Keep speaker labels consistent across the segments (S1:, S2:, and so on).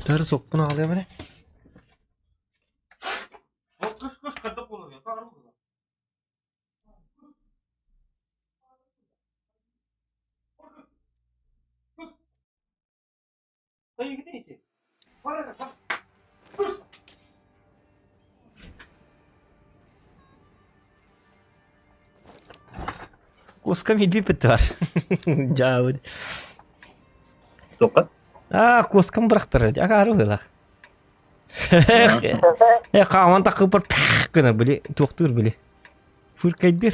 S1: Тары соппун аҕалыам эрэ. Куоскам илбиппит баар. Дьаабыт.
S2: Туохха?
S1: Аа, куоскам бырахтарар. Акаары быһыылаах. Э, хааман такыппар пах гына били туохтуур били. Фыркайдыр.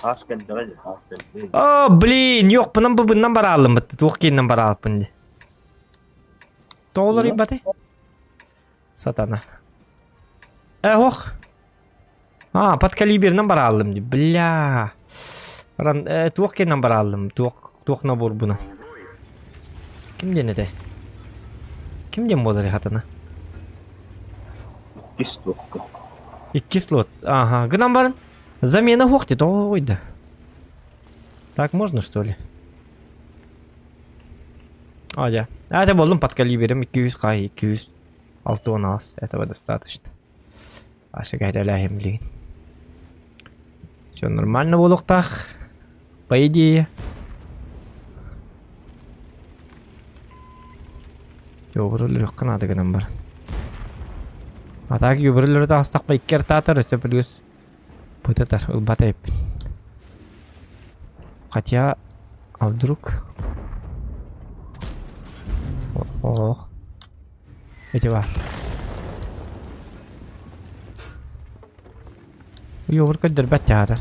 S2: Аас кэлдэҕэ дии, аас кэлдэ.
S1: О, блин, йохпунан быбыннан барааллыммыт. Туох кииннэн бараалпын дии. Тоҕолор ибаты? Сатана. Э, ох. А, под калиберынан барааллым дии. Бля. Ран, э, туох кииннэн барааллым? Туох, туох наборбуна? Ким диэн этэй? Ким диэн буолар хатана?
S2: Иккис туохка.
S1: Иккис лот. Ага, гынан баран. Замена суох дии, тоҕо Так можно, что ли? А, дьэ. А, это боллум под калибером 200 хай, 200 алты он аас. Этого достаточно. Ашыгайдалаһым билигин. Все нормально буолуохтаах. По идее. Йобуруллуохха наада гынан баран. А так юбуруллары таҕыстахпа икки артаатар өссө плюс Бытатар ылбат эбиппин. Хотя, а вдруг... Ох. Эти бар. Йобур көрдөрбөт театр.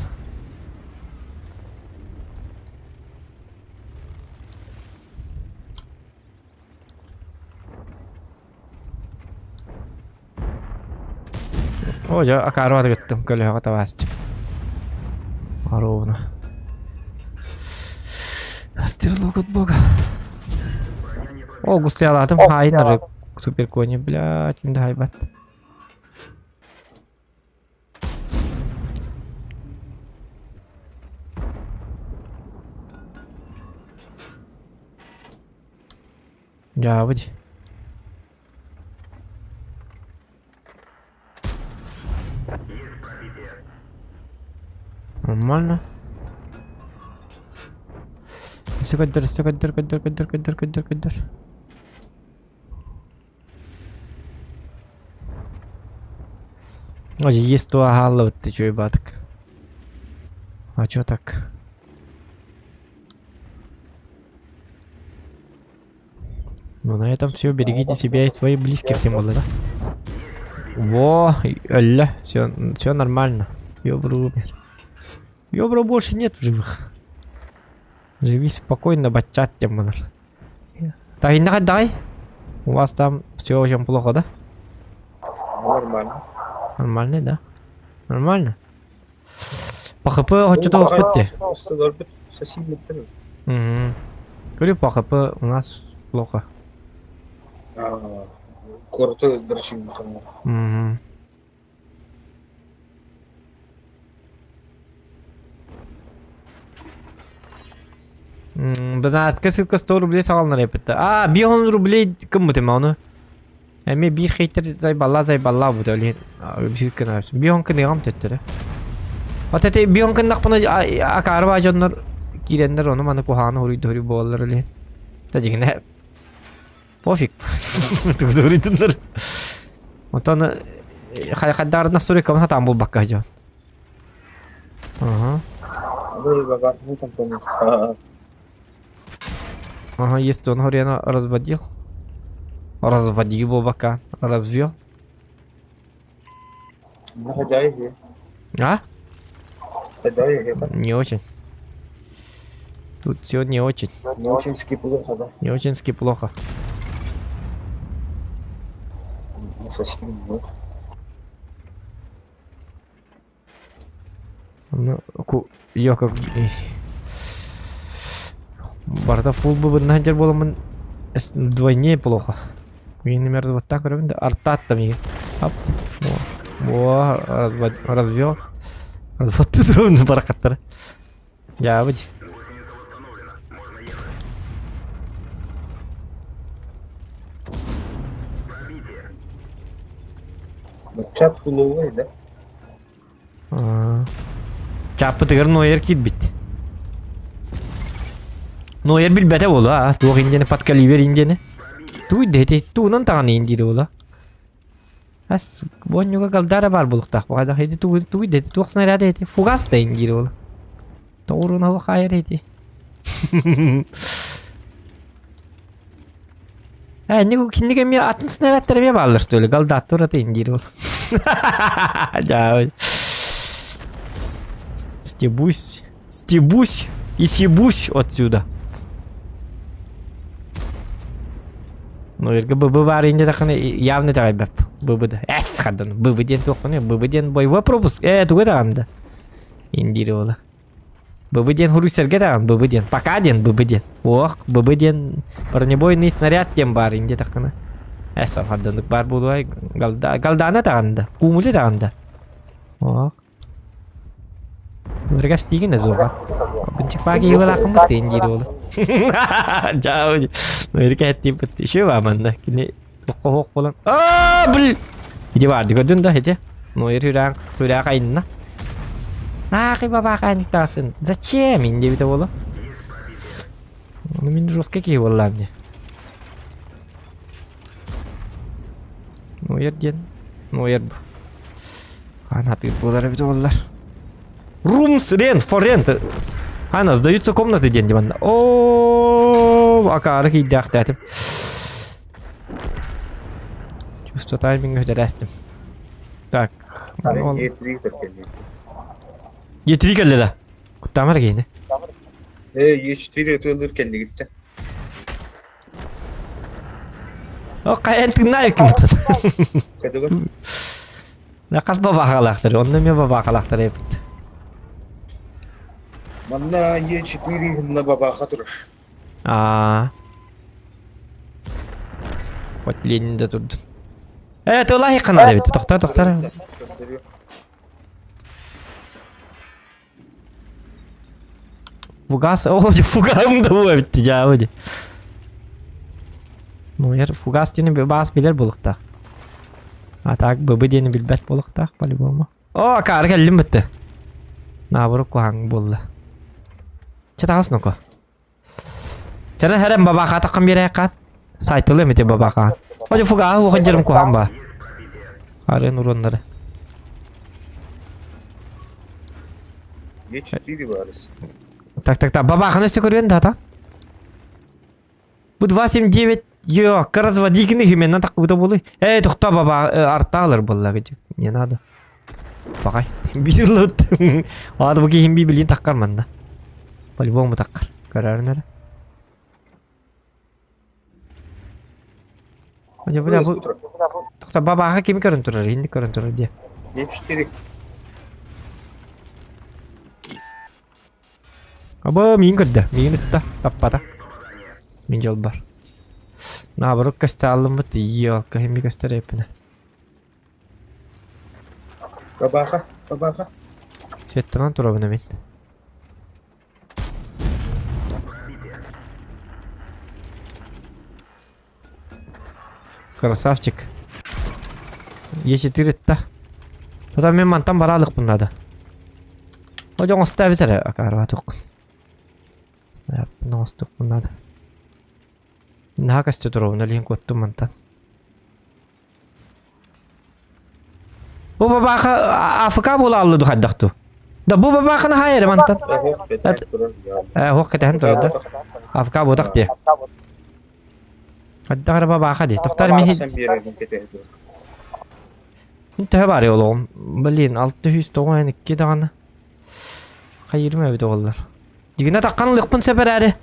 S1: Оо дьэ акаарбат гыттым көлөһөҕө табаастым. Оруобуна. Стрелок от бога. О, густыялаатым хаайын ары супер кони, блядь, ким да хайбат. Дьаабыт. Нормально. Өссө көрдөр, өссө көрдөр, көрдөр, көрдөр, көрдөр, көрдөр, көрдөр. Ой, есть то аһааллыбыт үчүгэй баатык. А чё так? Ну на этом все. Берегите себя и своих близких, тем более, да? Во, өллө, все, все нормально. Ёбру умер. Ёбру больше нет в живых. Живи спокойно, бачат тем более. Так, дай. У вас там все очень плохо, да?
S2: Нормально.
S1: Нормально, да? Нормально? По ХП хочет хоть Угу. Говорю, по ХП у нас плохо.
S2: Куораты дрочим
S1: Угу. Бынааска ссылка 100 рублей саҕаланар эппитэ. А, 5 рублей кыммытым ону. Эми биир хейтер зайбалла зайбалла бу да Бион кыныгам төттөрө. Вот это бион кыннахпына акаарба дьоннор киирэннэр ону маны куһааны хуруйдуһуруй буолалар или. Да дьиҥинэ пофиг. Тугу Отон хайдарына настройкабын хатаан булбакка дьон. Ага. Ага, есть он, говорю, разводил. Разводил буолбакка. Развел. А? Не очень. Тут все не очень.
S2: Не очень плохо, да?
S1: Не очень плохо.
S2: Не совсем нет.
S1: Ну, ё как... Барда фул быбынна сылдьар буоламмын вдвойне плохо. Мин вот так көрөбүн да артаат да миигин. Ап. Во, развел. Вот тут ровно баракаттара. asu
S2: Чат фуловый да?
S1: Чааппытыгар Нойер киирбит. Нойер билбэтэ буолуо, туох индиэни подкаливер индиэни. Туй дэти, туунан таҕаны индиир буолуо. Ас буонньуга галдара баар буолуохтаах баҕайдах ити тугу тугу дэти туох снаряда ити фугас да индиир буолуо. Тоҕуруун хала хаайар ити. Э, кинник эмиэ атын снарядтар эмиэ бааллар что ли? Галдаттар аты индиир ол. Дьаабы. Стебусь. Стебусь и съебусь отсюда. Ну, эргэ ББ баар инде таханы явно итэҕэйбэп. ББ да. Эс хаддан. ББ диэн туоххуну? ББ диэн боевой пропуск. Э, тугу даҕаны да. Индиир ола. ББ диэн хуруйсарга даҕаны ББ диэн. Пока диэн ББ диэн. Ох, ББ диэн бронебойный снаряд диэн баар инде таххана. Эс алхардыннык баар буолуай. Галда, галдаана даҕаны да. Куумули даҕаны да. Ох. Дургас тиигин азуға. Бынчык паки югалаакын быттыын диир уолу. Жаа, Америка эттиин бытты. Еще бааманна. Кини Хох болан. Аа, бил. Иди бар, көрдүн да, иди. Ну, үрәң, үрәк айынна. Нахи бабака аниктасын. Зачем инде бите болу? Ну, мин жестко киһи буоллаам дии. Ну, ер диэн. Ну, ер бу. Ана тыыр буолар эбит буоллар. Rooms rent for rent. Ана, сдаются комнаты диэн диванна. О, акаары киирдээхтээтим. Чувство тайминга үтэрээстим. Так.
S2: Е3 кэллэ.
S1: Е3 кэллэ да. Куттаамар киһини.
S2: Э, Е4 ытыалыыр кэннигиттэн.
S1: О, хайан тыыннаах кимтэн.
S2: Кадыгыр.
S1: Хас бабаахалаахтар, онно эмиэ бабаахалаахтар эбит.
S2: Манна Е4 гынна бабааха турар.
S1: Аа. Вот Ленин да турдун. Э, тыллаах канал эбит. Тохтоо, тохтоо. Фугас, о, фугам да бу эбит дьаабы ди. Ну, ер фугас диэни баас билэр буолуохтаах. А так ББ диэни билбэт буолуохтаах по-любому. О, акаары кэллим бытты. Наоборот куһаҥ буолла. Чэ таҕыс ноко. Сэрэ хэрэн бабаха таххан биэрээххаан. Сайтылы эмити бабаха. Ожо фугаһы уохадьырым куһаҥ ба. Арын уруоннары.
S2: Е4 барыс.
S1: Так, так, так. Бабаханы өстө көрүөн да та. Бу 279 Йо, разводикини хименнан таххыбыта буолуй. Ээ, тохтоо баба артаалар буолла Не надо. Баҕай. Биир лут. Аада бу киһим би билин таххар манна. По-любому таххар. Көрөөрүн эрэ. Дьэ, бля, бу Тохтоо бабааха кими көрөн турар? Инник көрөн турар диэ.
S2: Е4.
S1: Аба миин көрдө, миин ытта, таппата. Мин дьолбор. Наоборот көстө ийиокка химми көстөр эппинэ.
S2: Бабааха, бабааха.
S1: Светтанан турабын мин. Красавчик. Е4 ытта. Тота мен мантан бараалыкпын надо. Ожоҥ оставить эрэ акаарба туох. Оҥостуохпун надо. Наһаа көстө туруобун илиһин куоттум мантан. Бу бабааха АФК буола аллы хайдах ту. Да бу бабааханы хаайар мантан. Э, хуох кэтэһэн турар да. АФК буотах дии. Хайдах эрэ бабааха дии. Тохтор мин төһө баарый олоҕум? Блин, 692 даҕаны. Хайыырым эбит оҕоллор. Дьигинэ таххан ылыахпын сөп эрээри.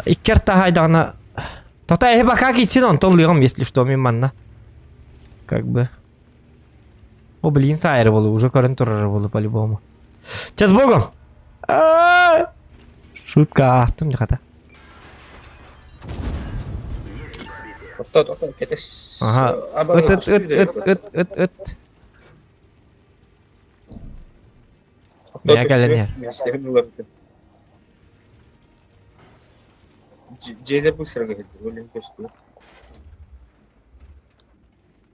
S1: Икки артаһайдаҕына Тота эһи бака киирсин онтон ылыаҕым, если что, мин манна. Как бы. О, блин, сайры болу, уже көрөн турар болу по-любому. Че с богом! Шутка астым дьахата. Ага. Ыт ыт ыт ыт ыт ыт ыт. Мия кэлэн иһэр.
S2: Дьиэлэр бу сырыга иһэллэр, ол иһин көстүбэт.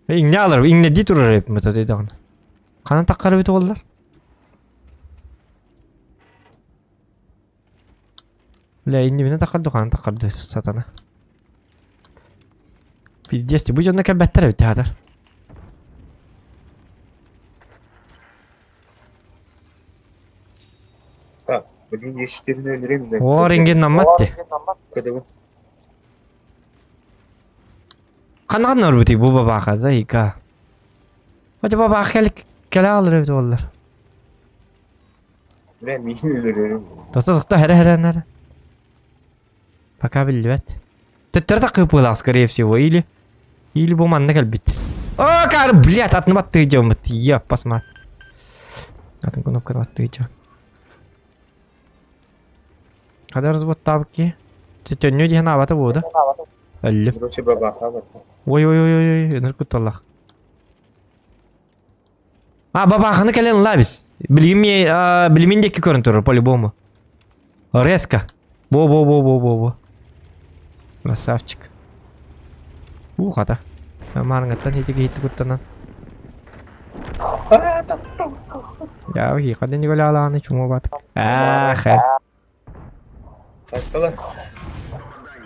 S1: Иҥнэ алар, иҥнэ дии турар эбит мыта даҕаны. Ханан таххар эбит оҕоллор? Бля, иннибинэ таххар ду, ханан таххар ду, сатана. Пиздец, бу дьонно кэлбэттэр эбит театр.
S2: Так, блин, ештерин өлөрөм да.
S1: О, рентген наммат
S2: Кыдыбын.
S1: Ханна өрбүтүй бу бабааха, заика. Хотя бабаах кэл кэлэ алыр эбит буоллар.
S2: Бля, мин өлөрөрүм.
S1: Тохто тохто хэрэ хэрэ нара. Пока биллибэт. Төттөрү такыппылаах, скорее всего, или или бу манна кэлбит. О, кар, блядь, атын баттыы дьоммут. Еп, посмотри. Атын кнопканы баттыы дьон. Хада разводтаабыт Төннүү диэн аабата буода. Өллүм.
S2: Короче, бабаха барда.
S1: Ой ой ой ой ой, ыныр кутталлах. А, бабаханы кэлэн лабис. Билигин билимин диэки көрөн турар по-любому. Резко. Во-во-во-во-во-во. Красавчик. У, хата. Маарыҥаттан ити киһитти куттанан. Я хиха ден алааны чумо бат. Ах.
S2: Саттала.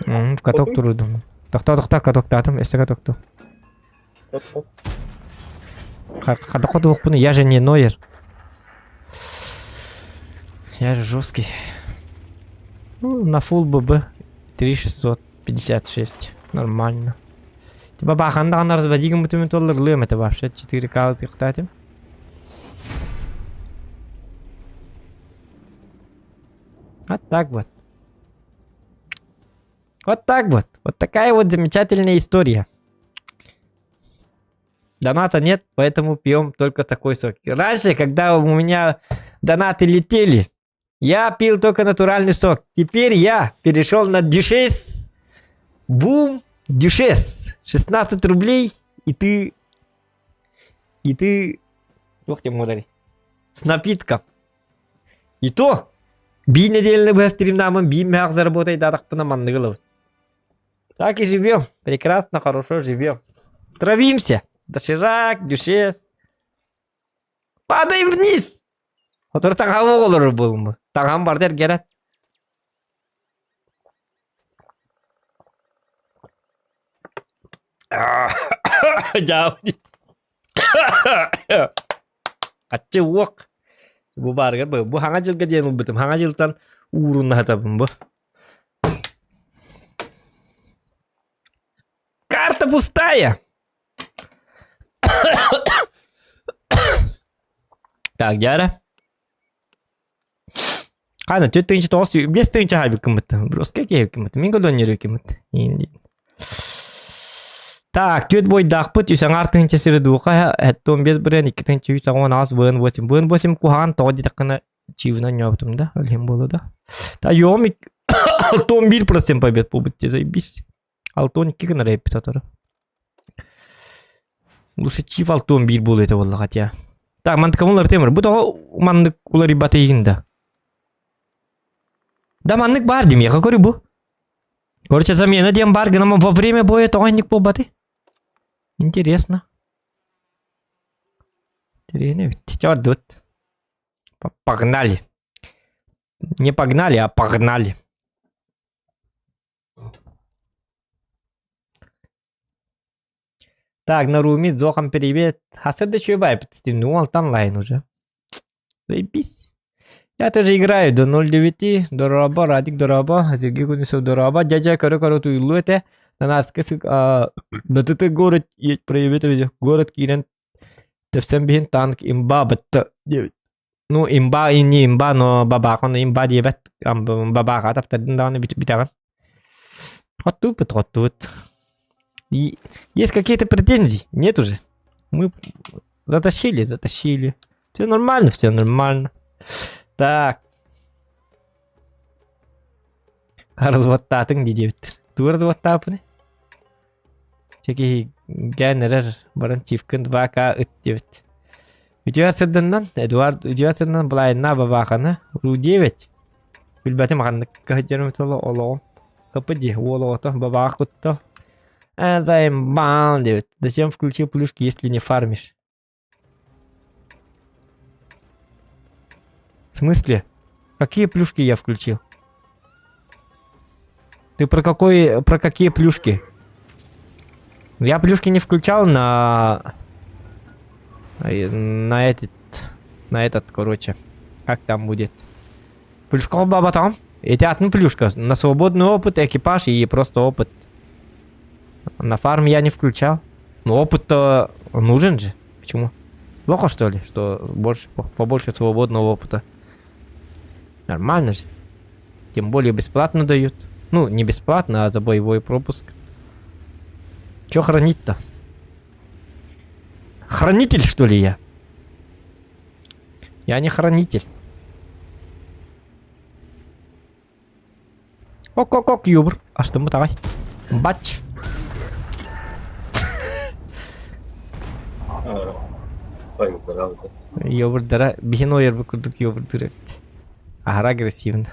S1: В каток турудум. Тохто тохто катоктаатым, өссө катокту. Хадаққа туохпун, я же не Нойер. Я же жесткий. Ну, на фул ББ 3656. Нормально. Типа баханда аны разводигім бүтүмүн толлар лым это вообще 4К тыктатым. Вот так вот. Вот так вот. Вот такая вот замечательная история. Доната нет, поэтому пьем только такой сок. Раньше, когда у меня донаты летели, я пил только натуральный сок. Теперь я перешел на дюшес. Бум, дюшес. 16 рублей, и ты... И ты... Ух ты, мударь. С напитком. И то, биир неделяны быһа стримнаамын биир мөһөх заработайдаатахпына манныгы ылабыт. Так и живем. Прекрасно, хорошо живем. Травимся. Доширак, дюшес. Падаем вниз! Отор таҥаһа оҕолору буолуммут. Таҥаһым барда эргэрэн. Дьаабы Аччы уох. Бу баарыгар бу, бу хаҥа дьылга диэн ылбытым. Хаҥа дьылтан ууруннаһатабын бу. Карта пустая! Так, дьара. Хана, 4 9 5 тыһыынча хаайбыккыммыт. Броска киһибиккиммит. Мин колоннериккиммит. Так, түөрт буойдаахпыт, үс аҥаар тыһыынча сири дууха, хэттон биэс бырыан, икки тыһыынча үс аҕыс аҕыс быан восемь. Быан восемь куһаҕан тоҕо диэтэххинэ чиибинэн ньообутум да, ол иһин буолуо да. Та йоом 61% побед буолбут дии, заебись. 62 гынар эппит сотору. Лучше чип 61 буолуо этэ буолла хотя. Так, мантыкам уларытыам Бу тоҕо маннык уларыйбат игин да. Да маннык баар дим, я говорю бу. Короче, замена диэн баар гынан во время боя тоҕо инник буолбатый? Интересно. Интересно ведь. Чёрт. Погнали. Не погнали, а погнали. Так, Наруми, Зохан, привет. А следующий вайп, ну, онлайн уже. Заебись. Я тоже играю до 0.9, дорообо, Радик дорообо, Сергей Кузнецов дорообо, дядя көрө-көрө туйлу этэ. Нанаска на ТТ город едь проявит город киирэн тэпсэн биһин танк имба бытта Ну имба и не имба, но бабахан имба диэбэт бабааҕа таптардын даҕаны бүтэҕин. Хотууппут хотуут. Есть какие-то претензии? Нет уже. Мы затащили, затащили. Все нормально, все нормально. Так. Разводтаатыҥ дии диэбиттэр. Тугу разводтааппыный? Чэки ген эрэр баран чивкын 2К ыт диэбит. Үтүө сырдыннан, Эдуард үтүө сырдынан былайынна бабааханы Ру 9. Билбэтим ханнык кыһыдьарым толо олоҕум. Капы дии уол оҕото бабаах кутто. Заебал диэбит. Зачем включил плюшки, если не фармишь? В смысле? Какие плюшки я включил? Ты про какой, про какие плюшки? Я плюшки не включал на... На этот... На этот, короче. Как там будет? Плюшка баба там. Эти одну плюшка. На свободный опыт, экипаж и просто опыт. На фарм я не включал. Но опыт-то нужен же. Почему? Плохо что ли, что больше, побольше свободного опыта? Нормально же. Тем более бесплатно дают. Ну, не бесплатно, а за боевой пропуск. Чё хранить-то? Хранитель, что ли, я? Я не хранитель. Ок-ок-ок, юбр. А что мы давай? Бач. Йобурдара биһин ойорбут курдук йобурдуур эбит. Аһара агрессивно.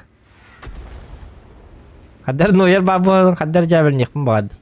S1: Хаддар нойер баабын хаддар дьээбэлниэхпин баҕардым.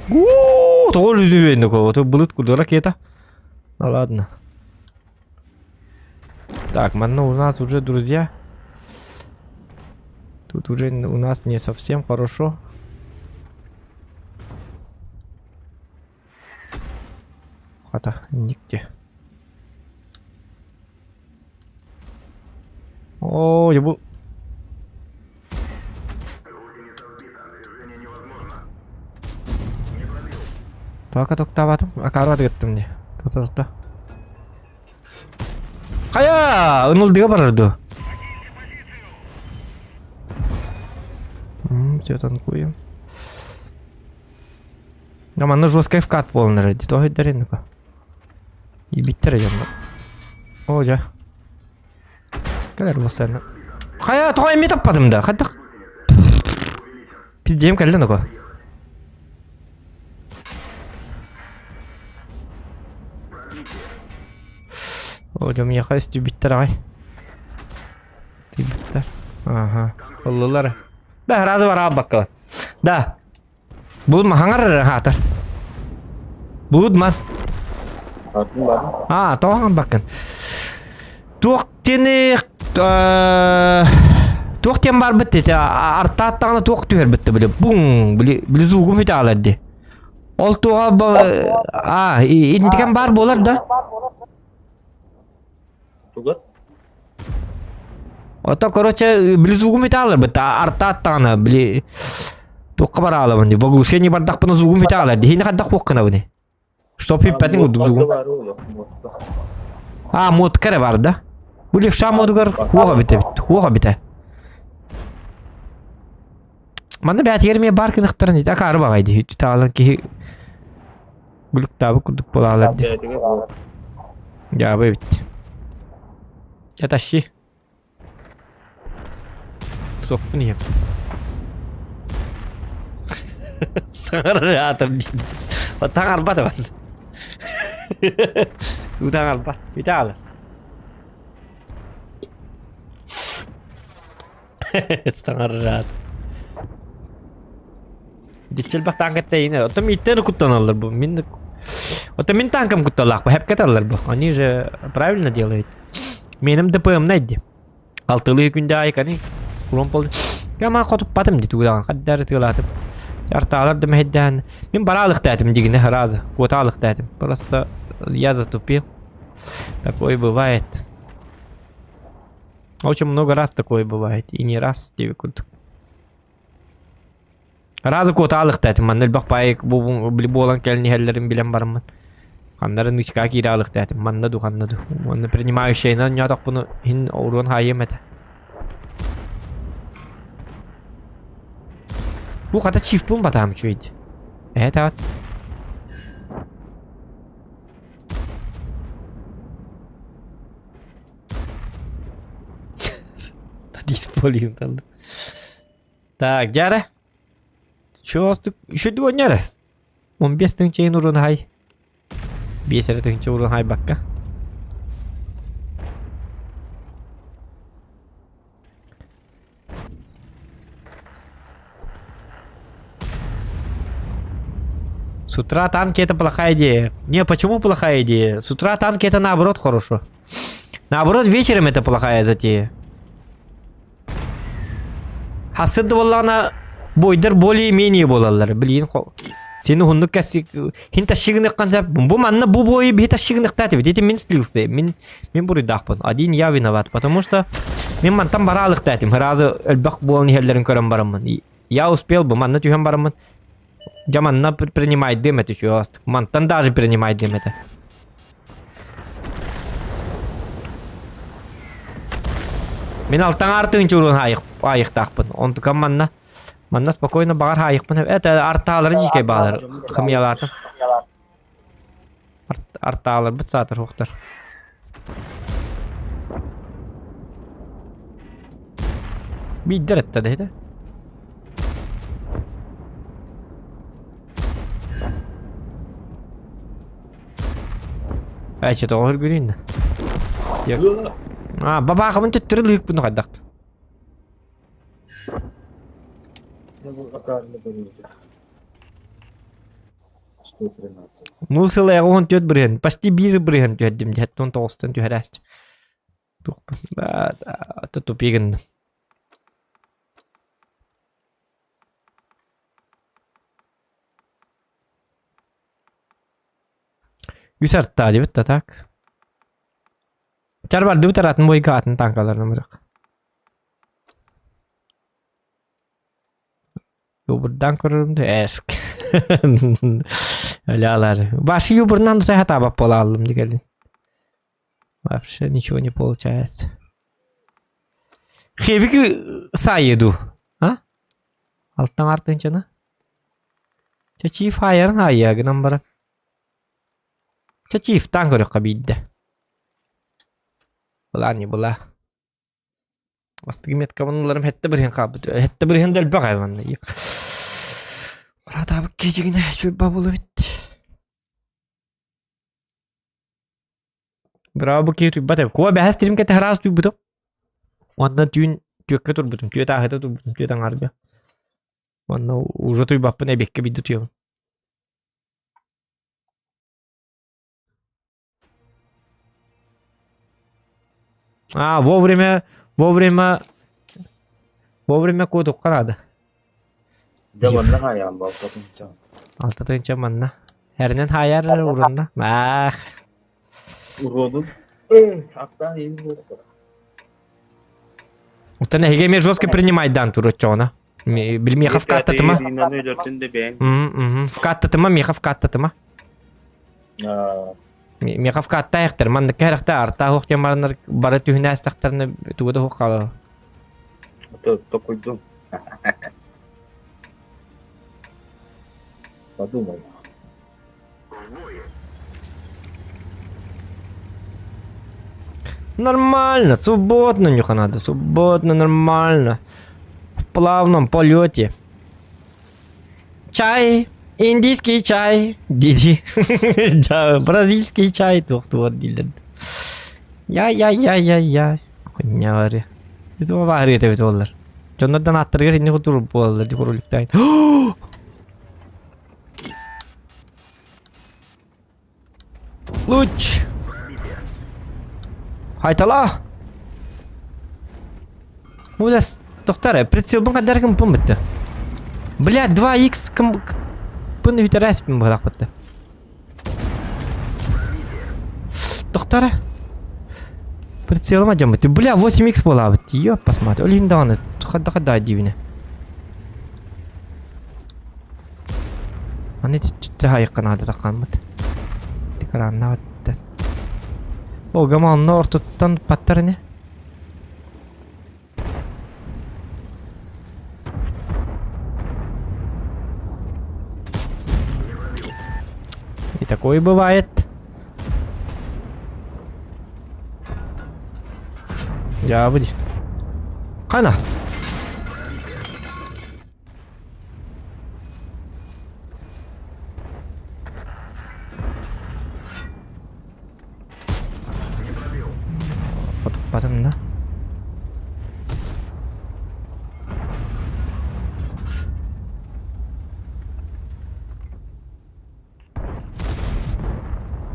S1: Уу, тоҕо өлүнү былыт курдук ракета. Ну ладно. Так, манна у нас уже друзья. Тут уже у нас не совсем хорошо. Хата, нигде. Оо, дьэ бу Тока токтаабатым, акаарбат гыттым дии. Тота-тота. Хайа, ынылдыга барар дуо? Все танкуем. А манна жесткая вкат буолан эрэр дии, тоҕо өйдөрүн Ибиттэр дьонно. Оо дьэ. Кэлэр буолсаана. Хайа, тоҕо эмиэ таппатым да? Хайдах? Пиздиэм кэллэ нука. Оо, дьэ миэхэ үстүүбүттэр аҕай. Тиийбиттэр. Аха. Ыллылар. Да, разы бараабакка. Да. Булма хаҥар эрэ хаатар. Булудман.
S2: Бардым бардым.
S1: Аа, тоҕо хаҥарбаккын? Туох диэни туох диэн барбыт ити артааттаҕына туох түһэрбит били буҥ били били звугум үтаалар ди. Ол туоҕа аа интикен баар буолар да?
S2: Туга?
S1: Ото, короче, били звугум үтаалар бит артааттаҕына били туохха бараалабын ди в оглушении бардахпына звугум үтаалар ди хини хайдах хуоххунабыный? Что пиппэтин курдук звугум. А, модка эрэ бар да? Бу левша модугар хуох эбит эбит, хуох эбитэ. Манна бээтигэр эмиэ бар гыныхтарын ити акаары баҕай дии таалан киһи Глюктаабыт курдук буолаалар дии. Дьаабы эбит. Этащи. Суохпун иһэм. Саҥарар аатым диэн. Таҥарбат абат. Уу таҥарбат. Бүтэ хаалар. Саҥарар аат. Диччэлбэх таанка тэйинэ. Оттон мииттэн куттаналлар бу. Мин Оттон мин танкам кутталаах бу. Хэпкэ таллар бу. Они же правильно делают. Меним ДПМ найди. Алтылыы күндэ айканы. Кулон пол. Я хотуппатым ди тугудаан хаддары тыалаатым. Артаалар да мэһэйдээн. Мин бараалыктаатым дигине сразу. Куотаалыктаатым. Просто я затупил. Такое бывает. Очень много раз такое бывает. И не раз диэби курдук. Разы куотаалыктаатым. Манна элбэх паайык бу буолан кэлин иһэллэрин билэн бараммын. Ханнарын ычка киирэ алыктаатым. Манна ду ханна ду. Уонна принимающайынан ньоотохпуну иһин уруон хаайыам этэ. Бу хата чифпун батаам үчүгэй. Эһэ таат. Исполин талды. Так, дьара. Чуостук үчүдү оонньоро. 15 тыһыынча урун хай. 5 эрэ тыһыынча урун хайбакка. С утра танки это плохая идея. Не, почему плохая идея? С утра танки это наоборот хорошо. Наоборот, вечером это плохая затея. Хасыт буоллаҕына бойдар более-менее буолаллар. Билигин сени уһуннук хин тащигыныххан сөп. Бу манна бу бойу биһи тащигыныхтаат эбит. Ити мин слился. Мин мин буруйдаахпын. Один я виноват, потому что мин мантан бараалыхтаатым. Сразу элбэх буолан иһэллэрин көрөн бараммын. Я успел бы манна түһэн бараммын. Дьэ манна принимайдым этэ үчүгэй Мантан даже принимайдым этэ. Мин алтан артыын чуруун аайыктаахпын. Онтукам манна манна спокойно баҕар хаайыкпын. Это артаалары дьиикэй баалар. Хымыйалаатым. Артааларбыт саатар хуохтар. Биирдэр этте да Эчи тоҕо үргүрүүн да. А, бабаахабын төттөрү лыыкпын хайдах. Мул сыл эҕэ 14 бырыһын, почти биир бырыһын түһэрдим дьэ, 19-тан түһэрээччи. Тупи гынным. Үс артаа дебит да так. Чар бардыбыт атын бойга атын танкаларына бырах. Юбурдан көрөрүм да эск. Өлялар. Башы юбурнан да хатабап бола алдым дигелин. Вообще ничего не получается. Хевики сайеду. А? Алтан артынчана. Чачиев айарын айя гынан баран. Чачиевтан көрөххө биирдэ. Была не была. Бастакы меткабын ыларым хэттэ бырыһын хаалбыт. Хэттэ бырыһын да элбэх айванна. Братабыт киһигинэ чуйба булубит. Браво киһи туйбат эбит. Куо бэһэс тирим кэтэ хараас туйбутум. Уонна түүн түөккэ турбутум. Түөт ааһыта турбутум. Түөт аҥаарга. Уонна уже туйбаппын эбиэккэ биирдэ туйабын. А, вовремя, вовремя, вовремя куотукка наада.
S2: Дьэ манна хаайаан балтатынча.
S1: Алтатынча манна. Эринэн хаайар урунна. Маах.
S2: Уродун. Аттаан иин буолуохтара.
S1: Оттон эһиги эмиэ жестко принимайдаан туруччоҕуна. Били миэхэ вкаттатыма. Вкаттатыма, миэхэ вкаттатыма. Миэхэ вкаттаайахтар, маннык кэрэхтэ артаа хуох диэн бараннар бары түһүнээстэхтэринэ тугу да хуох хаалар.
S2: Токуйдум. Подумай.
S1: Нормально, свободно нюха надо, свободно, нормально. В плавном полете. Чай, индийский чай, диди. Да, бразильский чай туох-туох дииллэр. Я-я-я-я-я. Хуйня Бүтү эбит буоллар. Дьоннордон ааттарыгар инник отур буолаллар ди роликтаан. Луч! Хайтала! Ужас, тохтар, прицелбын хаддар кым пын бітті. Бля, 2х кым пын үтерәспін бұлақ бітті. Тохтар. Прицелыма дьон бітті. Бля, 8х була бітті. Ёп, посмотри. Олин даҕаны хадда хадда дивіне. Аны түттэ наада таххаммыт. Тикараннаабыттан. Ол гама онно ортоттон паттар ини. И такое бывает. Дьаабы дии. Хана. Хотуппатым да.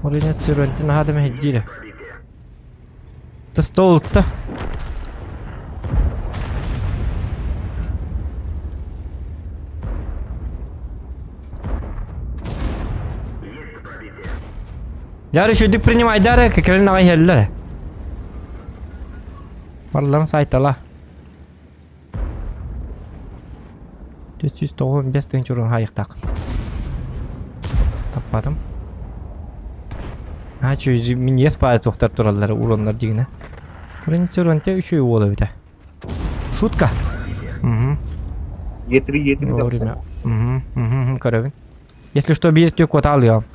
S1: Оройуна сүрүнтэн наһаа да мэһэйдиирэ. Тостолта. Дары үчүгдүк принимайдары кэлин аҕай иһэллэр. Барларын сайтала. 495 тыһыынча урун хаайыахтаах. Таппатым. А, чү, мин ес баар туохтар тураллар уроннар дьигинэ. Уран үчүгэй уол эбитэ. Шутка. Угу.
S2: Е3, Е3
S1: Вовремя. Угу, угу, көрөбүн. Если что, биир түк куотаалыам.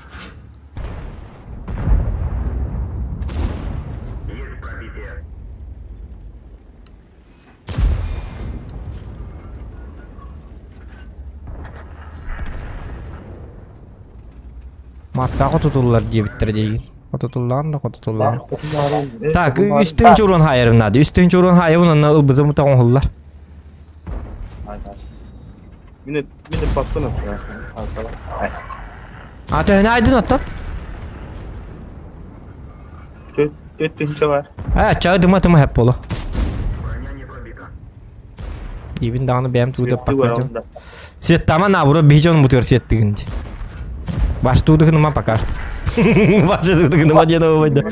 S1: Маскаҕа тутуллар диэбиттэрэ диигин. Хотутуллаан да хотутуллаан. Так, үстүн чурун хайарым наада. Үстүн чурун хайабын онно ылбызым тоҥоһуллар.
S2: Мин мин паппын
S1: А төһөнө айдын оттон?
S2: Төттүнчэ бар.
S1: Э, чаҕы дыма-тыма хэп боло. Ибин даҕаны бэйэм тууда паккачым. Сеттама наоборот биһи дьон мутугар сеттигин дии. Баш туудыгыныма пока что. Башы туудыгыныма диэн обойда.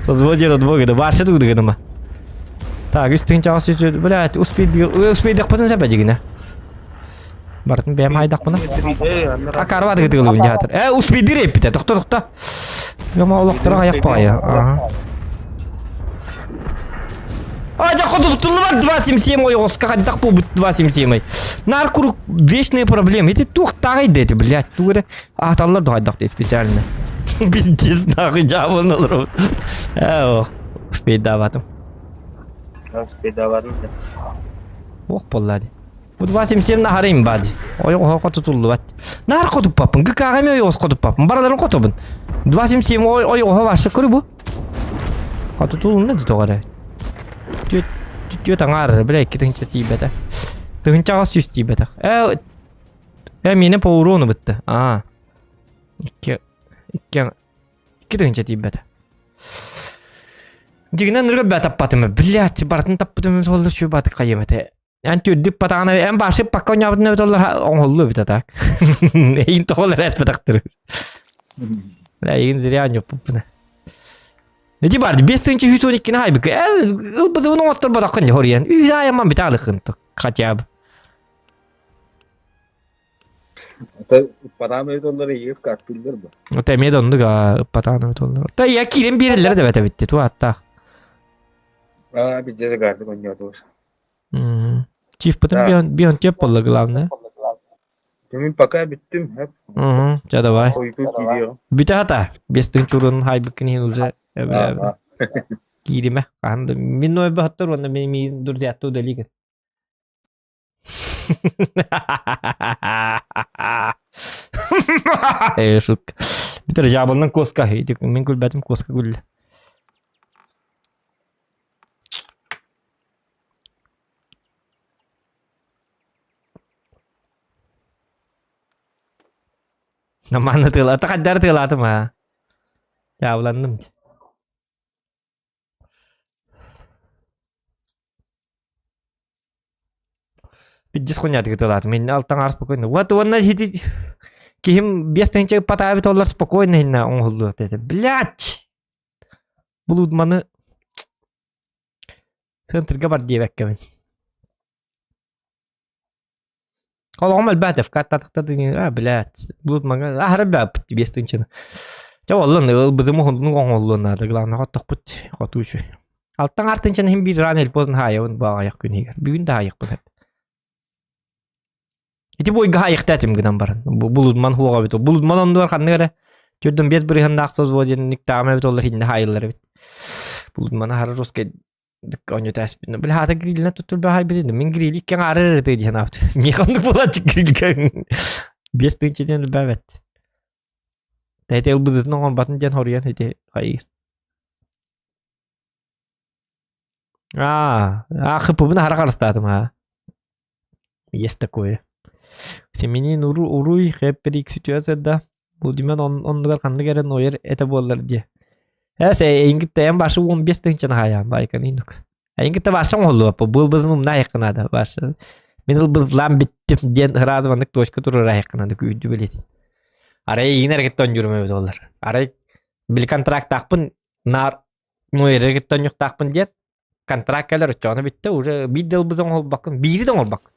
S1: Созводил от бога да башы туудыгыныма. Так, үс тыһынчаҕа сүз блядь, успейдахпытын сөп дьигинэ. Барытын бэйэм хайдахпына. А карват гытыгылыбын дьаатыр. Э, успейдир эппитэ. Тохто, тохто. Йома олохторо аяк баайа. Ага. А, дьэ хотутуллубат 277 ойоҕоско хайдах буолбут 277 Нар курук вечные проблемы. Эти туохтааҕый да эти, блядь, тугу эрэ ааталлар да хайдах специально. Пиздец нахуй дьаабын олору. Э, успейдаабатым.
S2: Успейдаабатым.
S1: Ох буолла дии. Бу 277 наһарыйм баа дии. Ойоҕоһо хотутуллубат. Наар хотуппаппын. ГК-ҕа эмиэ ойоҕос хотуппаппын. Барыларын хотобун. 277 ойоҕоһо барса көрү бу. Хотутулунна дии тоҕо эрэ. Түөт түөт аҥаар бля икки тыһыынча тиийбэтэ. Тыһыынчаҕа сүүс тиийбэтэх. Э, э миэнэ по урону бытты. Аа. Икки икки икки тыһыынча тиийбэтэ. Дигинэн ырга бэ таппатым. Блять, барытын таппытым суолла сү батык хайым этэ. Эн түрдүк патаҕына эн башы пакка оонньообутун эбит оллар оҥоһуллуо эбит а так. Эйин тоҕо эрэ эспэтахтыр. Эйин зря оонньоппуппуна. Эти бар 5 112 хайбык. Э ылбызыбын оҥоттор бодоххун хоруйан. Үс аайамман бите алыкын хотя бы.
S2: Ыппатаан эбит оллар эйиэс каактыыллар бу.
S1: Ота эмиэ да оннук ыппатаан эбит оллар. Та я киирэн биэрэллэр да эбит эбитти туаттаах.
S2: Аа биджезе гарды конньоотур.
S1: Чиф потом бион теп болла главное.
S2: Мин пока бүттүм. Хеп.
S1: Угу, ча давай.
S2: Хойку киириэҕим.
S1: Бүтэ хата. Бес тыһынча хайбыккын иһин уже кииримэ. Хаһан да мин ойбохтор уонна мин миин друзьяттуу удалигин. Э, шутка. Бүтэр жабылынан коска. Мин күлбэтим коска күллэ. Намааны тыалата хайдары тыалаатым аа. Дьаабыланным. Пиздец хуйнятыгы тыалаатым. Инне алтан аар спокойно. Вот уонна ити киһим биэс тыһыынча ыппатаабыт оллар спокойно инне оҥоһуллуо этэ. Блять! Булудманы центрга бар диэбэккэбин. Олоҕум элбээтэ ФК-тахта а, блядь, Блудмаҥа аһара элбээппит биэс тыһыынчаны. Чэ оллун ылбытым уһуннук оҥоһуллуон наада, главное хоттохпут хотуу үчүгэй. Алтан артынчаны иһин биир рано или поздно хаайабын бу аҕыйах күн иһигэр. Бүгүн да хаайыахпын сөп. Ити бойга хаайыахта этим гынан баран. Булудман хуоҕа эбит. Булудман оннугар ханнык эрэ төрдөн биэс бырыһаннаах созводенник таама эбит оллар хиннэ хаайыллар эбит. Булудман аһара русский. Оонньуу Били хаата грилинэн туттулбаһай билин. Мин грили икки аҥаары ырытыы диэн аабыт. Миэхэ оннук буолааччы грильгэ. 5 тыһыынча диэн элбээбэт. Тэйти ылбызытын оҥорботун диэн хоруйан ити хайыыр. Аа, аа хыппыбын аһара харыстаатым аа. Есть такое. Семенин уру уруй хэппирик ситуация да. Будимен оннугар ханнык эрэ нойер этэ буоллар дии. Эс эйиҥ тэйэн башы 15 тыһыынчаны хаайаан байкан иннук. Эйиҥ кытта баша оҥоһуллубаппа. Был-бызын умна айыккынаада башы. Мин ылбызлаан бүттүм диэн сразу маннык точка туруора айыккынаада күүрдү билетин. Арай эйигин эрэ кытта оонньуурум эбит буоллар. Арай били контрактаахпын наар нойеры кытта оонньуохтаахпын диэн контракт кэлэр оччоҕуна бүттэ уже биир да ылбыт оҥоһулбаккын биири да оҥорбоккун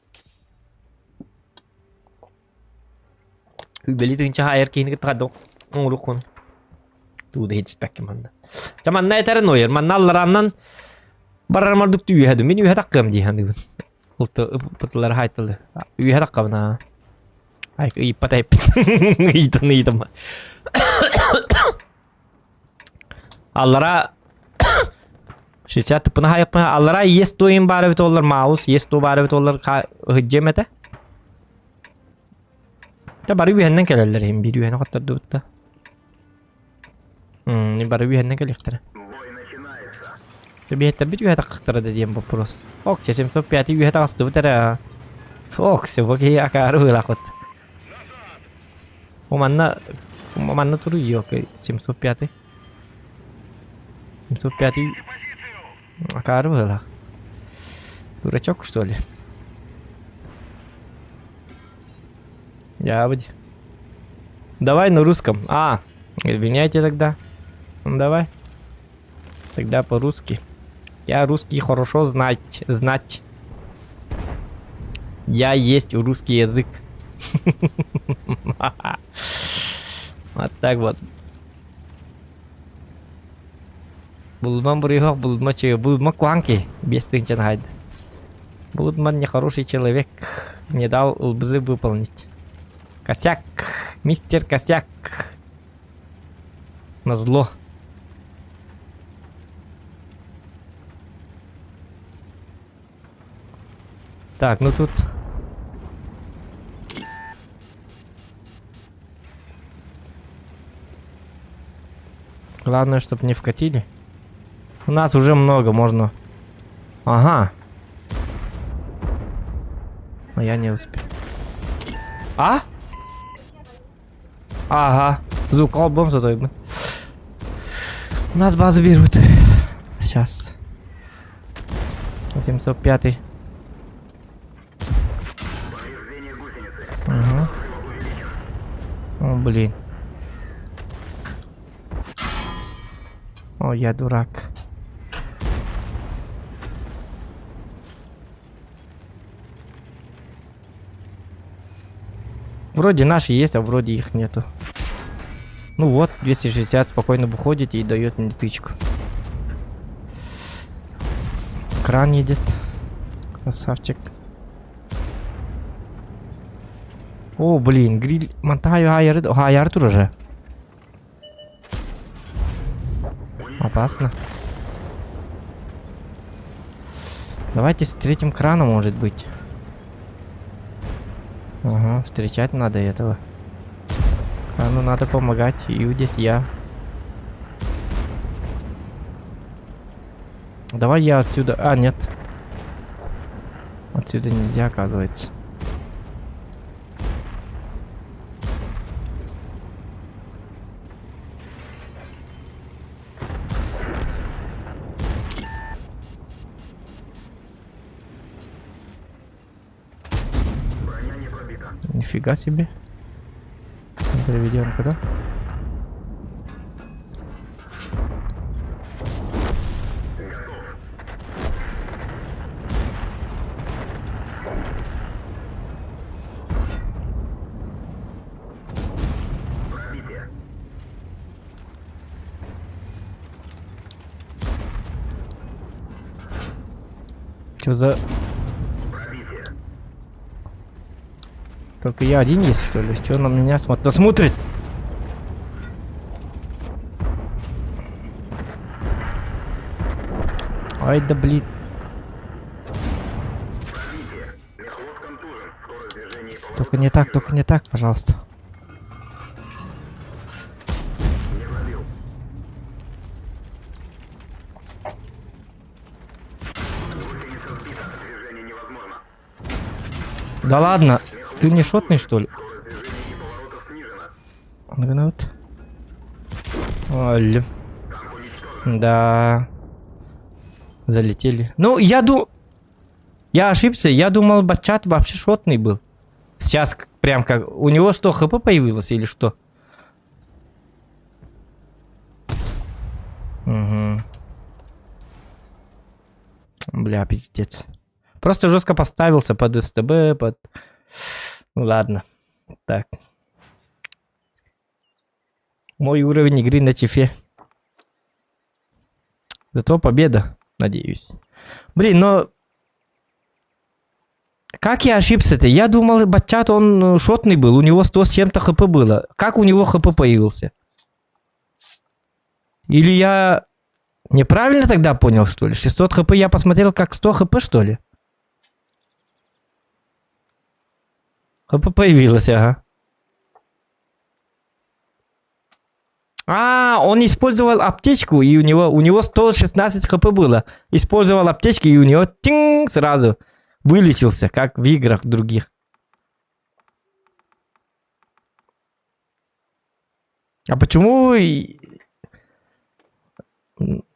S1: Үбэли тыынча хаайар киһини кытта хайдах оҥоруоххун туу да иһитиспэккин манна. Ча манна этэрин ойор манна алларааннан барар ордук үөһэ дуу мин үөһэ таххыам дии саныыбын. Ылты ыппытылар хаайтылы. Үөһэ таххабын аа. Ай ыйыппат айыппыт. Ыйытын ыйытым. Аллара 60 тыппына хайыппына аллара ес туйун баар эбит оллар маус ес ту баар эбит оллар ыһыдьыам этэ. Та бары үһэннэн кэлэллэр иһин биир үһэни хоттордубут да. Бары үһэннэн кэлиэхтэрэ. Биһэттэрбит үһэ таххахтара да диэн вопрос. Ок, 705 үһэ таҕыстыбыт эрэ. Ок, все, киһи акаары быылаахпыт. О манна манна туруй 705 705 акаары быһыылаах. Дурачок что ли? Я Давай на русском. А, извиняйте тогда. Ну, давай. Тогда по-русски. Я русский хорошо знать, знать. Я есть русский язык. Вот так вот. Булман буруйуох, булма чөйө, булма куанки. 5 тыһыынчаны хайды. Булудман нехороший человек. Не дал ЛБЗ выполнить. Косяк. Мистер Косяк. Назло. Так, ну тут... Главное, чтобы не вкатили. У нас уже много, можно... Ага. Но я не успел. А? Ага. Звук албом зато У нас базу берут. Сейчас. 705. Угу. О, блин. О, я дурак. Вроде наши есть, а вроде их нету. Ну вот, 260 спокойно выходит и дает мне тычку. Кран едет. Красавчик. О, блин, гриль. Монтаю хайар уже. Опасно. Давайте встретим крана, может быть. Ага, встречать надо этого. Крану надо помогать, и здесь я. Давай я отсюда... А, нет. Отсюда нельзя, оказывается. Нифига себе. Приведем куда? Что за... Только я один есть, что ли? Что на меня смотрит? Да смотрит! Ай да блин. Только не так, только не так, пожалуйста. Да ладно, ты не шотный что ли? Вот. Оль. Да. Залетели. Ну, я ду... Я ошибся, я думал, Батчат вообще шотный был. Сейчас прям как... У него что, хп появилось или что? Угу. Бля, пиздец. Просто жестко поставился под СТБ, под... Ну ладно. Так. Мой уровень игры на чифе. Зато победа, надеюсь. Блин, но... Как я ошибся-то? Я думал, Батчат, он э, шотный был. У него 100 с чем-то хп было. Как у него хп появился? Или я неправильно тогда понял, что ли? 600 хп я посмотрел как 100 хп, что ли? ХП появилось, ага. А, он использовал аптечку, и у него, у него 116 хп было. Использовал аптечки, и у него тинг сразу вылечился, как в играх других. А почему...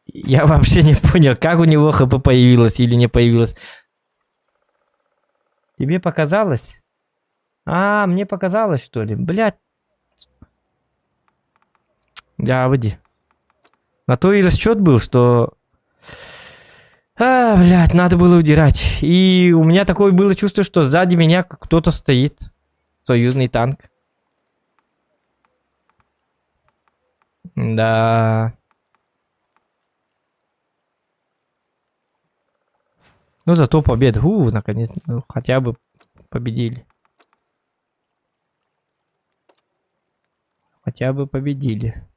S1: Я вообще не понял, как у него хп появилось или не появилось. Тебе показалось? А, мне показалось, что ли? Блядь. Я выйди. На то и расчет был, что... А, блядь, надо было удирать. И у меня такое было чувство, что сзади меня кто-то стоит. Союзный танк. Да. Ну, зато победа. У, наконец, ну, хотя бы победили. Хотя бы победили.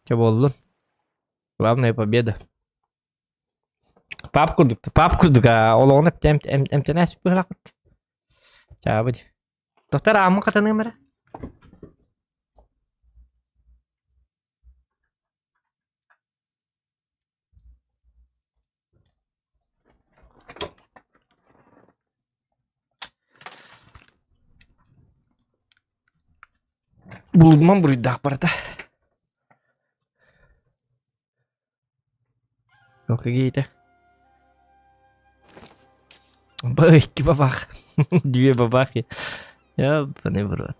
S1: Че буоллун? Главная победа. Пап курдук, пап курдук, олоҕун эмтэнээс быһалаахпыт. Чаабыт. Доктор ааммын хатаныам эрэ. Булуман буруйдаах барата. Какие-то. Икки бабах. Две бабахи. Ёбаный в рот.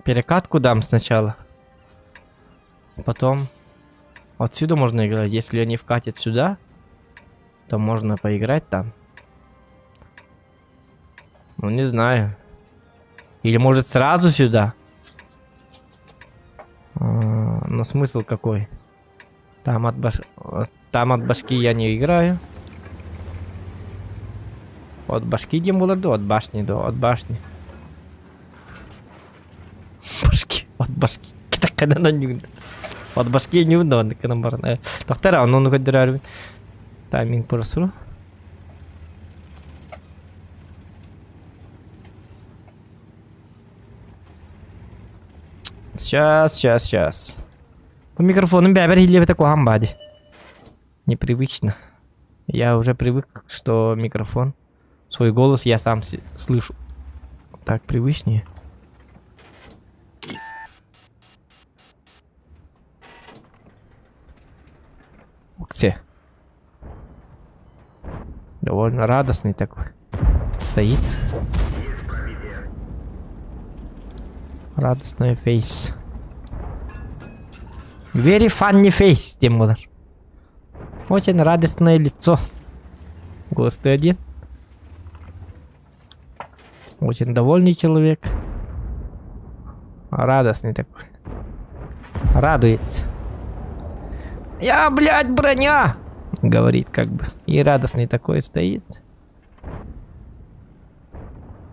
S1: Перекатку дам сначала. Потом отсюда можно играть. Если они вкатят сюда, то можно поиграть там. Ну, не знаю. Или может сразу сюда? А, но смысл какой? Там от, баш... Там от башки я не играю. От башки диэн буолар дуо, от башни дуо, от башни. Башки, от башки. От башки не оннук гынан баран. Доктор, онно көрдөрөрбүн. Тайминг просру. Сейчас, сейчас, сейчас. По микрофону бэбэр иһиллибэтэ куһаҕан бади. Непривычно. Я уже привык, что микрофон, свой голос я сам слышу. Так привычнее. Где? Довольно радостный такой. Стоит. Радостный face. Very funny face, диэн буолар. Очень радостное лицо. Господи. Очень довольный человек. Радостный такой. Радуется. Я, блядь, броня! Говорит как бы. И радостный такой стоит.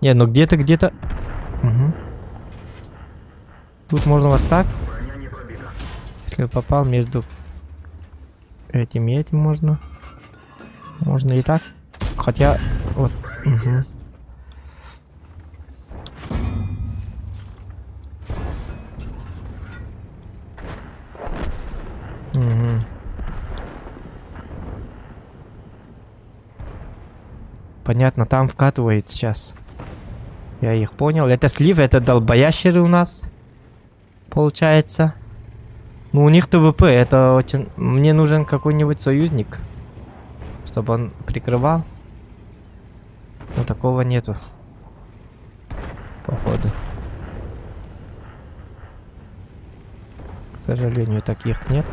S1: Не, ну где-то, где-то... Угу. Тут можно вот так. Если попал между этим и этим можно. Можно и так. Хотя, вот. Угу. Угу. Понятно, там вкатывает сейчас. Я их понял. Это слив, это долбоящеры у нас. Получается. Ну, у них ТВП, это очень... Мне нужен какой-нибудь союзник. Чтобы он прикрывал. Но такого нету. Походу. К сожалению, таких нет.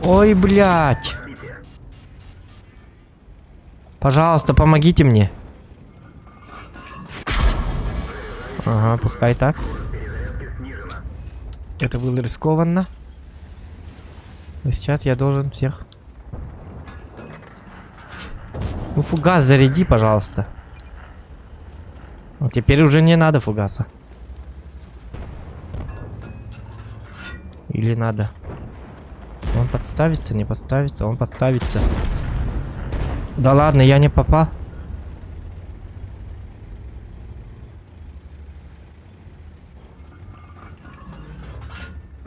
S1: Ой, блядь. Пожалуйста, помогите мне. Ага, пускай так. Это было рискованно. Но сейчас я должен всех... Ну, фугас заряди, пожалуйста. Ну, теперь уже не надо фугаса. Или надо? Он подставится, не подставится, он подставится. Да ладно, я не попал.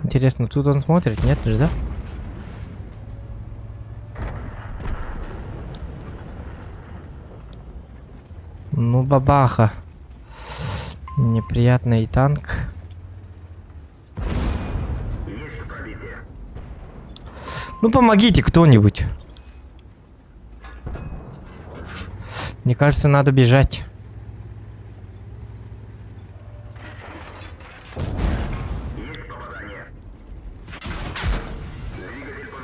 S1: Интересно, тут он смотрит, нет же, да? Ну, бабаха. Неприятный танк. Ну, помогите кто-нибудь. Мне кажется, надо бежать.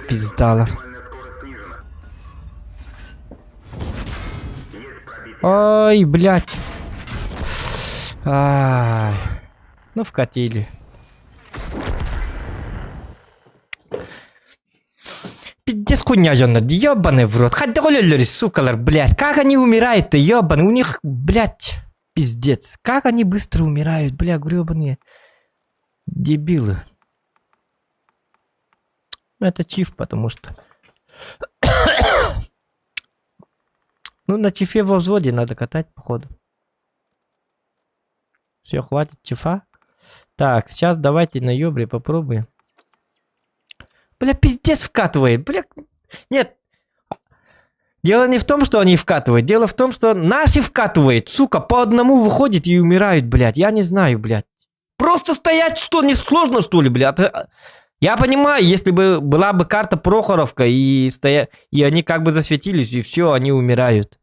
S1: Пиздала. Ай, блядь. Ай. Ну, вкатили. Пиздец хуйня дьоннор, ебаный в рот. Хайдах өлөллөр, сукалар, блядь. Как они умирают-то, ебаный? У них, блядь, пиздец. Как они быстро умирают, бля, гребаные дебилы. Ну, это чиф, потому что... Ну, на чифе во взводе надо катать, походу. Все, хватит чифа. Так, сейчас давайте на ёбре попробуем. Бля, пиздец вкатывает. Бля, нет. Дело не в том, что они вкатывают. Дело в том, что наши вкатывают. Сука, по одному выходят и умирают, блядь. Я не знаю, блядь. Просто стоять что, не сложно, что ли, блядь? Я понимаю, если бы была бы карта Прохоровка и, стоя... и они как бы засветились, и все, они умирают.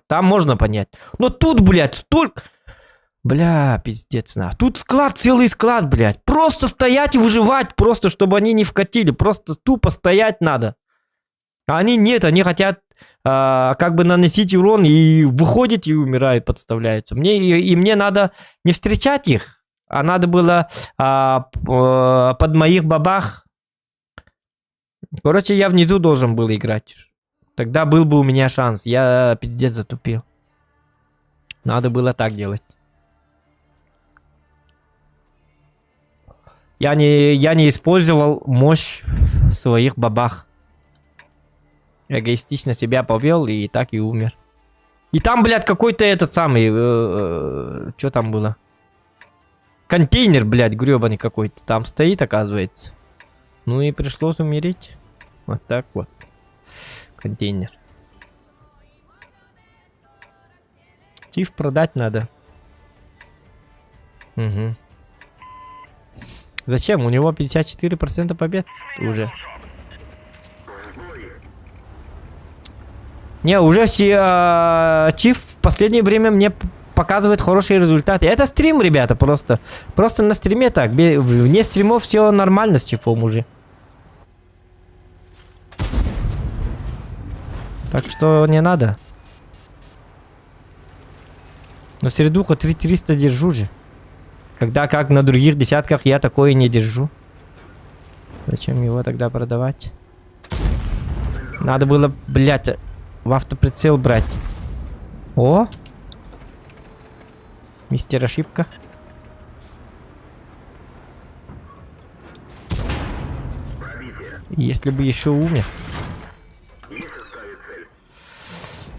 S1: Там можно понять. Но тут, блядь, столько... Бля, пиздец, на. Тут склад, целый склад, блядь. Просто стоять и выживать, просто чтобы они не вкатили. Просто тупо стоять надо. А они нет, они хотят как бы наносить урон и выходят и умирают, подставляются. Мне, и мне надо не встречать их, а надо было под моих бабах. Короче, я внизу должен был играть. Тогда был бы у меня шанс. Я пиздец затупил. Надо было так делать. Я не использовал мощь своих бабах. Эгоистично себя повел и так и умер. И там, блядь, какой-то этот самый... Что там было? Контейнер, блядь, гребаный какой-то. Там стоит, оказывается. Ну и пришлось умереть. Вот так вот. Контейнер. Тиф продать надо. Угу. Зачем? У него 54% побед уже. Не, уже Чиф в последнее время мне показывает хорошие результаты. Это стрим, ребята, просто. Просто на стриме так. Вне стримов все нормально с Чифом уже. Так что не надо. Но средуха 3300 держу же. Когда как на других десятках я такое не держу. Зачем его тогда продавать? Надо было, блядь, в автоприцел брать. О! Мистер Ошибка. Если бы еще умер.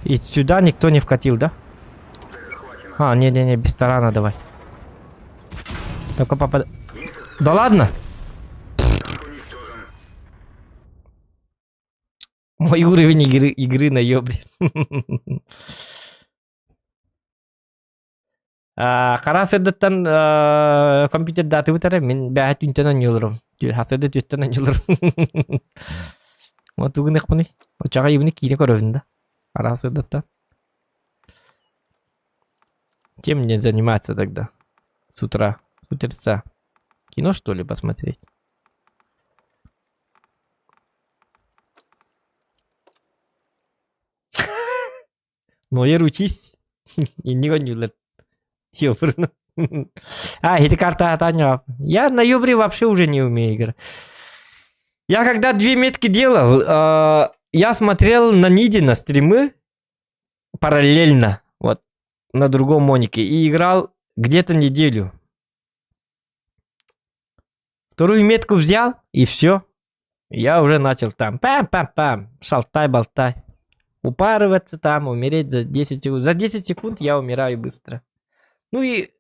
S1: И сюда никто не вкатил, да? А, не-не-не, без тарана давай. Только попад... Да ладно! Мой уровень игры, игры на ёбре. Хара сырдыттан компьютердаатыбыт эрэ мин бээһэ түнтэн оонньууларым. Хасырды түттэн оонньууларым. Вот тугун эхпиний? Оччоҕо ибини киинэ көрөбүн да. Хара сырдыттан. Чем мне заниматься тогда? С утра, с утреца. Кино что ли посмотреть? Ноер учись. Инник оонньуулар. Ёбрну. А, эти карта Таня. Я на Ёбре вообще уже не умею играть. Я когда две метки делал, я смотрел на Ниде на стримы параллельно, вот, на другом монике, и играл где-то неделю. Вторую метку взял, и все. Я уже начал там пам-пам-пам, шалтай-болтай. Упарываться там, умереть за 10 секунд. За 10 секунд я умираю быстро. Ну и...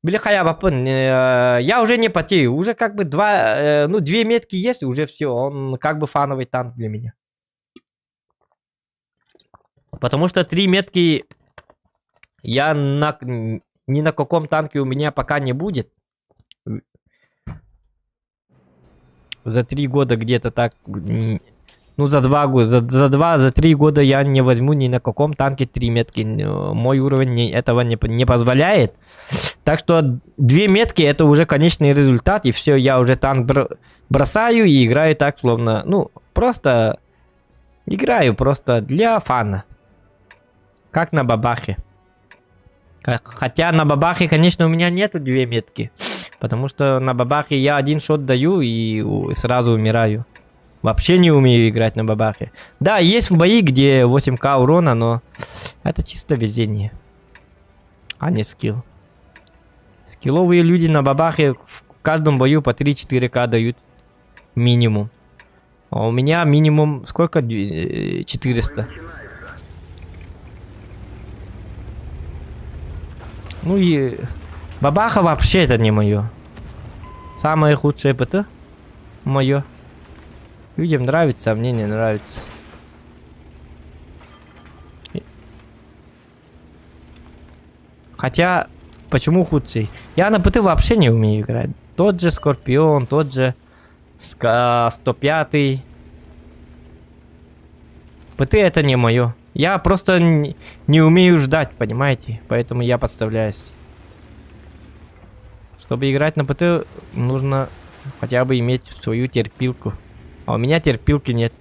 S1: Били хайаабаппын, я уже не потею. Уже как бы два, ну две метки есть, уже все. Он как бы фановый танк для меня. Потому что три метки я на, ни на каком танке у меня пока не будет. За 3 года где-то так. Ну, за 2 года, за 2, за 3 года я не возьму ни на каком танке три метки. Мой уровень не, этого не позволяет. Так что две метки это уже конечный результат, и все, я уже танк бросаю и играю так, словно, ну, просто играю просто для фана. Как на бабахе. Хотя на бабахе, конечно, у меня нету две метки. Потому что на бабахе я один shot даю и сразу умираю. Вообще не умею играть на бабахе. Да, есть бои, где 8к урона, но это чисто везение. А не скилл. Скилловые люди на бабахе в каждом бою по 3-4к дают минимум. А у меня минимум сколько? 400. Ну и бабаха вообще это не мое. Самое худшее ПТ мое. Людям нравится, а мне не нравится. Хотя, почему худший? Я на ПТ вообще не умею играть. Тот же Скорпион, тот же 105. ПТ это не мое. Я просто не умею ждать, понимаете? Поэтому я подставляюсь. Чтобы играть на ПТ, нужно хотя бы иметь свою терпилку. А у меня терпилки нет.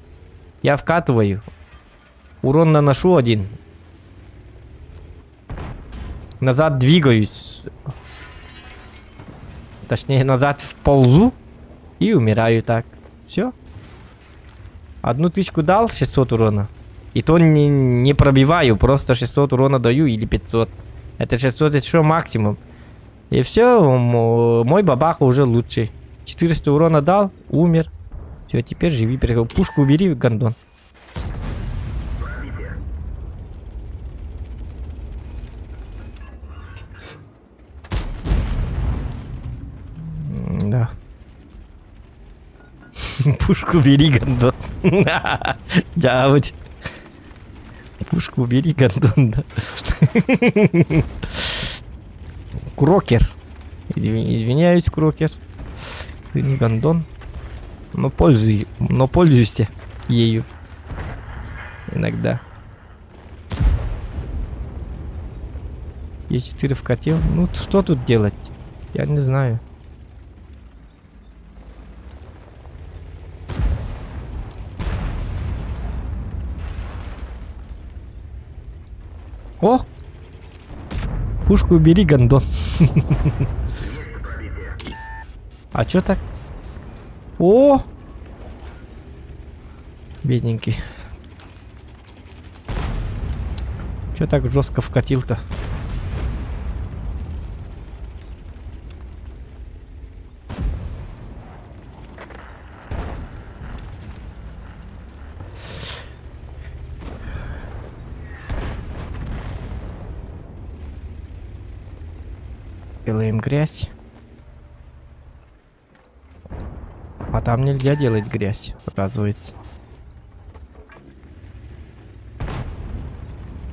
S1: Я вкатываю. Урон наношу один. Назад двигаюсь. Точнее, назад вползу и умираю так. Все. Одну тычку дал, 600 урона. И то не пробиваю, просто 600 урона даю или 500. Это 600 еще максимум. И все, мой бабаха уже лучший. 400 урона дал, умер. Все, теперь живи. Пушку убери, гондон. Да. Пушку убери, гондон. Дьэ, Пушку убери, гондон, да. Крокер. Извиняюсь, Крокер. Ты не гондон. Но пользуйся ею. Иногда. Е4 вкатил. Ну, что тут делать? Я не знаю. О! Пушку убери, гондон. А чё так? О! Бедненький. Чё так жестко вкатил-то? Делаем грязь. А там нельзя делать грязь, оказывается.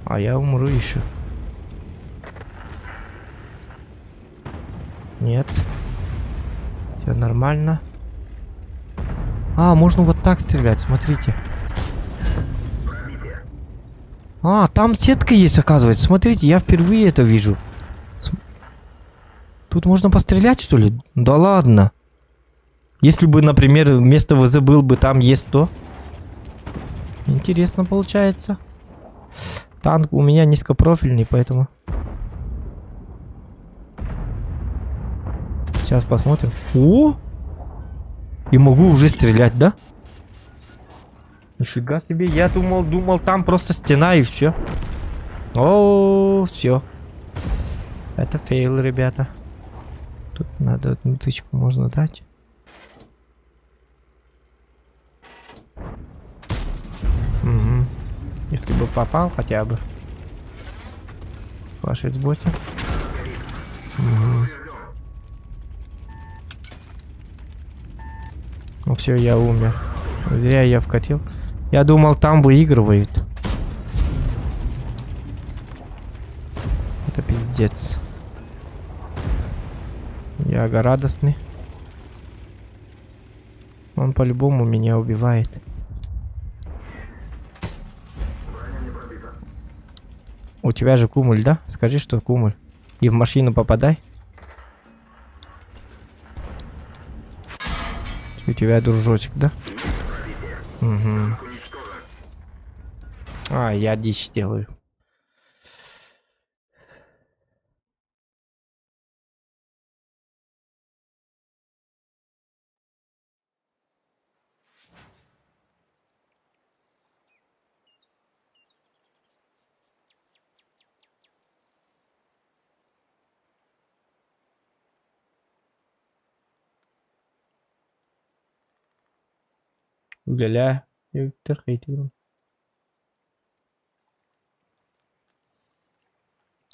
S1: А я умру еще. Нет. Все нормально. А, можно вот так стрелять, смотрите. А, там сетка есть, оказывается. Смотрите, я впервые это вижу. Тут можно пострелять, что ли? Да ладно. Если бы, например, вместо ВЗ был бы там Е100. Интересно получается. Танк у меня низкопрофильный, поэтому... Сейчас посмотрим. О! И могу уже стрелять, да? Нифига себе, я думал, думал, там просто стена и все. О, все. Это фейл, ребята. Тут надо одну тычку можно дать. Угу. Если бы попал хотя бы. 268. Угу. Ну все, я умер. Зря я вкатил. Я думал, там выигрывают. Это пиздец. Я радостный. Он по-любому меня убивает. У тебя же кумуль, да? Скажи, что кумуль. И в машину попадай. У тебя дружочек, да? Угу. А, я дичь делаю. Үлэлээ.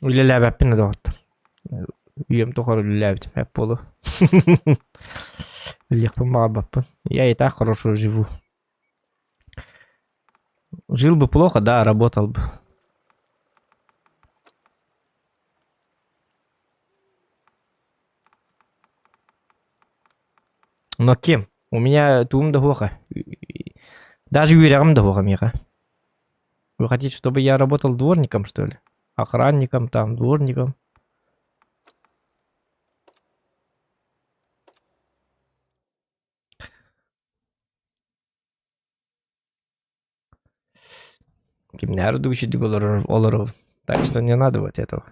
S1: Үлэлээбэппин да доҕоттор. Үйэм тухары үлэлээбитим эп буолуо. Үлэлиэхпин баҕарбаппын. Я и так хорошо живу. Жил бы плохо, да, работал бы. Но кем? У меня туум да суоха. Даже үөрэҕим да суоха миэхэ. Вы хотите, чтобы я работал дворником, что ли? Охранником там, дворником? Кимнээр дучит олорор. Так что не надо вот этого.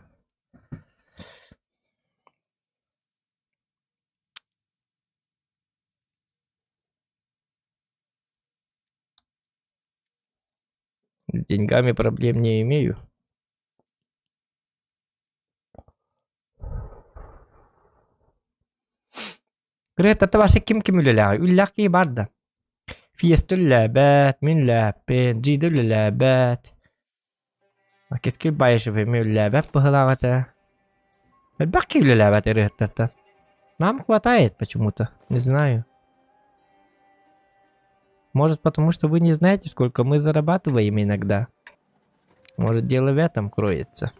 S1: С деньгами проблем не имею. Кырыаттата вообще ким ким үлэлээҕий? Үлэлээх киһи баар да. Фиеста үлэлээбэт, мин үлэлээппин, Джида үлэлээбэт. Кэскил Баишев эмиэ үлэлээбэт быһыылаах этэ. Элбэх киһи үлэлээбэт ырыаһыттартан. Нам хватает почему-то, не знаю. Может, потому что вы не знаете, сколько мы зарабатываем иногда. Может, дело в этом кроется.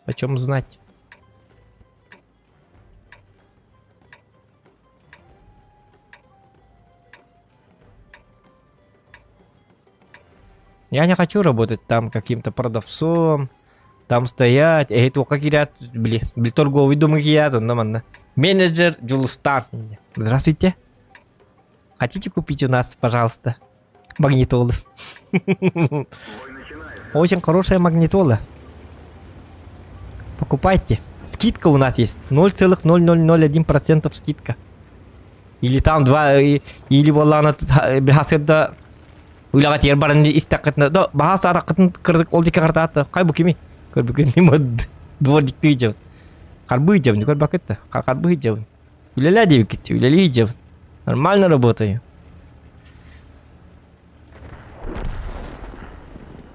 S1: Почем знать? Я не хочу работать там каким-то продавцом, там стоять, эй, туохха киирээт, били, били торговый дом киирээт, онно манна. Менеджер Джулустан. Здравствуйте. Хотите купить у нас, пожалуйста, магнитолу? Очень хорошая магнитола. Покупайте. Скидка у нас есть. 0,0001% скидка. Или там два, или буоллаҕына быһасырда үлэҕэ тиэр баран истэххитинэ да баһа саатаххытын кырдык ол диэки хартаатта хай бу кими көрбүкүн дворниктыы дьабын харбыы дьабын көрбөккүт да харбыы дьабын үлэлээ диэбиккит үлэлии дьабын нормально работаю.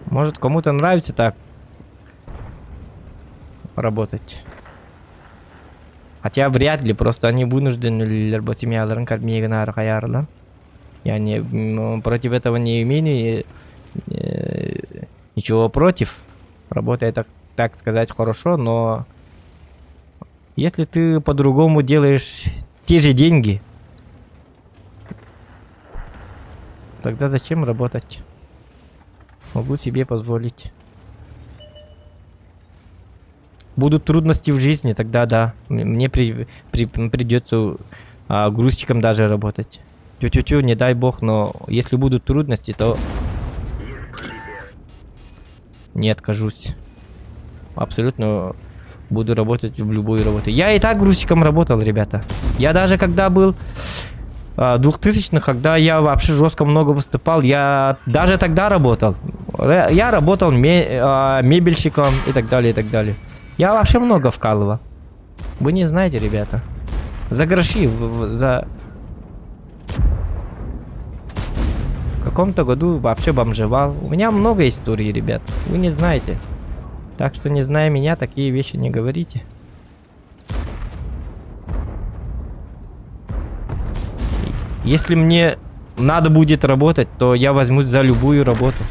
S1: Может, кому-то нравится так работать. Хотя вряд ли, просто они вынуждены бу семьяларын кормить хайаарла. Я не против этого не имею ничего против. Работа это, так сказать, хорошо, но если ты по-другому делаешь те же деньги, тогда зачем работать? Могу себе позволить. Будут трудности в жизни, тогда да. Мне придется грузчиком даже работать. Тю-тю-тю, не дай бог, но если будут трудности, то не откажусь. Абсолютно буду работать в любой работе. Я и так грузчиком работал, ребята. Я даже когда был 2000-х, когда я вообще жестко много выступал, я даже тогда работал. Я работал мебельщиком и так далее, и так далее. Я вообще много вкалывал. Вы не знаете, ребята. За гроши, за... В каком-то году вообще бомжевал. У меня много историй, ребят. Вы не знаете. Так что, не зная меня, такие вещи не говорите. Если мне надо будет работать, то я возьмусь за любую работу.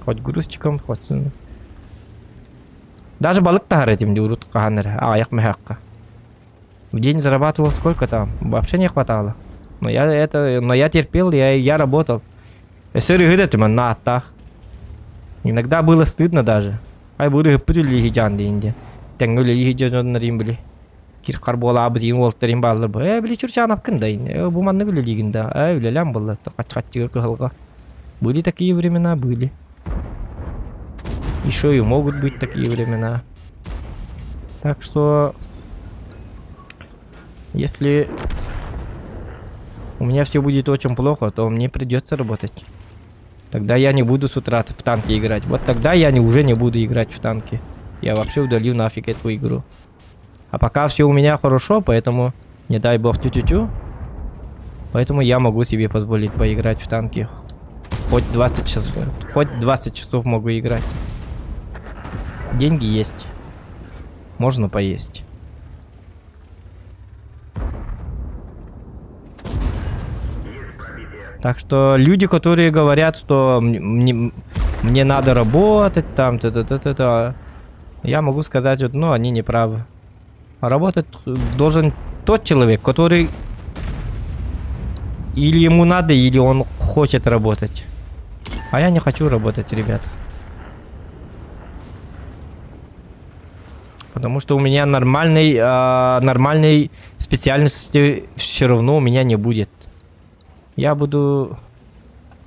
S1: Хоть грузчиком, хоть... Даже балык таһар этим урут хаһан эрэ, аҕыйах мөһөөххө. В день зарабатывал сколько там? Вообще не хватало. Но я терпел, я работал. Өссө этим на аттах. Иногда было стыдно даже. Ай бу үлэлии диэн диэн. Тэҥҥэ үлэлии дьоннорун били. Кир карболаабыт иин уолтарин бааллар бу. Э били чурчаанапкын да. Э бу маннык үлэлиигин да. Э үлэлээн буолла. Хаччы кыһалҕа. Были такие времена, были. Еще и могут быть такие времена. Так что, если у меня все будет очень плохо, то мне придется работать. Тогда я не буду с утра в танки играть. Вот тогда я не, уже не буду играть в танки. Я вообще удалю нафиг эту игру. А пока все у меня хорошо, поэтому не дай бог тю-тю-тю. Поэтому я могу себе позволить поиграть в танки. Хоть 20 часов, хоть 20 часов могу играть. Деньги есть. Можно поесть. Так что люди, которые говорят, что мне надо работать там, т-т-т-т-т, я могу сказать, вот, ну, они не правы. Работать должен тот человек, который или ему надо, или он хочет работать. А я не хочу работать, ребят. Потому что у меня нормальной специальности все равно у меня не будет. Я буду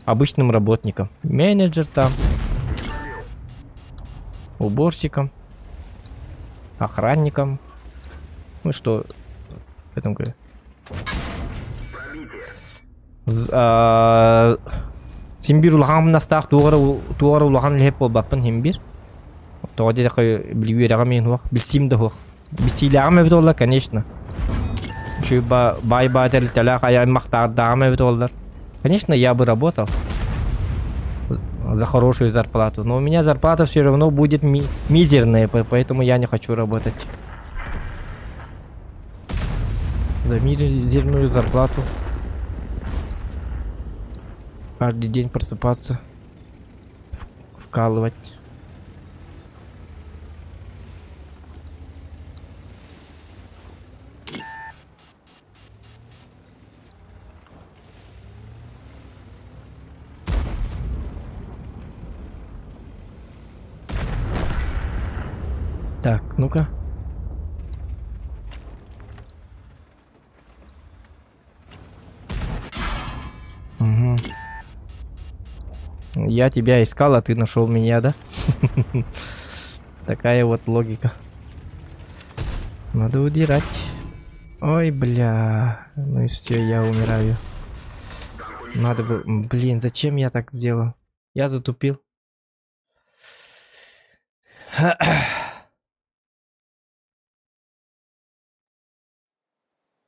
S1: обычным работником. Менеджер там. Уборщиком. Охранником. Ну что в этом говорю. Син биир улахан хамнастаах туох эрэ улахан үлэһит буолбаппын син биир. Тоҕо диэтэххэ били үөрэҕим иһин суох, билсиим да суох. Билсиилээҕим эбит буоллар, конечно. Үчүгэй баай баай тэрилтэлээх аймахтаардааҕым эбит буоллар. Конечно, я бы работал за хорошую зарплату, но у меня зарплата все равно будет мизерная, поэтому я не хочу работать. За мизерную зарплату. Каждый день просыпаться, вкалывать. Так, ну-ка. Угу. Я тебя искал, а ты нашел меня, да? Такая вот логика. Надо удирать. Ой, бля. Ну и все, я умираю. Надо бы... Блин, зачем я так сделал? Я затупил.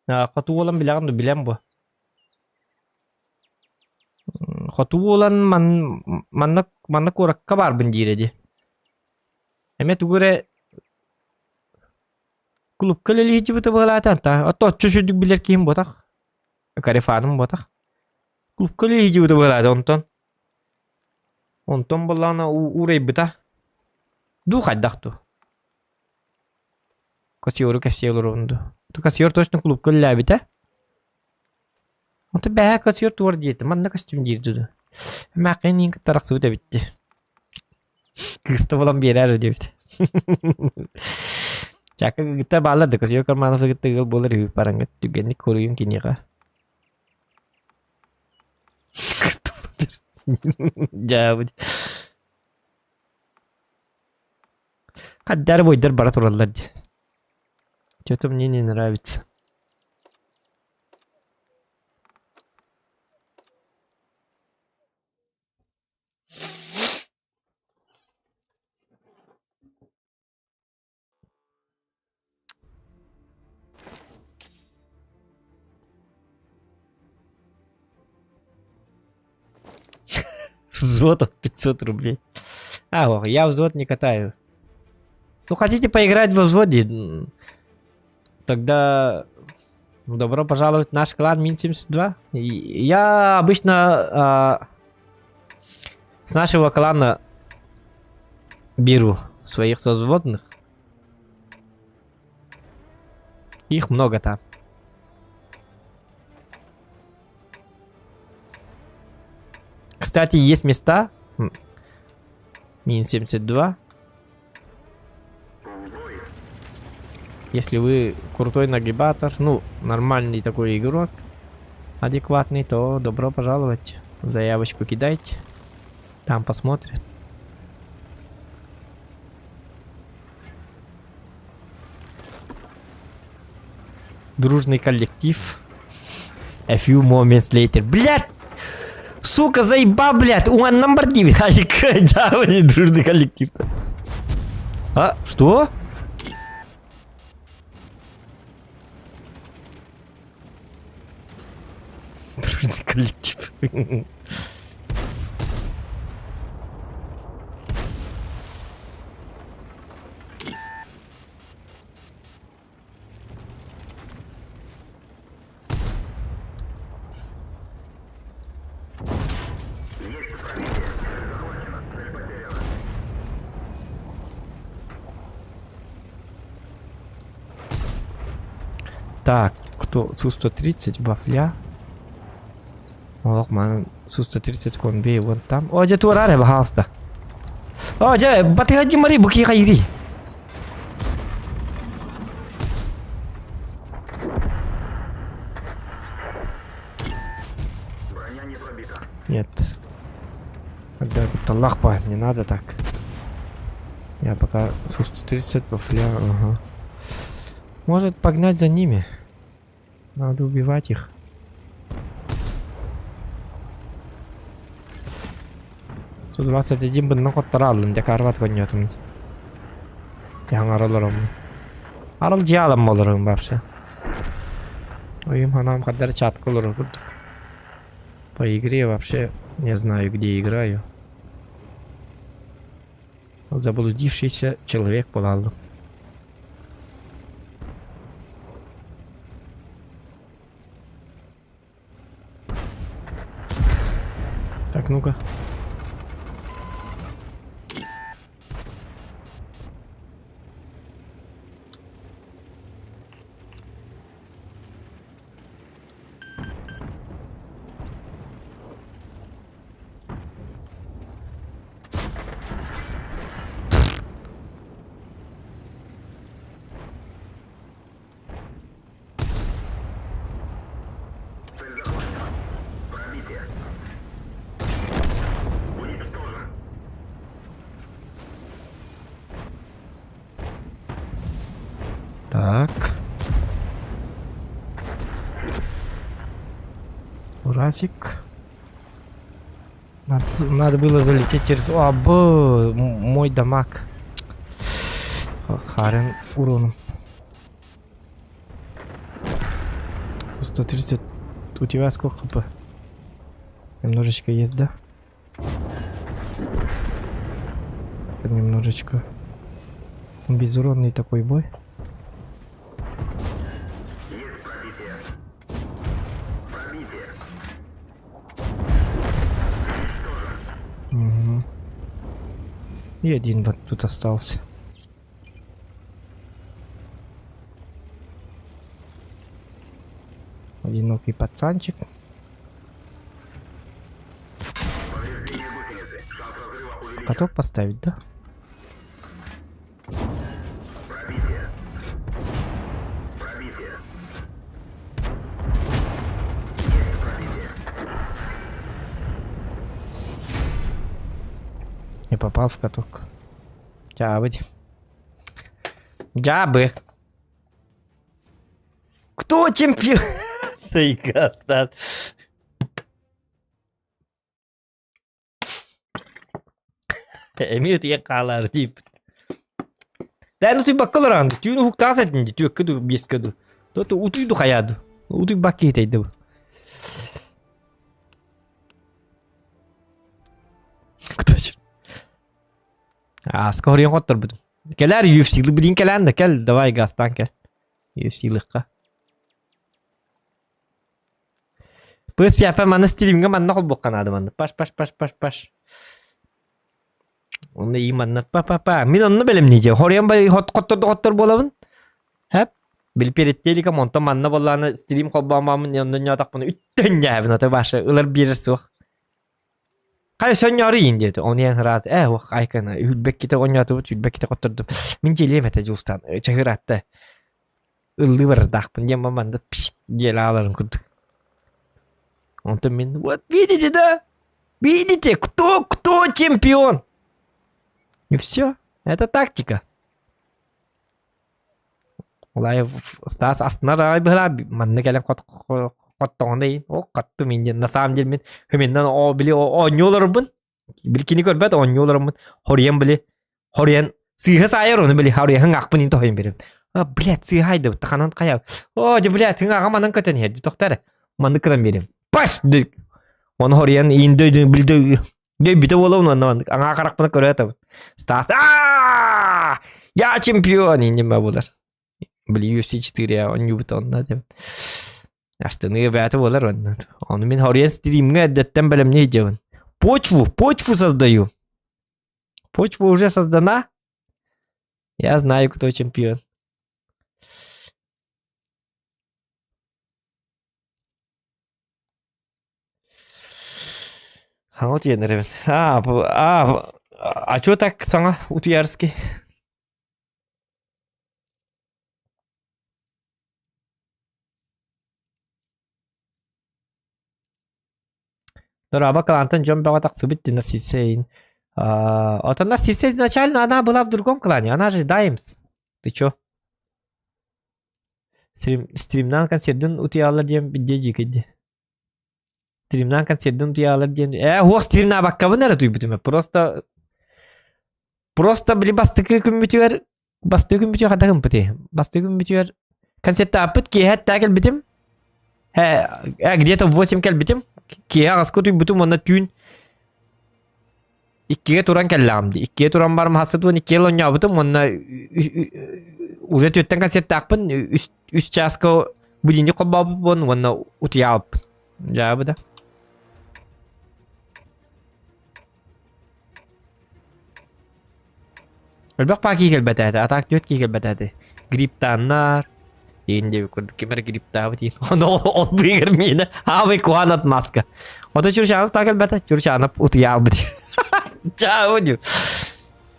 S1: Хоту буолан билэҕин дуо? Билэн буо. Хоту буолан ман манна манна куоракка баарбын диирэ дии. Эмиэ тугу эрэ клубка үлэлиһиччибитэ быһалаата та отто оччо сүрдүк билэр киһим буотах. Карифаным буотах. Клубка үлэлиһиччибитэ быһалаата онтон. Онтон буоллаҕына уурайбыта. Дуу хайдах дуу? Кассиору кэпсии олоробун дуу? Кассиор точно клубка үлэлээбитэ. Онто бэһээ кассиор туор диэтэ, манна костюм диирдэ дуу. Эмээххин иин кытта арахсыбыт эбит дии. Кыыста булан биэрээр диэбит. Чака кытта бааллар да Кассиор Карманов кытта ыал буолар үһү бараҥҥыт түгэнник хоруйун киниэхэ. Кыыста булан Дьаабыт. Хаддар бойдар бара тураллар дии. Что-то мне не нравится. Взвод от 500 рублей. А, ох, я взвод не катаю. Ну, хотите поиграть во взводе? Тогда добро пожаловать в наш клан Мин-72. Я обычно с нашего клана беру своих созводных. Их много там. Кстати, есть места. Минус 72. Если вы крутой нагибатор, ну, нормальный такой игрок, адекватный, то добро пожаловать. Заявочку кидайте. Там посмотрят. Дружный коллектив. A few moments later. Блядь! Сука, заеба, блядь! One number 9. Ай, дружный коллектив. А, что? Дружный коллектив. Так, кто? Су-130, вафля. Ох, ман, Су-130 конвей вон там. О, дьэ туораар пожалуйста. О, дьэ, батыга мари буки хайри. Нет. Когда лахпа, не надо так. Я пока Су-130 вафля, ага. Может погнать за ними. Надо убивать их. 121 бынна хоттараллым дьэ карват конньотум. Яңараларым. Арал дьаалам болорум вообще. Ойым ханам хаддар чатка олорор курдук. По игре вообще не знаю, где играю. Заблудившийся человек буолаллым. Так, ну-ка. Так. Уразик. Надо, надо было залететь через... А, б, мой дамаг. Харен уроном. 130. У тебя сколько хп? Немножечко есть, да? Немножечко. Безуронный такой бой. Угу. И один вот тут остался. Одинокий пацанчик. Готов поставить, да? Не попал в каток. Дябыть. Дябы. Кто чемпион? Сайгастан. Эмиэ утуйан хаалаары диэбит. Дээн утуйбакка олорон, түүн уһуктаҕас этин дии, түөккэ дуу, биэскэ дуу. То утуйду хайаа дуу. Утуйбакка киһитэйдэ бу. Кто Ааска хоруйан хотторбутум. Кэлээр UFC-лы билин кэлээн да кэл, давай газтаан кэл. UFC-лыхха. Пыс пиапа манна стримҥэ манна холбуохха наада манна. Паш паш паш паш паш. Онно и манна па па па. Мин онно бэлэмниидьэ. Хоруйан бай хот хотторду хоттор буолабын. Хэп. Били перед телеком онтон манна буоллаана стрим холбоомаамын онно ньоотохпуна үттэн ньээбин ото баша ылар биэрэр суох. Хайа сонньоору иин диэбитэ. Ону иһэн ыраас ээ уох айкана үһүлбэккитэ оонньоотубут, үһүлбэккитэ хоттордум. Мин дьиэлиэм этэ Дьулустаан чаһыыраатта ыллыы барардаахпын диэн манна пш диэн ааларын курдук. Онтон мин вот видите да? Видите, кто кто чемпион? И все. Это тактика. Улаев Стас астынар аҕай быһалаа манна кэлэн хоттоҕуна иһин о хаттым инньэ на самом деле мин хыминнан оо били оонньуу олорбун били кини көрбөт оонньуу олороммун хоруйан били хоруйан сыыһа саайар ону били хоруйаһын аахпын иһин тоһуйан биэрэбин а блядь сыыһа айдыбыт ханан хайа оо дьэ блядь тыҥааҕым анан көтөн иһэр тохто эрэ маннык гынан биэриэм паш ону хоруйан иин дөйдүн били Дьэ бүтэ буолабын уонна маннык аҥаа харахпына көрө сытабын. Стас аа Я чемпион инним буолар. Били UFC 4 оонньуубут онно диэн. Астыныы бэйэтэ буолар онно. Ону мин хоруйан стримҥэ эрдэттэн бэлэмнии сылдьабын. Почву, почву создаю. Почва уже создана. Я знаю, кто чемпион. Хаҥа утуйан эрэбин. Аа, аа, а чё так саҥа утуйарский? Дорообо клантан дьон бөҕө тахсыбыт дии Нарциссейн. Аа, оттон Нарцисса изначально она была в другом клане, она же Даймс. Ты чё? Стрим, стримнаан концердин утуйаллар диэн бидде дьиикэйди. Стримнаан концердин утуйаллар диэн... Ээ, уох стримнаабаккабын эрэ утуйбутум. Просто... Просто били бастакы күммүтүгэр... Бастакы күммүтүгэр хайдах гымпытый? Бастакы күммүтүгэр концерттааппыт киэһэ эттээ кэлбитим. Э, э, где-то в 8 кэлбитим. Киэһэ аҕаска утуйбутум уонна түүн Иккигэ туран кэллэҕим дии. Иккигэ туран барым хасыт уон иккигэ оонньообутум уонна уже түөттэн концертаахпын үс, үс чааска будильник холбообуппун уонна утуйаабыппын. Дьаабы да. Элбэх паа кии кэлбэтэ этэ, а так түөрт кии кэлбэтэ этэ. Грипптааннар, иин диэбит курдук ким эрэ грипптаабыт иин. Ону ол быыгар миэнэ аабай куһаан отмазка. Ото Чурчанов таа кэлбэтэ, Чурчанов утуйаабыт. Чаабы дип.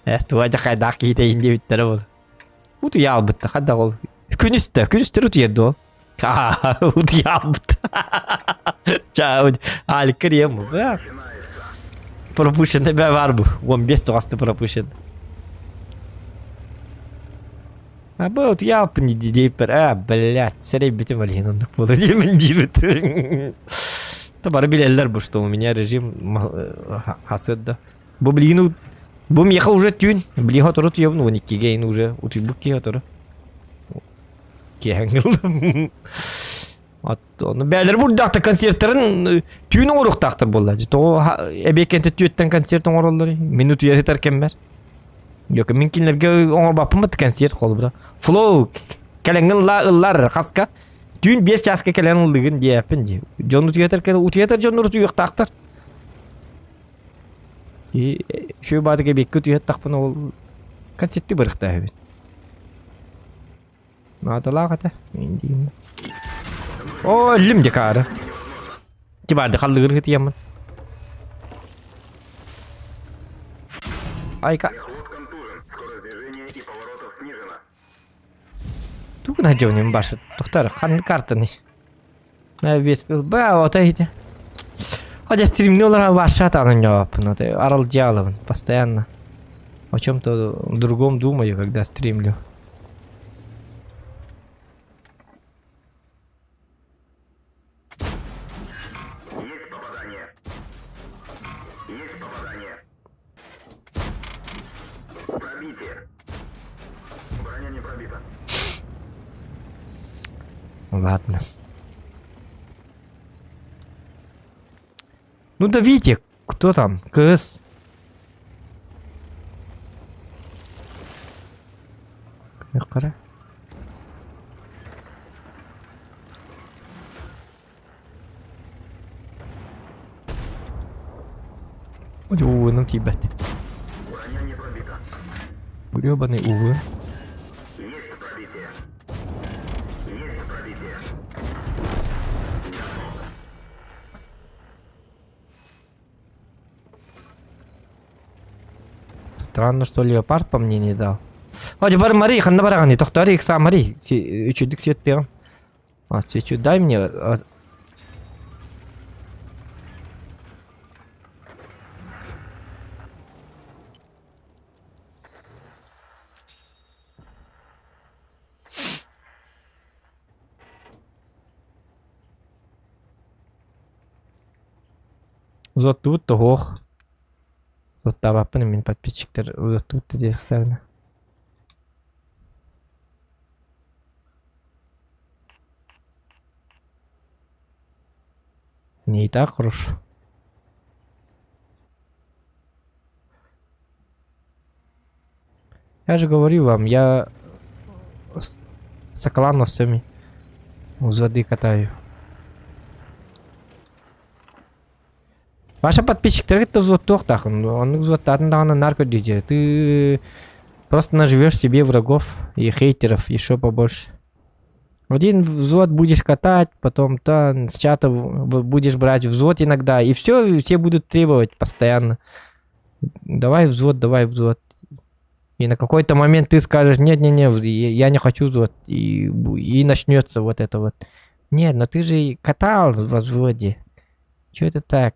S1: Э, туга дьахайдаах киһитэ иин диэбиттэрэ буолла. Утуйаалбыт да, хадда ол. Күнүстэ, күнүстэр утуйар дуо? Утуйаалбыт. Чаабы, Аликка диэн бу. Пропущенный баар бу. 15 тоҕосто пропущен. А бу утуйааппын дии диэппэр, а, блядь, сэрэйбитим ол иһин оннук буола диэмин диирбит. Да бары билэллэр бу, что у меня режим хасыт да. Бу билигин бу миэхэ уже түүн, билигин сотору утуйабын, 12-ге ин уже утуйбут киһи сотору. Киэһэҥ ыллым. Ону бээлэр бурдаахта концерттарын түүн оҥоруохтаахтар буолла. Тоҕо эбиэккэнтэ түөттэн концерт оҥороллор. Мин утуйар сытар кэммэр. Yok мин кинилэргэ оҥорбаппын бат концерт холобура. Флоу кэлэҥҥин ылла ыллар хаска. Түүн 5 чааска кэлэн ыллыгын диэппин дии. Дьон утуйатар кэлэн утуйатар дьоннор утуйуохтаахтар. И үчүгэй баатык эбиэккэ утуйаттахпына ол концертты барыахтаах эбит. Наадалаах этэ. Оо, өллүм декаары. Тибарды халлыгыр хытыйаммын. Айка. Тугун хадьабын барсы. Тохтар, ханны картаны. Вес ба, ота ити. Хотя стримни олар барша атаҕын жауаппын, аралдьаалабын постоянно. О чем-то другом думаю, когда стримлю.
S2: Есть попадание. Есть попадание. Пробитие. Броня не пробита.
S1: Ладно. Ну давите, кто там? КС. Кара. Увы, тиийбэт.
S2: Броня не пробита.
S1: Гребаный увы.
S2: Есть пробитие. Есть пробитие.
S1: Странно, что леопард по мне не дал. Хоть бар Мари, ханна бараҕыный, тохтоор икса Мари, үчүдүк сиэттиэҕим. А, свечу дай мне. Узаттыбыт тоһуох. Узаттаабаппын мин подписчиктар узаттыбыт да диэхтэринэ. Не и так хорошо. Я же говорю вам, я с с воды катаю. Ваша подписчиктаргыт да взводтуохтаахын, оннук взводтаатын даҕаны наар көрдүүчү. Ты просто наживешь себе врагов и хейтеров еще побольше. Один взвод будешь катать, потом то с чата будешь брать взвод иногда, и все, все будут требовать постоянно. Давай взвод, давай взвод. И на какой-то момент ты скажешь, нет-не-не, я не хочу взвод, и начнется вот это вот. Нет, но ты же катал в взводе. Че это так?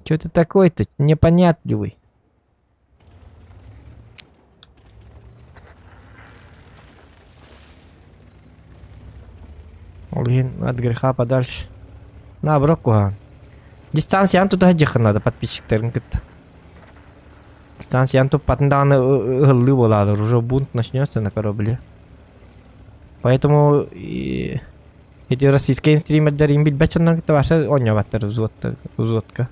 S1: Че ты такой-то непонятливый? Ол иһин от греха подальше. Наоборот куһаҕан. Дистанцияны тута сылдьыаххын наада подписчиктарын кытта. Дистанцияны туппатын даҕаны ыһыллыы буолаалар. Уже бунт начнется на корабле. Поэтому ити российскай стримердэр им билбэт дьоннорун кытта вообще оонньообаттар взводка.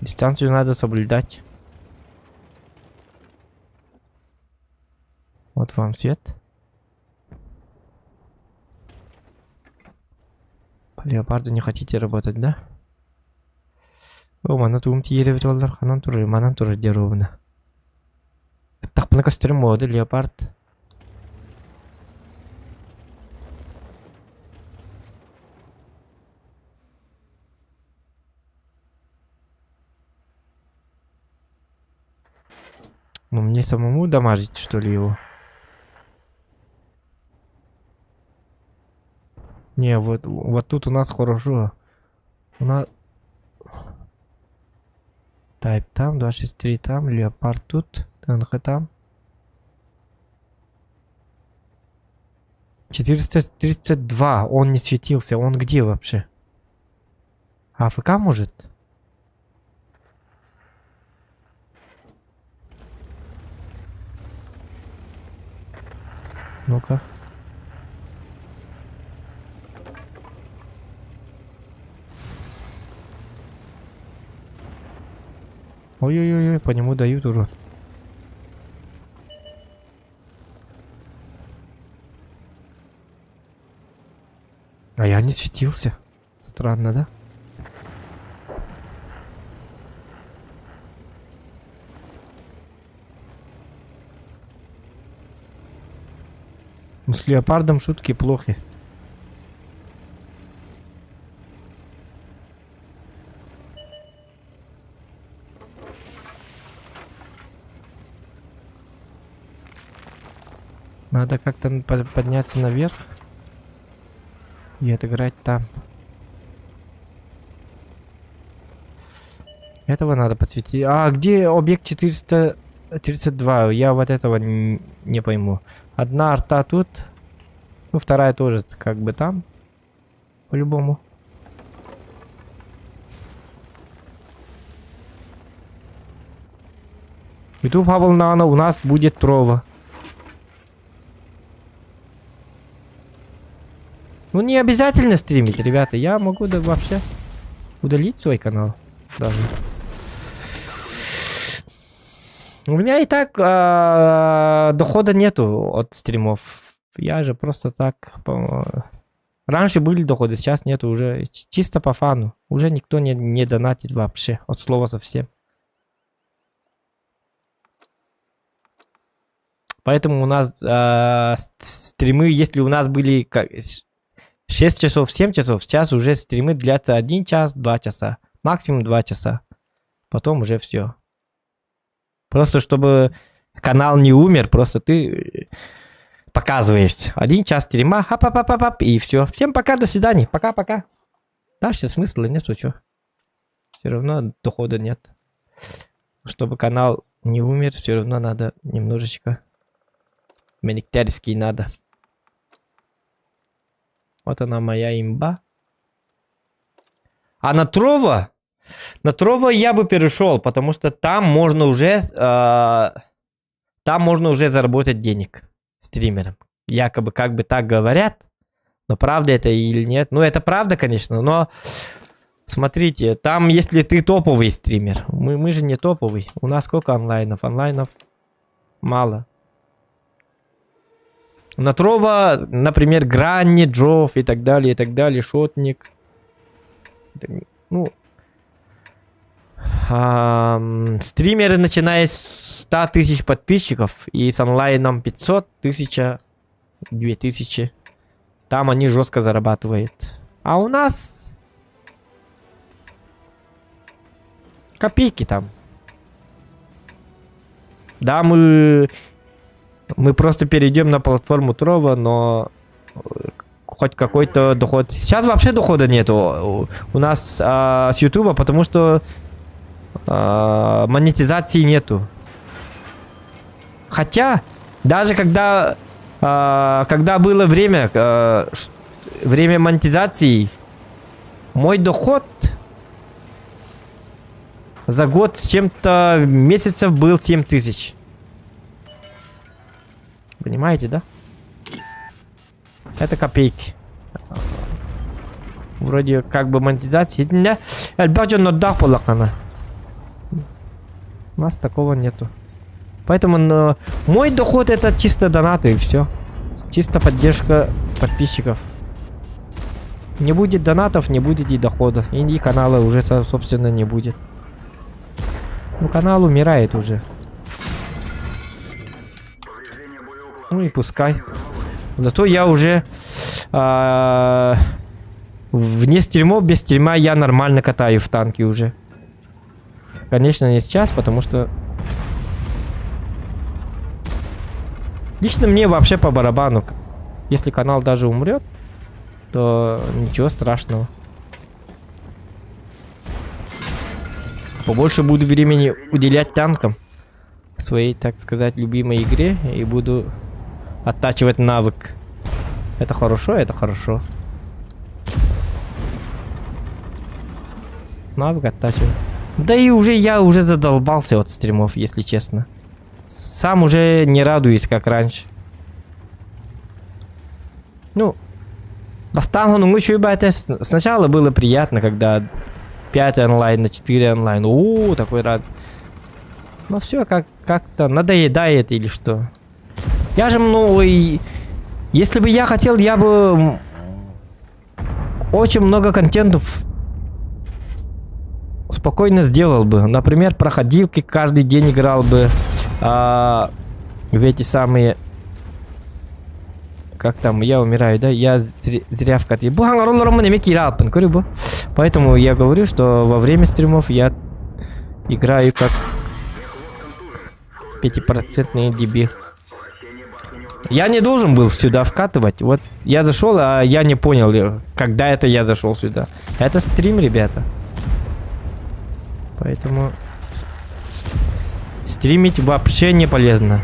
S1: Дистанцию надо соблюдать. Вот вам свет. По леопарду не хотите работать, да? О, манна тугум тиийэр эбит буоллар, ханан турар, манан турар диэровна. Тахпына көстөрүм буолуо леопард. Ну мне самому дамажить, что ли, его? Не, вот, вот тут у нас хорошо. У нас... Type там, 263 там, Леопард тут, ТНХ там. 432, он не светился, он где вообще? АФК может? Ну-ка. Ой-ой-ой, по нему дают урон. А я не светился. Странно, да? Ну, с леопардом шутки плохи. Надо как-то подняться наверх и отыграть там. Этого надо подсветить. А где объект 432? Я вот этого не пойму. Одна арта тут. Ну, вторая тоже как бы там. По-любому. YouTube Хабл у нас будет Трова. Ну, не обязательно стримить, ребята. Я могу да вообще удалить свой канал даже. У меня и так дохода нету от стримов. Я же просто так... Раньше были доходы, сейчас нету уже. Чисто по фану. Уже никто не донатит вообще. От слова совсем. Поэтому у нас стримы, если у нас были 6 часов, 7 часов, сейчас уже стримы длятся 1 час, 2 часа. Максимум 2 часа. Потом уже все. Просто чтобы канал не умер, просто ты показываешь. 1 час стрима, хап хап хап хап и все. Всем пока, до свидания. Пока-пока. Дальше смысла нету, что. Все равно дохода нет. Чтобы канал не умер, все равно надо немножечко. Мэниктерский надо. Вот она моя имба. А на Trovo? На Trovo я бы перешел, потому что там можно уже заработать денег стримером. Якобы как бы так говорят, но правда это или нет? Ну, это правда, конечно, но смотрите, там, если ты топовый стример, мы же не топовый. У нас сколько онлайнов? Онлайнов мало. На Trovo, например, Гранни, Джофф и так далее, Шотник. Ну, стримеры, начиная с 100 тысяч подписчиков и с онлайном 500, 1000, 2000, там они жестко зарабатывают. А у нас копейки там. Да, мы просто перейдем на платформу Trovo, но хоть какой-то доход. Сейчас вообще дохода нету у нас с Ютуба, потому что монетизации нету. Хотя, даже когда было время монетизации, мой доход за год с чем-то месяцев был 7 тысяч. Понимаете, да? Это копейки. Вроде как бы монетизация. Не, У нас такого нету. Поэтому но, мой доход это чисто донаты и все. Чисто поддержка подписчиков. Не будет донатов, не будет и дохода. И канала уже, собственно, не будет. Ну, канал умирает уже. Ну и пускай. Зато я уже вне стримов, без стрима я нормально катаю в танке уже. Конечно, не сейчас, потому что... Лично мне вообще по барабану. Если канал даже умрет, то ничего страшного. Побольше буду времени уделять танкам. Своей, так сказать, любимой игре. И буду оттачивать навык. Это хорошо, это хорошо. Навык оттачивать. Да и уже я уже задолбался от стримов, если честно. Сам уже не радуюсь, как раньше. Ну, бастаан Сначала было приятно, когда 5 онлайн на 4 онлайн. О, такой рад. Но все как- как-то надоедает или что. Я же, ну, и... Если бы я хотел, я бы очень много контентов спокойно сделал бы. Например, проходилки каждый день играл бы. В эти самые... Как там, я умираю, да? Я зря в коте. Поэтому я говорю, что во время стримов я играю как пятипроцентный дебил. Я не должен был сюда вкатывать. Вот я зашел, а я не понял, когда это я зашел сюда. Это стрим, ребята. Поэтому стримить вообще не полезно.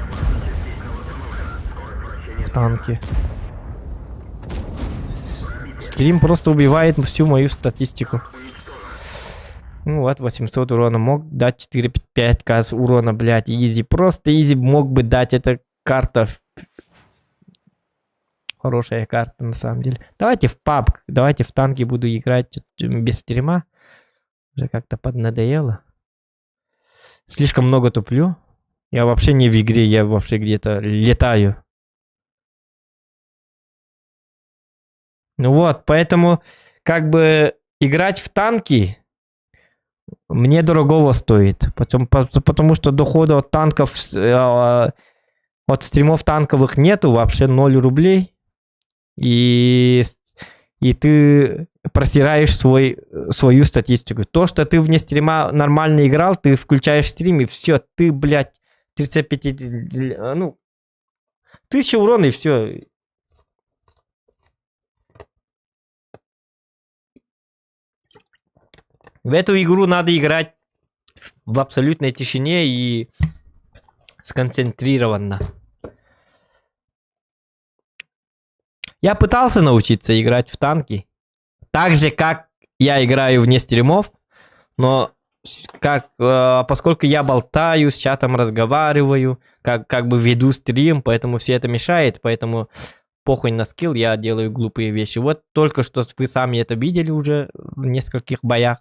S1: В танке. Стрим просто убивает всю мою статистику. Ну вот, 800 урона. Мог дать 4-5 к урона, блядь, easy. Просто easy мог бы дать. Это карта. Хорошая карта, на самом деле. Давайте в PUBG. Давайте в танки буду играть без стрима. Уже как-то поднадоело. Слишком много туплю. Я вообще не в игре, я вообще где-то летаю. Ну вот, поэтому как бы играть в танки мне дорогого стоит. Потому что дохода от танков, от стримов танковых нету, вообще 0 рублей. И ты просираешь свою статистику. То, что ты вне стрима нормально играл, ты включаешь стрим, и все, ты, блядь, 35, ну, 1000 урона, и все. В эту игру надо играть в абсолютной тишине и сконцентрированно. Я пытался научиться играть в танки. Так же, как я играю вне стримов, но поскольку я болтаю, с чатом разговариваю, как бы веду стрим, поэтому все это мешает, поэтому похуй на скилл, я делаю глупые вещи. Вот только что вы сами это видели уже в нескольких боях.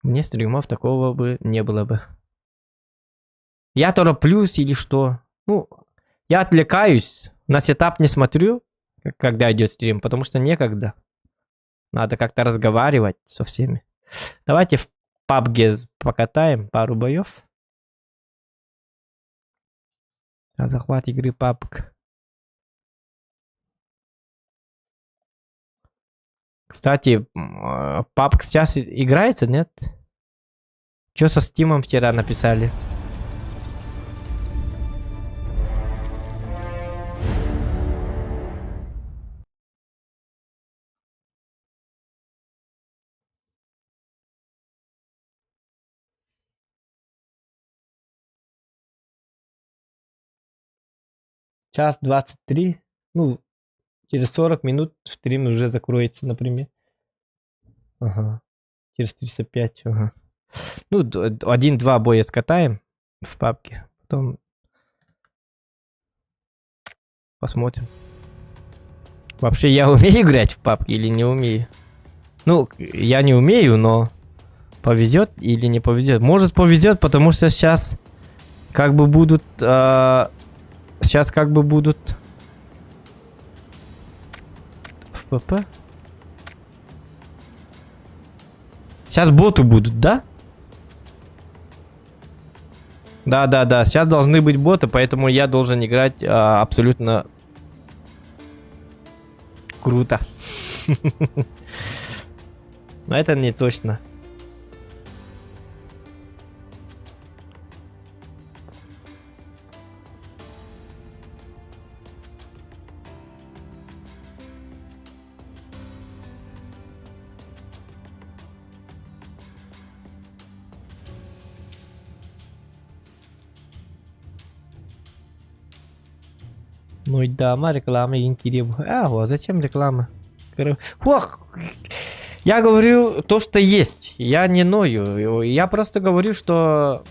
S1: Вне стримов такого бы не было бы. Я тороплюсь или что? Ну, я отвлекаюсь, на сетап не смотрю, когда идет стрим, потому что некогда. Надо как-то разговаривать со всеми. Давайте в PUBG покатаем пару боев. А захват игры PUBG. Кстати, PUBG сейчас играется, нет? Чё со Стимом вчера написали? Час 23. Ну, через 40 минут стрим уже закроется, например. Ага. Через 305, ага. Ну, один-два боя скатаем в папке. Потом посмотрим. Вообще, я умею играть в папке или не умею? Ну, я не умею, но повезет или не повезет. Может, повезет, потому что сейчас как бы будут... сейчас как бы будут... В ПП? Сейчас боты будут, да? Да, да, да. Сейчас должны быть боты, поэтому я должен играть абсолютно круто. Но это не точно. Нуйдаама реклама игин киириэ бу. А, зачем реклама? Ох, я говорю то, что есть. Я не ною. Я просто говорю, что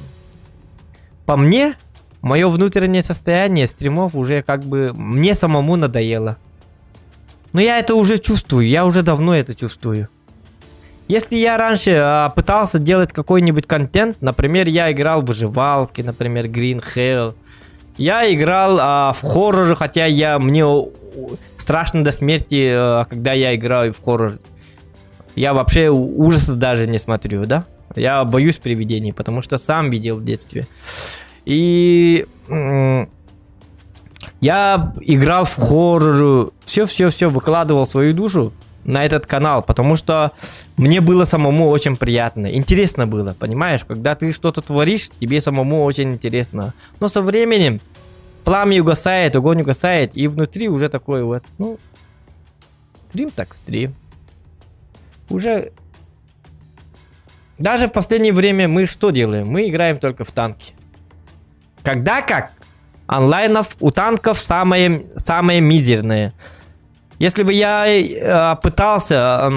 S1: по мне, мое внутреннее состояние стримов уже как бы мне самому надоело. Но я это уже чувствую, я уже давно это чувствую. Если я раньше пытался делать какой-нибудь контент, например, я играл в выживалки, например, Green Hell, я играл в хоррор, хотя я мне страшно до смерти, когда я играю в хоррор. Я вообще ужасы даже не смотрю, да? Я боюсь привидений, потому что сам видел в детстве. И я играл в хоррор, все-все-все выкладывал свою душу на этот канал, потому что мне было самому очень приятно, интересно было, понимаешь, когда ты что-то творишь, тебе самому очень интересно. Но со временем пламя угасает, огонь угасает, и внутри уже такой вот, ну, стрим так стрим. Уже даже в последнее время мы что делаем? Мы играем только в танки. Когда как? Онлайнов у танков самое, самое мизерное. Если бы я пытался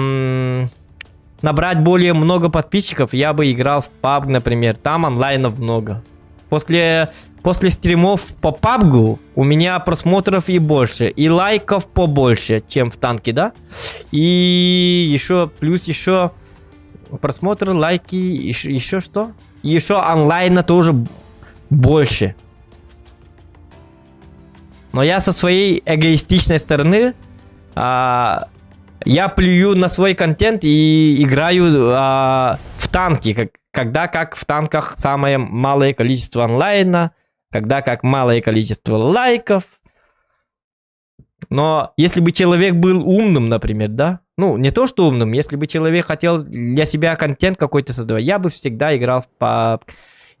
S1: набрать более много подписчиков, я бы играл в PUBG, например. Там онлайнов много. После стримов по PUBG у меня просмотров и больше, и лайков побольше, чем в танке, да? И еще, плюс еще просмотры, лайки, еще что? И еще онлайна тоже больше. Но я со своей эгоистичной стороны, я плюю на свой контент и играю в танки, когда как в танках самое малое количество онлайна, когда как малое количество лайков. Но если бы человек был умным, например, да? Ну, не то, что умным, если бы человек хотел для себя контент какой-то создавать, я бы всегда играл в PUBG.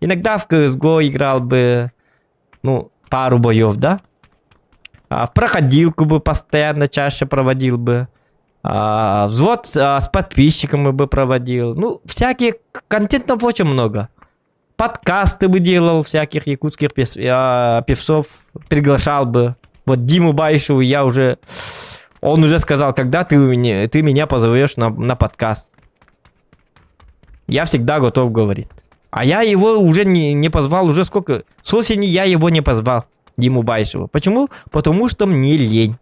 S1: Иногда в CSGO играл бы, ну, пару боев, да? В проходилку бы постоянно чаще проводил бы. Взвод с подписчиками бы проводил. Ну, всяких контентов очень много. Подкасты бы делал, всяких якутских певцов приглашал бы. Вот Диму Баишеву я уже... Он уже сказал, когда ты меня позовешь на подкаст. Я всегда готов, говорит. А я его уже не позвал уже сколько? С осени я его не позвал, Диму Баишева. Почему? Потому что мне лень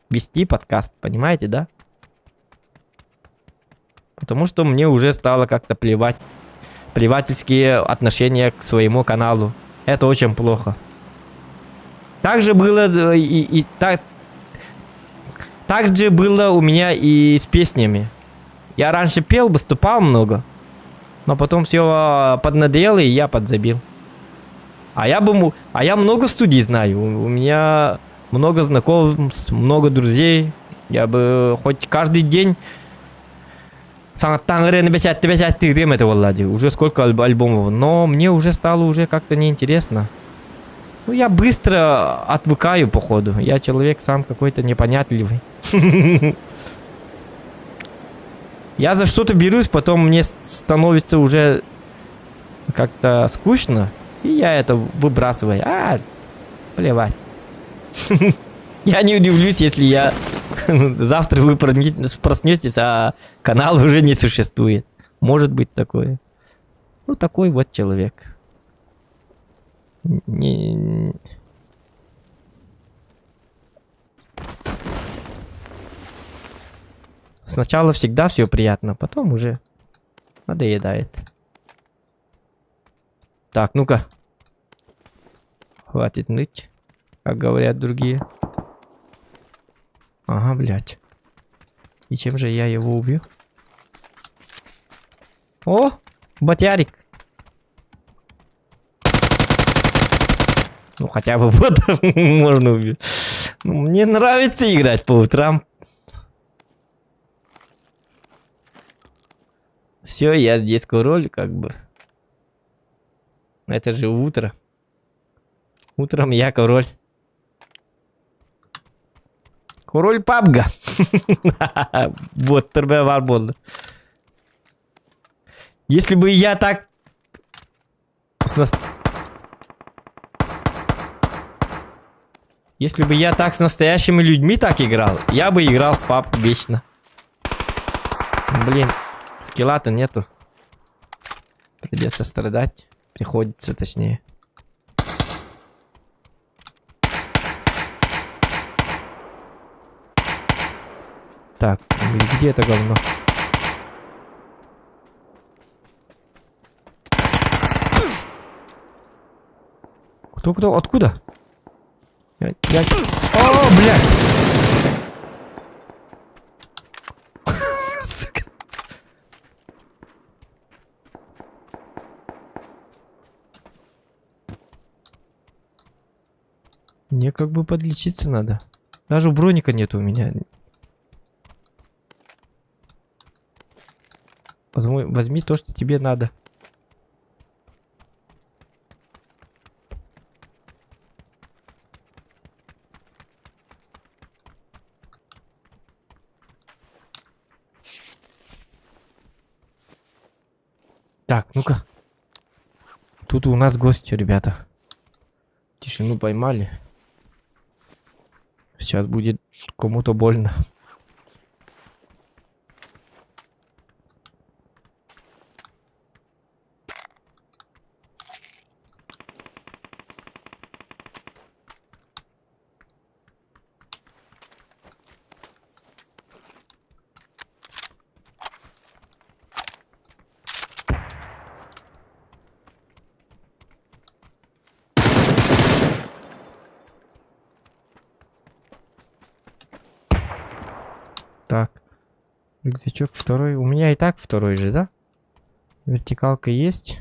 S1: вести подкаст, понимаете, да? Потому что мне уже стало как-то плевать. Плевательские отношения к своему каналу. Это очень плохо. Так же было и так, так же было у меня и с песнями. Я раньше пел, выступал много. Но потом все поднадоело, и я подзабил. А я много студий знаю. У меня много знакомств, много друзей. Я бы хоть каждый день это уже сколько альбомов. Но мне уже стало уже как-то неинтересно. Ну, я быстро отвыкаю, походу. Я человек сам какой-то непонятливый. Я за что-то берусь, потом мне становится уже как-то скучно, и я это выбрасываю. А, плевать. Я не удивлюсь, если я завтра вы проснетесь, а канал уже не существует. Может быть такое. Ну, такой вот человек. Не... Сначала всегда все приятно, потом уже надоедает. Так, ну-ка. Хватит ныть, как говорят другие. Ага, блядь. И чем же я его убью? О, батярик. Ну, хотя бы вот можно убить. Ну, мне нравится играть по утрам. Все, я здесь король, как бы. Это же утро. Утром я король. Король PUBG. Вот, буолла. Если бы я так... С нас... Если бы я так с настоящими людьми так играл, я бы играл в паб вечно. Блин, скилла-то нету. Придется страдать. Приходится, точнее. Так, где это говно? Кто, кто, откуда? Я, я... О, блядь! Сука. Мне как бы подлечиться надо. Даже броника нет у меня. Возьми, возьми то, что тебе надо. Так, ну-ка. Тут у нас гости, ребята. Тишину поймали. Сейчас будет кому-то больно. Так. Рюкзачок второй. У меня и так второй же, да? Вертикалка есть.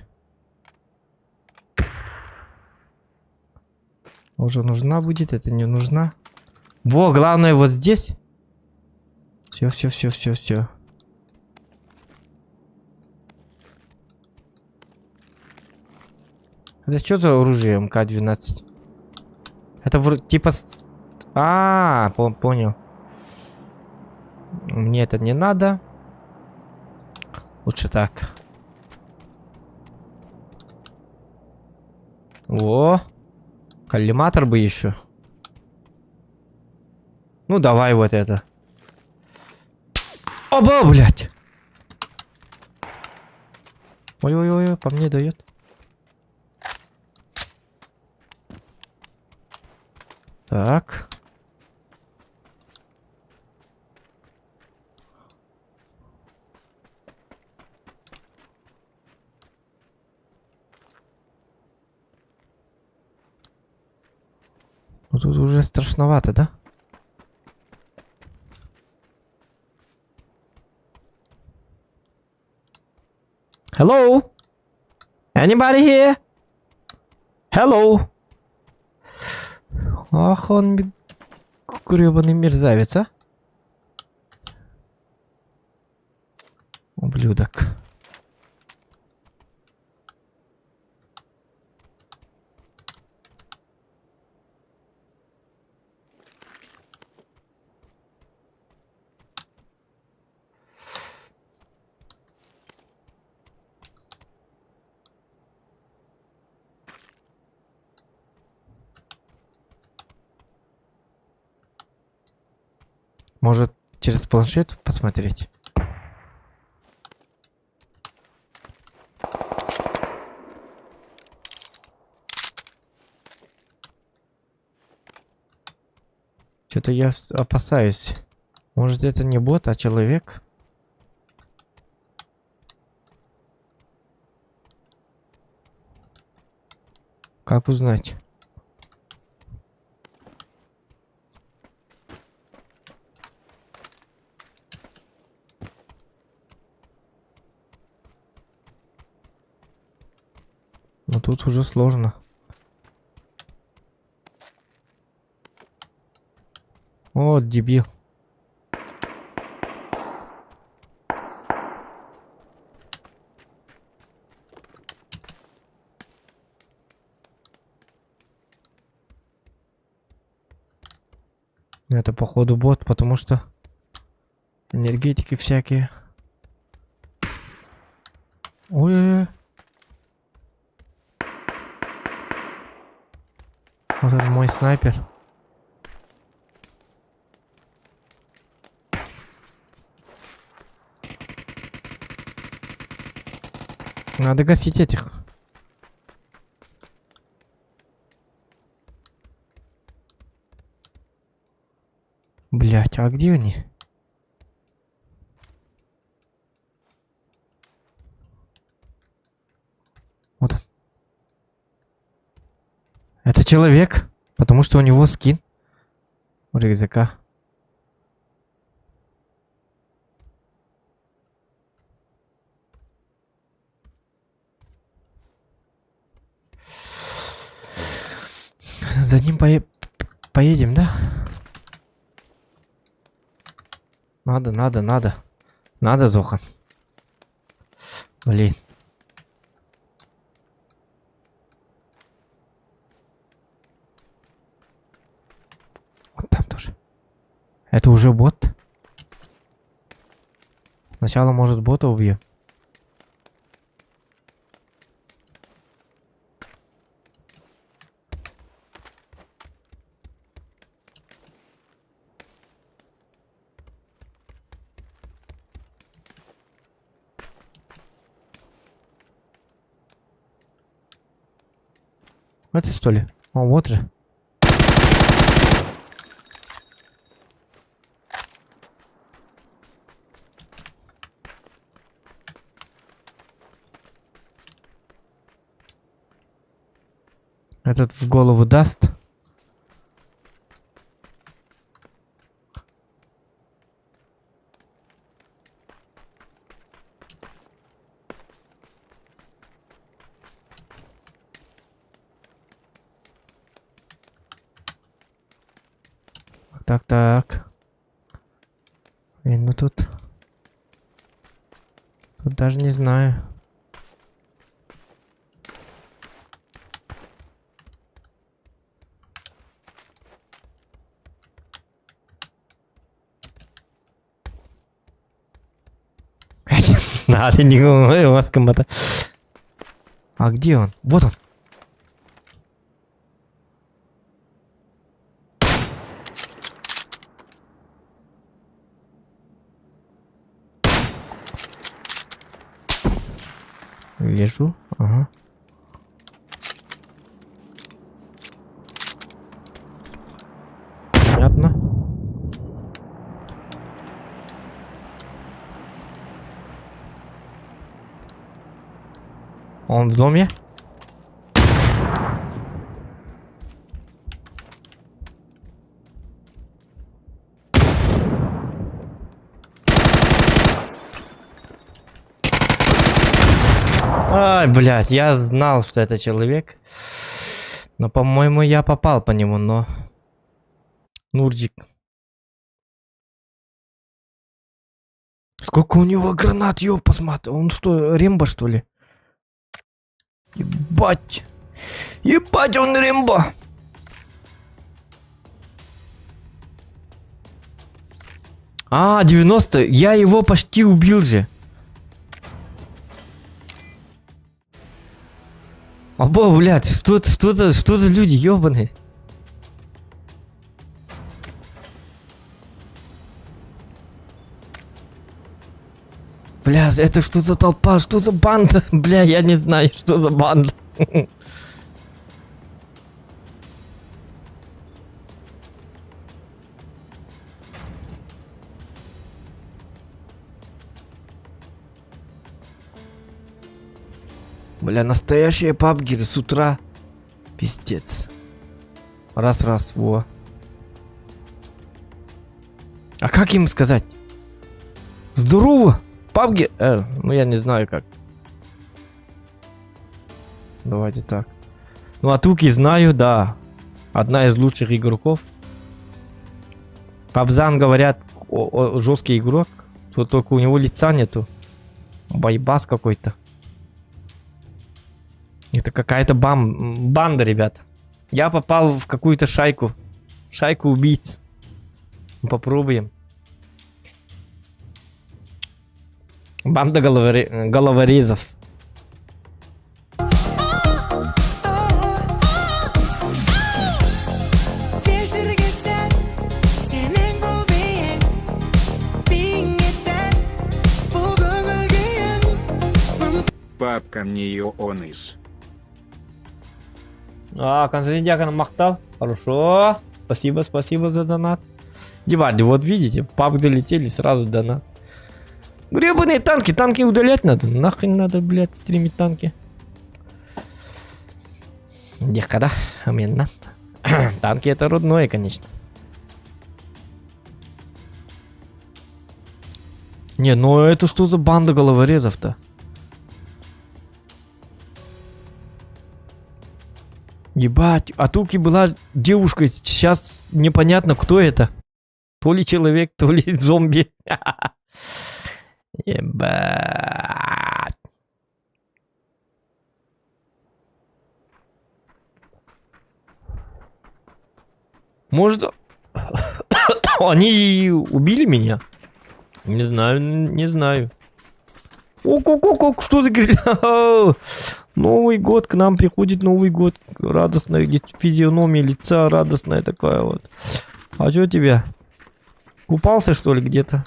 S1: Уже нужна будет, это не нужна. Во, главное вот здесь. Все, все, все, все, все. Это что за оружие МК-12? Это вроде типа... А, понял. Мне это не надо. Лучше так. О, коллиматор бы еще. Ну, давай вот это. Оба, блядь! Ой-ой-ой, по мне дает. Так. Ну тут уже страшновато, да? Hello? Anybody here? Hello? Ах, он гребаный мерзавец, а? Ублюдок. Может, через планшет посмотреть? Что-то я опасаюсь. Может, это не бот, а человек? Как узнать? Ну тут уже сложно. О, дебил. Это походу бот, потому что энергетики всякие. Ой-ой-ой. Вот это мой снайпер. Надо гасить этих. Блять, а где они? Вот он. Это человек, потому что у него скин у рюкзака. За ним поедем, да? Надо, надо, надо. Надо, Зохан. Блин. Вот там тоже. Это уже бот? Сначала, может, бота убьем. Это что ли? О, вот же. Этот в голову даст. Так, так. Блин, ну тут... Тут даже не знаю. Да, ты не у вас комбата. А где он? Вот он. Лежу. Ага. Понятно. Он в доме? Ай, блядь, я знал, что это человек. Но, по-моему, я попал по нему, но... Нурдик. Сколько у него гранат, ёпасмат. Он что, Рембо, что ли? Ебать. Ебать, он Рембо. А, 90. Я его почти убил же. Або, блядь, что за люди, ёбаные? Бля, это что за толпа, что за банда? Бля, я не знаю, что за банда. Бля, настоящие пабгеры с утра. Пиздец. Раз-раз, во. А как им сказать? Здорово! Пабги... Ну я не знаю как. Давайте так. Ну а Туки знаю, да. Одна из лучших игроков. Пабзан, говорят, жесткий игрок. Тут только у него лица нету. Байбас какой-то. Это какая-то банда, ребят. Я попал в какую-то шайку. Шайку убийц. Попробуем. Банда головорезов.
S3: Папка мне ее он из.
S1: А, Константин Дьяконов махтал. Хорошо. Спасибо, спасибо за донат. Дебарди, вот видите, папк залетели, сразу донат. Гребаные танки, танки удалять надо. Нахрен надо, блядь, стримить танки. Диэххэ да, Танки это родное, конечно. Не, ну это что за банда головорезов-то? Ебать, а Туки была девушкой, сейчас непонятно, кто это. То ли человек, то ли зомби. Ебать. Может, они убили меня? Не знаю, не знаю. Ок-ок-ок, что за гриль? Новый год, к нам приходит Новый год. Радостная физиономия лица, радостная такая вот. А что тебя? Купался, что ли, где-то?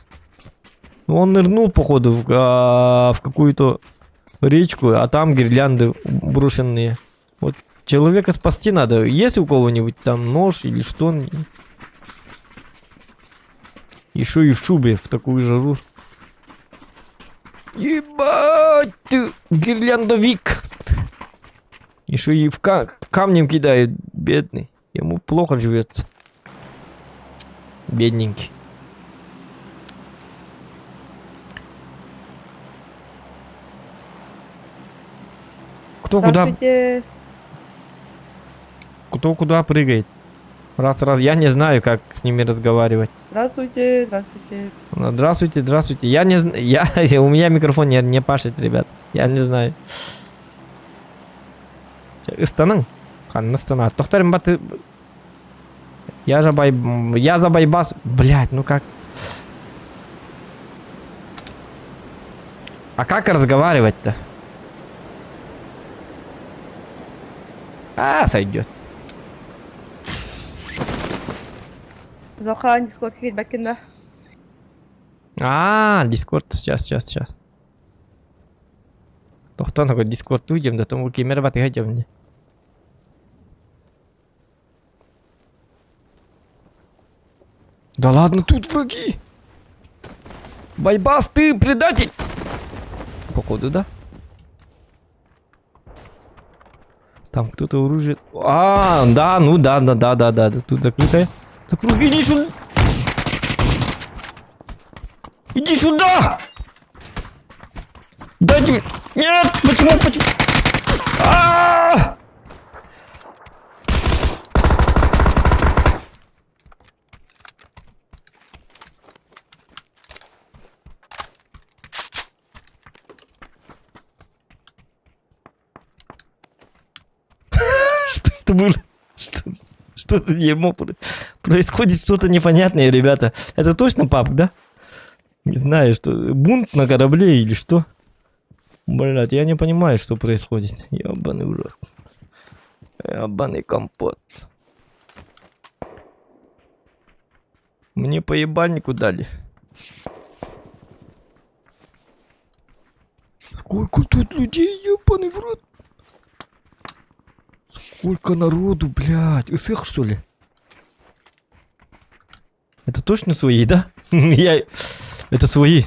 S1: Он нырнул, походу, в какую-то речку, а там гирлянды брошенные. Вот человека спасти надо. Есть у кого-нибудь там нож или что? Еще и в шубе в такую жару. Ебать ты, гирляндовик. Еще и в камнем кидает, бедный. Ему плохо живется. Бедненький. Кто куда?
S4: Здравствуйте.
S1: Кто куда прыгает? Раз, раз. Я не знаю, как с ними разговаривать.
S4: Здравствуйте, здравствуйте.
S1: Здравствуйте, здравствуйте. Я не знаю. Я, у меня микрофон не пашет, ребят. Я не знаю. Ыстаның. Ханна ыстана. Тохтарым баты. Я за байбас. Блять, ну как? А как разговаривать-то? А, сойдет.
S4: Зохан, Discord киирбэккин да.
S1: А, Дискорд, сейчас, сейчас, сейчас. Тохтоо Дискорд уйдем, да тому кемер бат мне. Да ладно, тут враги. Байбас, ты предатель! Походу, да? Там кто-то оружие... А, да, ну да, да, да, да, да. Тут закрытая. Закрой, иди сюда! Иди сюда! Дайте мне... Нет! Почему? Почему? А! Что это было? Что, что за дерьмо происходит? Что-то непонятное, ребята. Это точно пабг, да? Не знаю, что... Бунт на корабле или что? Блять, я не понимаю, что происходит. Ебаный в рот. Ебаный компот. Мне по ебальнику дали. Сколько тут людей, ебаный в рот. Сколько народу, блядь. Ысых, что ли? Это точно свои, да? Я... Это свои.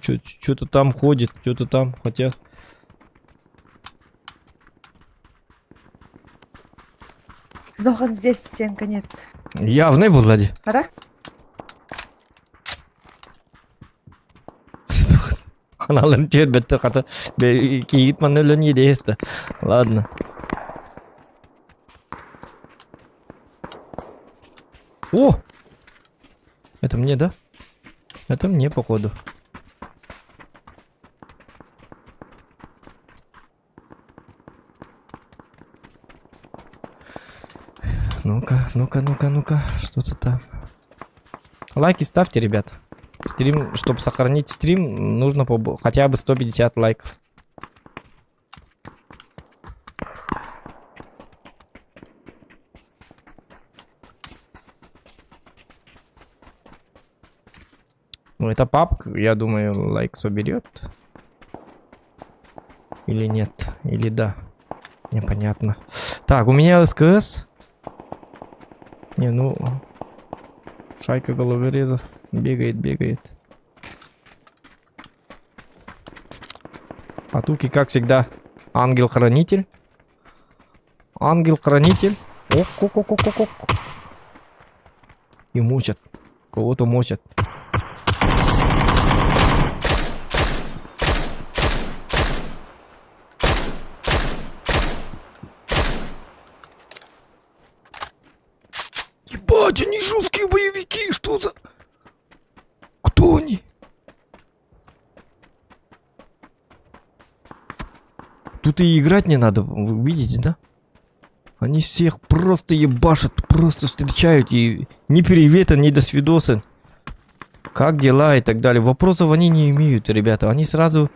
S1: Что-то там ходит, что-то там хотят.
S4: Зохан здесь всем конец.
S1: Явный был, Влади.
S4: Пора?
S1: Аналарын түөрбэттэр хата киит манна өлөн иэдэһиста. Ладно. О! Это мне, да? Это мне, походу. Ну-ка, ну-ка, ну-ка, ну-ка, что-то там. Лайки ставьте, ребят. Стрим, чтобы сохранить стрим, нужно хотя бы 150 лайков. Ну, это папка, я думаю, лайк соберет. Или нет, или да. Непонятно. Так, у меня СКС. Не, ну... Шайка головорезов бегает, бегает. А Туки, как всегда, ангел-хранитель. Ангел-хранитель. Ок-ок-ок-ок-ок. И мучат. Кого-то мочат. Ебать, они жесткие боевики, что за... Кто они? Тут и играть не надо, вы видите, да? Они всех просто ебашат, просто встречают и ни привета, ни до свидоса. Как дела и так далее. Вопросов они не имеют, ребята. Они сразу...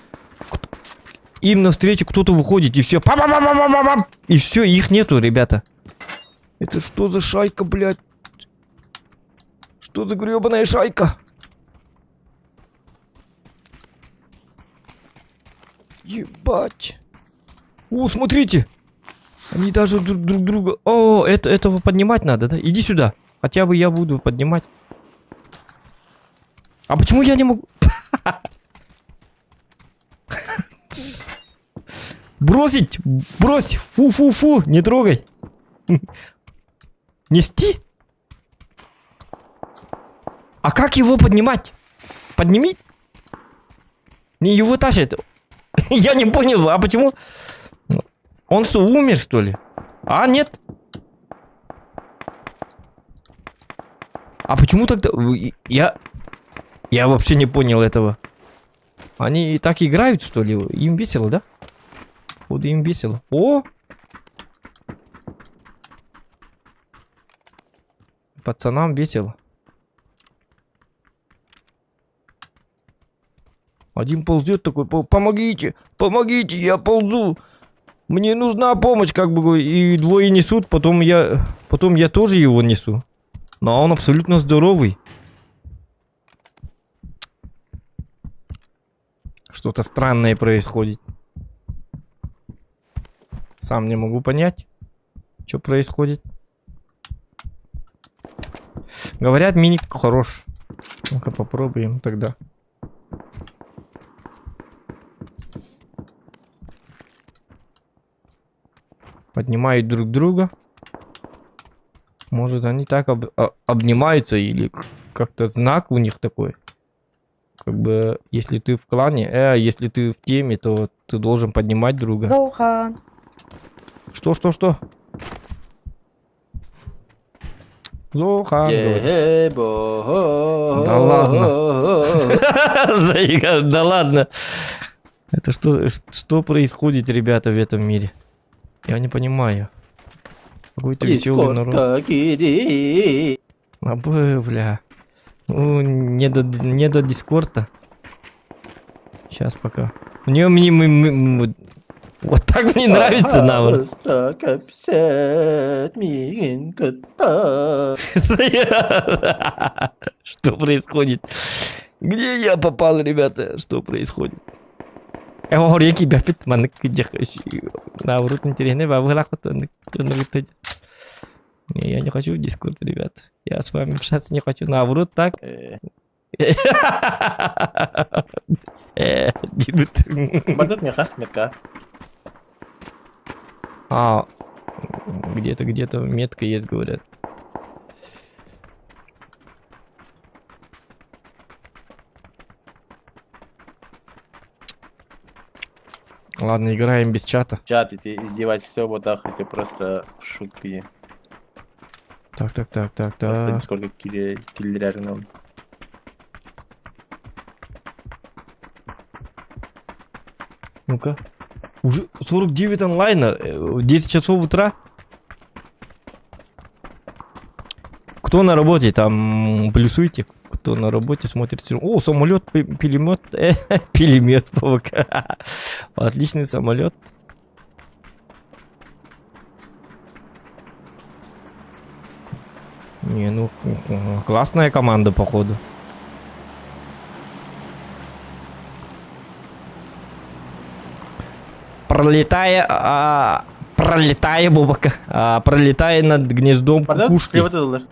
S1: Им навстречу кто-то выходит и все. Пам пам пам пам пам И все, их нету, ребята. Это что за шайка, блядь? Что за гребаная шайка? Ебать. О, смотрите. Они даже друг, друг друга... О, это, этого поднимать надо, да? Иди сюда. Хотя бы я буду поднимать. А почему я не могу... Бросить! Брось! Фу-фу-фу! Не трогай! Нести? А как его поднимать? Подними? Не его тащит. Я не понял, а почему? Он что, умер, что ли? А, нет. А почему тогда... Я... Я вообще не понял этого. Они и так играют, что ли? Им весело, да? Вот им весело. О! Пацанам весело. Один ползет такой, помогите, помогите, я ползу. Мне нужна помощь, как бы, и двое несут, потом я, потом я тоже его несу. Но он абсолютно здоровый. Что-то странное происходит. Сам не могу понять, что происходит. Говорят, миник хорош. Ну-ка попробуем тогда. Поднимают друг друга. Может, они так об обнимаются или как-то знак у них такой. Как бы, если ты в клане, если ты в теме, то ты должен поднимать друга.
S4: Заухан.
S1: Что, что, что? Зохан. Да ладно. Да ладно. Это что, что происходит, ребята, в этом мире? Я не понимаю. Какой-то веселый народ. А, бля. Ну, не до, не до дискорда. Сейчас пока. Мне, мне, мы, мы, вот так мне нравится нам. Что происходит? Где я попал, ребята? Что происходит? Наоборот, интересно, не, я не хочу в Дискорд, ребят. Я с вами общаться не хочу. Наоборот, так.
S2: Метка.
S1: А, где-то, где-то метка есть, говорят. Ладно, играем без чата.
S2: Чат, и ты издевательство вот так, это просто шутки.
S1: Так, так, так, так, так.
S2: Сколько киллеров.
S1: Ну-ка. Уже 49 онлайна, 10 часов утра. Кто на работе, там плюсуйте. Кто на работе смотрит. О, самолет, пилемет. Пилемет, ПВК. Отличный самолет. Не, ну, классная команда, походу. пролетая, а, пролетая, бубака, а, пролетая над гнездом
S2: Барда?
S1: кукушки.
S2: Слева тыллар.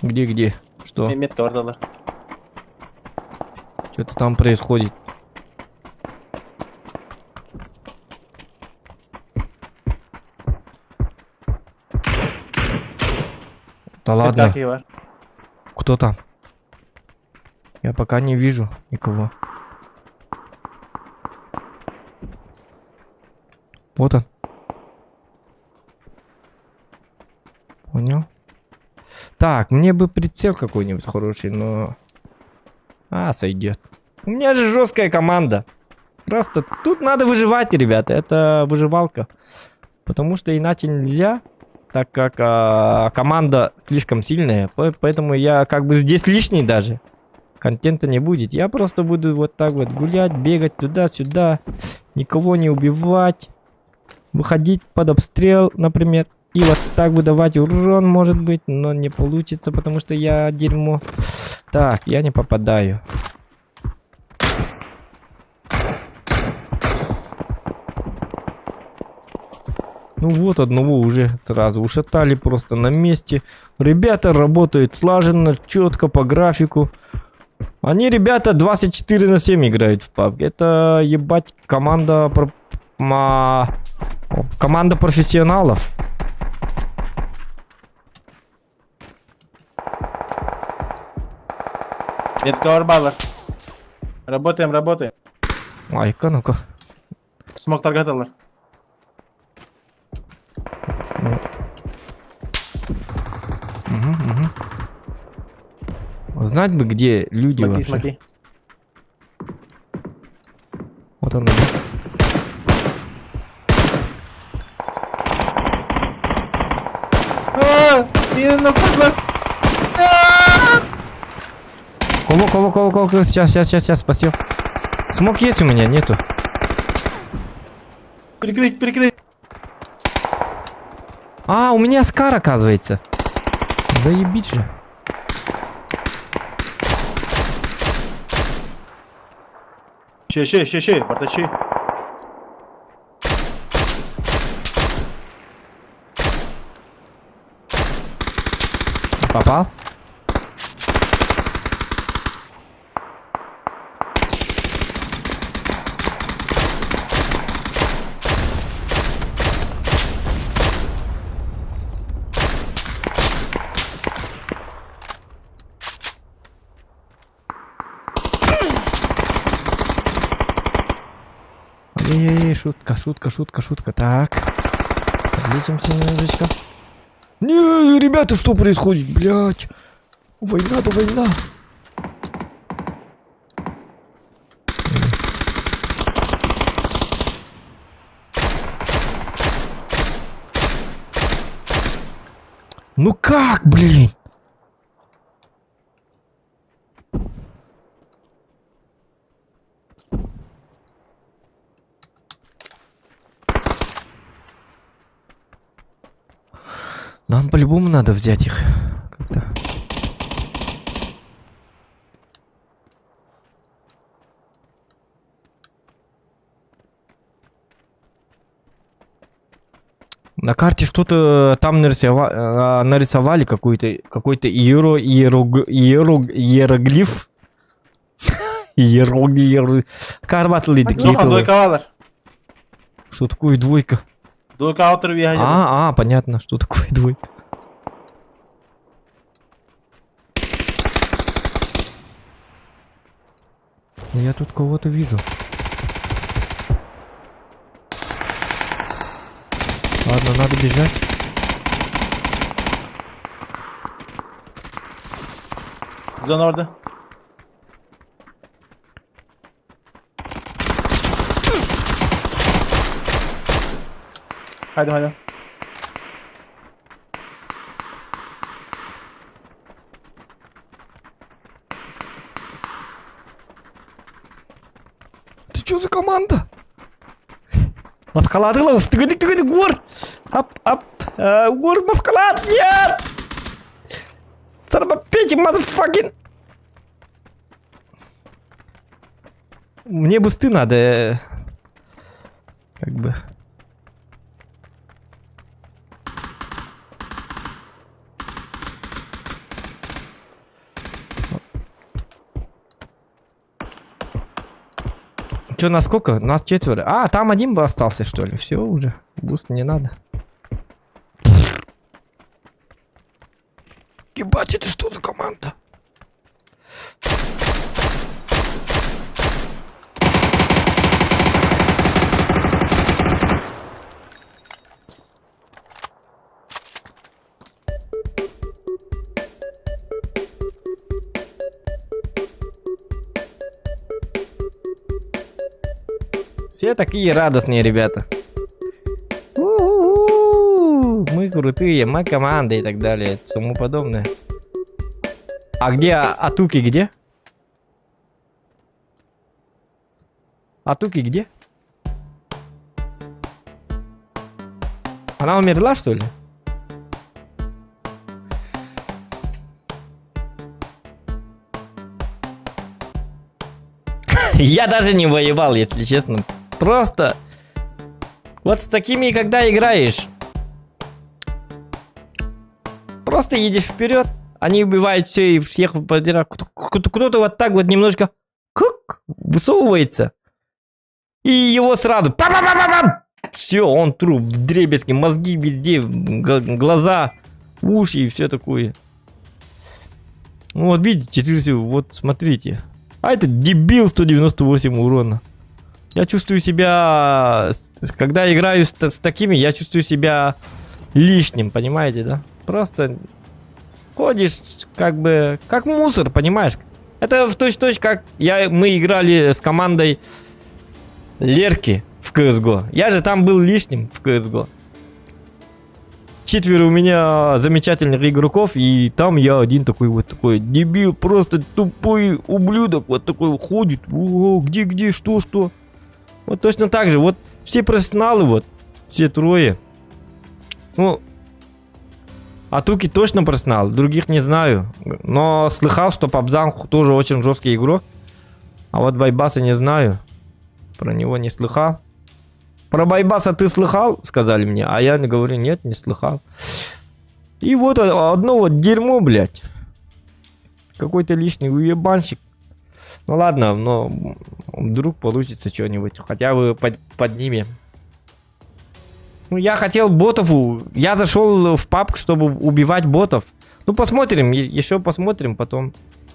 S1: Где, где? Что?
S2: Метка бардалар.
S1: Что-то там происходит. Да ладно. Кто там? Я пока не вижу никого. Вот он. Понял. Так, мне бы прицел какой-нибудь хороший, но... А, сойдет. У меня же жесткая команда. Просто тут надо выживать, ребята. Это выживалка. Потому что иначе нельзя, так как команда слишком сильная. Поэтому я как бы здесь лишний даже. Контента не будет. Я просто буду вот так вот гулять, бегать туда-сюда. Никого не убивать. Выходить под обстрел, например. И вот так выдавать урон, может быть, но не получится, потому что я дерьмо. Так, я не попадаю. Ну вот, одного уже сразу ушатали просто на месте. Ребята работают слаженно, четко по графику. Они, ребята, 24 на 7 играют в PUBG. Это, ебать, команда профессионалов.
S2: Метка барбалар. Работаем, работаем.
S1: Айка, ну-ка.
S2: Смок таргаталар.
S1: Мгм, мгм. Знать бы, где люди
S2: Смоки,
S1: вообще.
S2: смоки.
S1: Вот он. Идет.
S2: А, мина падла.
S1: Кого, кого, кого, кого, кого? Сейчас, сейчас, сейчас, сейчас, спасибо. Смок есть у меня? Нету.
S2: Прикрыть, прикрыть.
S1: А, у меня Скар, оказывается. Заебить же.
S2: Ще, ще, ще, ще, бартачи.
S1: Попал? Эй, шутка, шутка, шутка, шутка. Так. Подлечимся немножечко. Не, ребята, что происходит, блядь? Война-то война. Ну как, блин? Нам по-любому надо взять их. Как-то. На карте что-то там нарисовали какой-то иеро, иерог, иерог, иероглиф. Иерог, иерог. Карбатлы такие.
S2: Сука, двойка баалар.
S1: Что такое двойка?
S2: Двойка автор въехали.
S1: А, понятно, что такое двойка. Я тут кого-то вижу. Ладно, надо бежать.
S2: Зона orada. Haydi haydi.
S1: Ты чё за команда? Маскаладыла, түгедик түгедик уор. Ап, ап, уор маскалад, нет! Son of a bitch, motherfucking. Мне бусты надо. Как бы. Че, нас сколько? Нас четверо. А, там один бы остался, что ли? Все уже. Буст не надо. Ебать, это что за команда? Все такие радостные ребята. У-у-у, мы крутые, мы команда и так далее, тому подобное. А где Атуки где? Атуки где? Она умерла, что ли? Я даже не воевал, если честно. Просто вот с такими, когда играешь, просто едешь вперед, они убивают все и всех подряд. Кто-то вот так вот немножко кук, высовывается, и его сразу па-па-па-па-пам! Все, он труп, вдребезги, мозги везде, глаза, уши и все такое. Ну вот видите, 4, вот смотрите. А этот дебил 198 урона. Я чувствую себя, когда играю с такими, я чувствую себя лишним, понимаете, да? Просто ходишь как бы, как мусор, понимаешь? Это в точь-в-точь, как мы играли с командой Лерки в CSGO. Я же там был лишним в CSGO. Четверо у меня замечательных игроков, и там я один такой вот такой дебил, просто тупой ублюдок, вот такой ходит, о, где, где, что, что. Вот точно так же, вот все профессионалы, вот, все трое. Ну, Атуки точно профессионал, других не знаю. Но слыхал, что Пабзан тоже очень жесткий игрок. А вот Байбаса не знаю. Про него не слыхал. Про Байбаса ты слыхал? Сказали мне. А я говорю, нет, не слыхал. И вот одно вот дерьмо, блядь. Какой-то лишний уебанщик. Ну ладно, но вдруг получится что-нибудь. Хотя бы поднимем. Ну, я хотел ботов. Я зашел в пабг, чтобы убивать ботов. Ну, посмотрим. Еще посмотрим потом.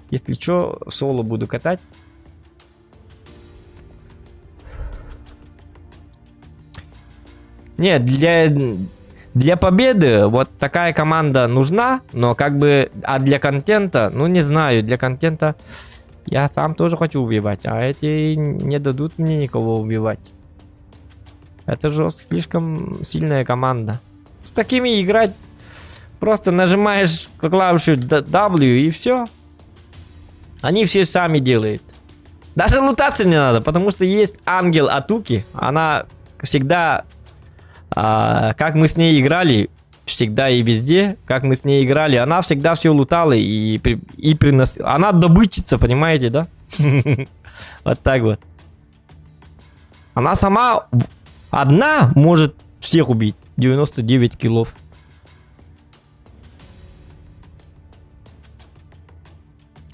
S1: Если что, соло буду катать. Нет, для победы вот такая команда нужна, но как бы, а для контента, ну не знаю, для контента я сам тоже хочу убивать, а эти не дадут мне никого убивать. Это жестко, слишком сильная команда. С такими играть просто нажимаешь клавишу W и все. Они все сами делают. Даже лутаться не надо, потому что есть ангел Атуки, она всегда... как мы с ней играли, всегда и везде, как мы с ней играли, она всегда все лутала и приносила. Она добытчица, понимаете, да? Вот так вот. Она сама одна может всех убить. 99 киллов.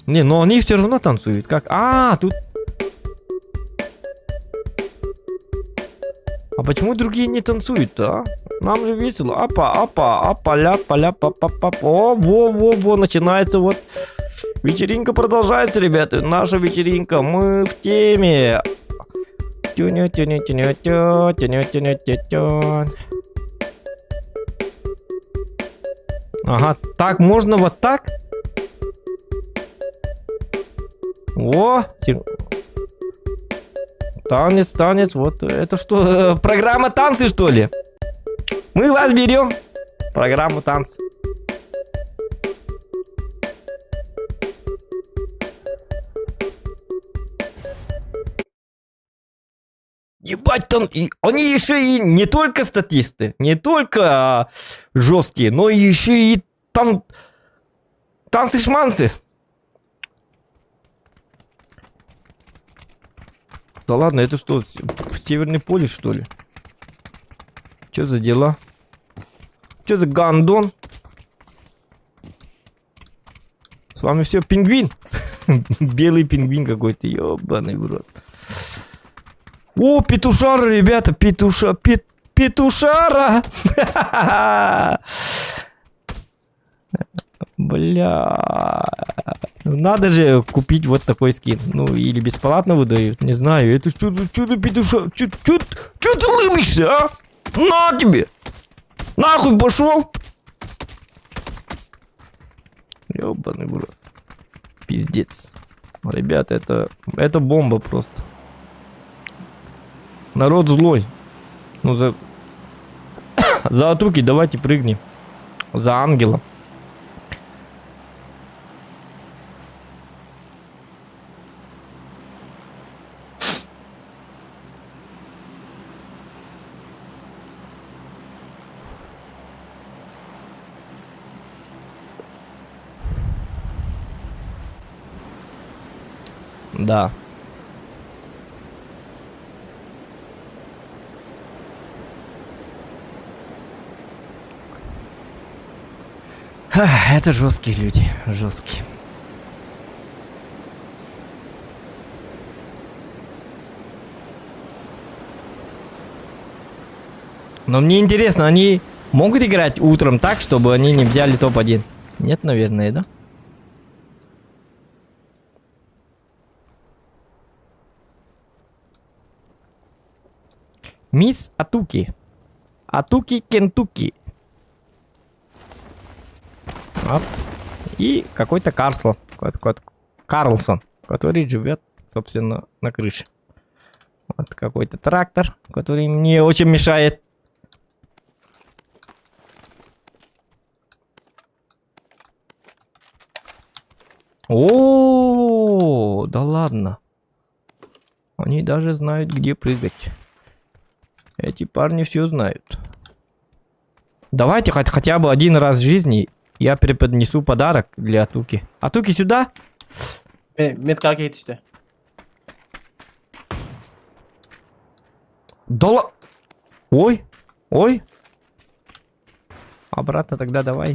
S1: Не, но они все равно танцуют. Как? А, тут... А почему другие не танцуют-то, а? Нам же весело. Апа, апа, апа, ля, па, ля, па, па, па. О, во, во, во, начинается вот. Вечеринка продолжается, ребята. Наша вечеринка. Мы в теме. Тюню, тюню, тюню, тю, тюню, тюню, тю, тю. Ага, так можно вот так? О, танец, танец, вот это что, программа танцы, что ли? Мы вас берем. Программу танцы. Ебать, там, и, они еще и не только статисты, не только жесткие, но и еще и там танцы-шманцы. Да ладно, это что, Северный полюс, что ли? Что за дела? Что за гандон? С вами все, пингвин. Белый пингвин какой-то, ебаный в рот. О, петушара, ребята, петуша, пет, петушара! Бля. Ну, надо же купить вот такой скин. Ну, или бесплатно выдают, не знаю. Это что за что за петуша? Чё, чё, чё ты лыбишься, а? На тебе! Нахуй пошел! Ёбаный в рот. Пиздец. Ребята, это бомба просто. Народ злой. Ну, за... За Атуки давайте прыгнем. За ангела. Да. Это жесткие люди, жесткие. Но мне интересно, они могут играть утром так, чтобы они не взяли топ-1? Нет, наверное, да? Мисс Атуки. Атуки Кентуки. Оп. И какой-то Карсл. Карлсон, который живет, собственно, на крыше. Вот какой-то трактор, который мне очень мешает. О, да ладно. Они даже знают, где прыгать. Эти парни все знают. Давайте хотя бы один раз в жизни я преподнесу подарок для Атуки. Атуки сюда?
S2: Метка işte.
S1: Да Ой, ой. Обратно тогда давай.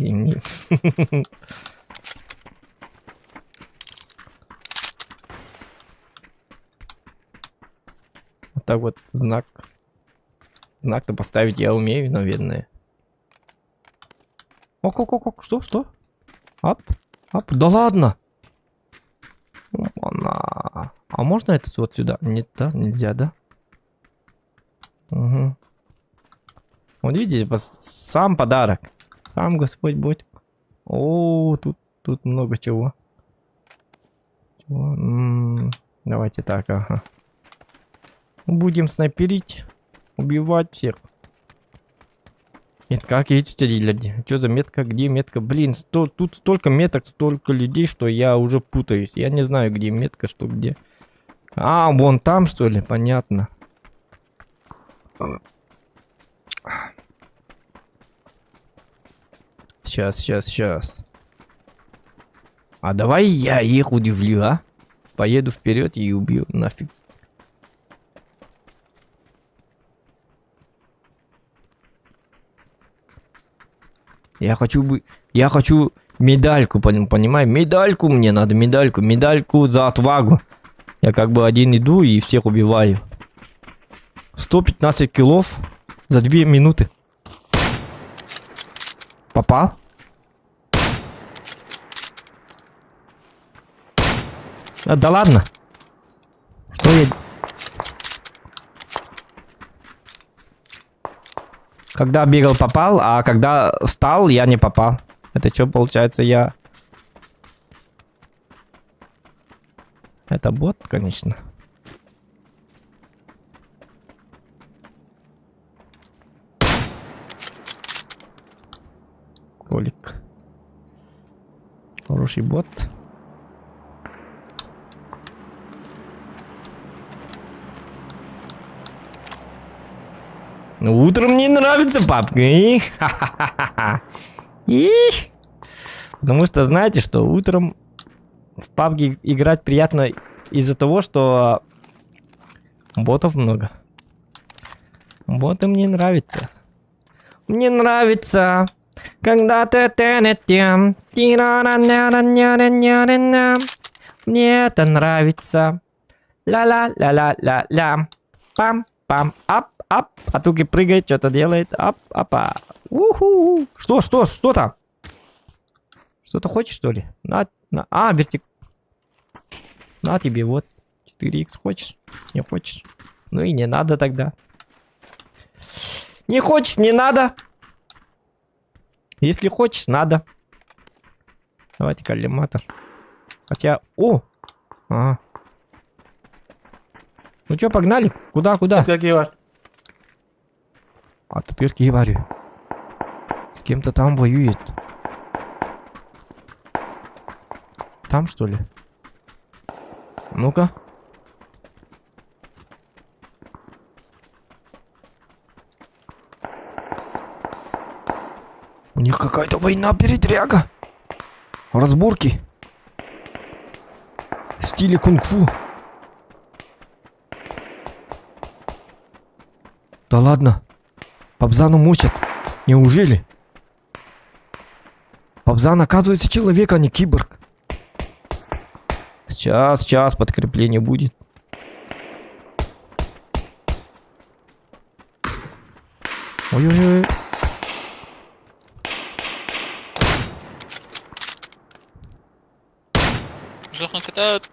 S1: Вот так вот знак. Знак-то поставить я умею, наверное. Ок, ок, ок, ок, что, что? Ап, ап, да ладно. Она. А можно этот вот сюда? Нет, да, нельзя, да? Угу. Вот видите, сам подарок. Сам Господь будет. О, тут много чего. Чего? Давайте так, ага. Будем снайперить, убивать всех. Нет, как я Что за метка? Где метка? Блин, тут столько меток, столько людей, что я уже путаюсь. Я не знаю, где метка, что где. А, вон там, что ли? Понятно. Сейчас, сейчас, сейчас. А давай я их удивлю, а? Поеду вперед и убью нафиг. Я хочу медальку, понимаешь? Медальку мне надо, медальку, медальку за отвагу. Я как бы один иду и всех убиваю. 115 киллов за 2 минуты. Попал? А, да ладно. Что я... Когда бегал, попал, а когда встал, я не попал. Это что получается, я... Это бот, конечно. Кролик. Хороший бот. Ну, утром мне нравится папка. Их, ха-ха-ха-ха. Их. Потому что, знаете, что утром в пабге играть приятно из-за того, что ботов много. Боты мне нравятся. Мне нравится, когда ты тенетем. Мне это нравится. Ля-ля-ля-ля-ля-ля. Пам-пам, ап-ап. А Туки прыгает, что-то делает. Ап, апа. Уху. Что, что, что там? Что-то хочешь, что ли? На, на. А, вертик. На тебе, вот. 4х хочешь? Не хочешь? Ну и не надо тогда. Не хочешь, не надо. Если хочешь, надо. Давайте коллиматор. Хотя... О! А. Ну чё, погнали? Куда, куда?
S2: Какие бар?
S1: А тут говорю. С кем-то там воюет. Там, что ли? Ну-ка. У них какая-то война, передряга. Разборки. В стиле кунг-фу. Да ладно. Пабзану мучат. Неужели? Пабзан, оказывается, человек, а не киборг. Сейчас, сейчас подкрепление будет. Ой-ой-ой.
S5: Зохан катают.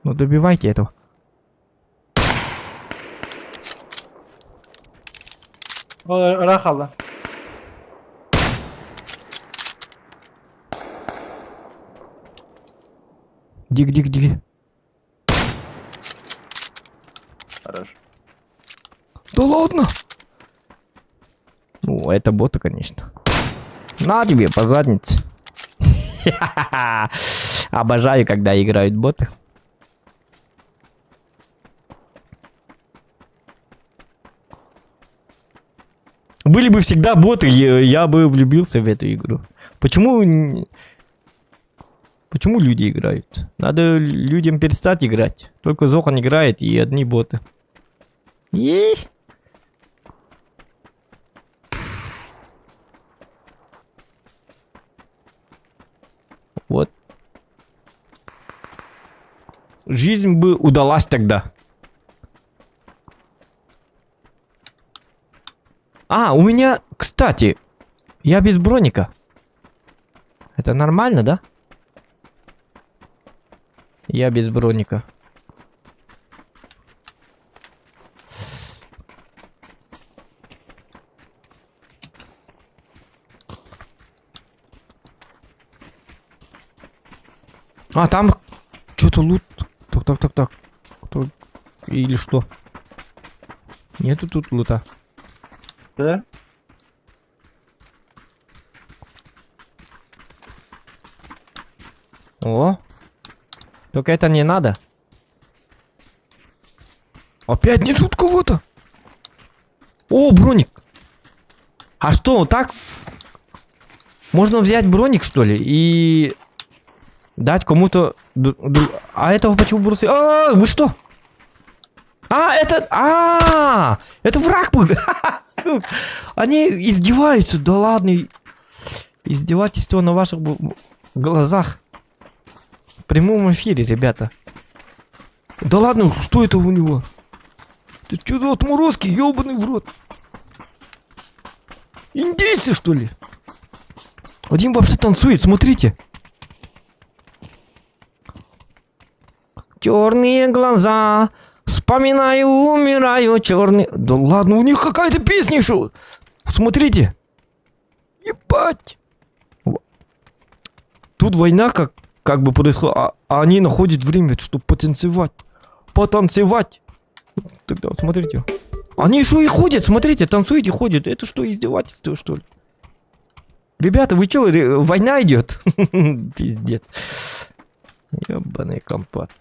S1: Ну добивайте этого.
S2: Ол ыраах хаалла.
S1: Дик, дик, дик.
S2: Хорошо.
S1: Да ладно! Ну, это боты, конечно. На тебе по заднице. Обожаю, когда играют боты. Были бы всегда боты, я бы влюбился в эту игру. Почему... Почему люди играют? Надо людям перестать играть. Только Зохан играет и одни боты. И... Вот. Жизнь бы удалась тогда. А, у меня, кстати, я без броника. Это нормально, да? Я без броника. А, там что-то лут. Так, так, так, так. Кто? Или что? Нету тут лута.
S2: Да?
S1: О! Только это не надо. Опять несут кого-то. О, броник. А что, вот так? Можно взять броник, что ли, и дать кому-то... А этого почему бросили? А, вы что? А, это... А, это враг был. Сука. Они издеваются. Да ладно. Издевательство на ваших глазах. В прямом эфире, ребята. Да ладно, что это у него? Ты что за отморозки, ёбаный в рот? Индейцы, что ли? Один вообще танцует, смотрите. Черные глаза, вспоминаю, умираю, черный. Да ладно, у них какая-то песня еще. Смотрите. Ебать. Тут война как бы происходит, а они находят время, чтобы потанцевать. Потанцевать. Тогда вот смотрите. Они еще и ходят, смотрите, танцуют и ходят. Это что, издевательство, что ли? Ребята, вы что, война идет? Пиздец. Ебаный компот.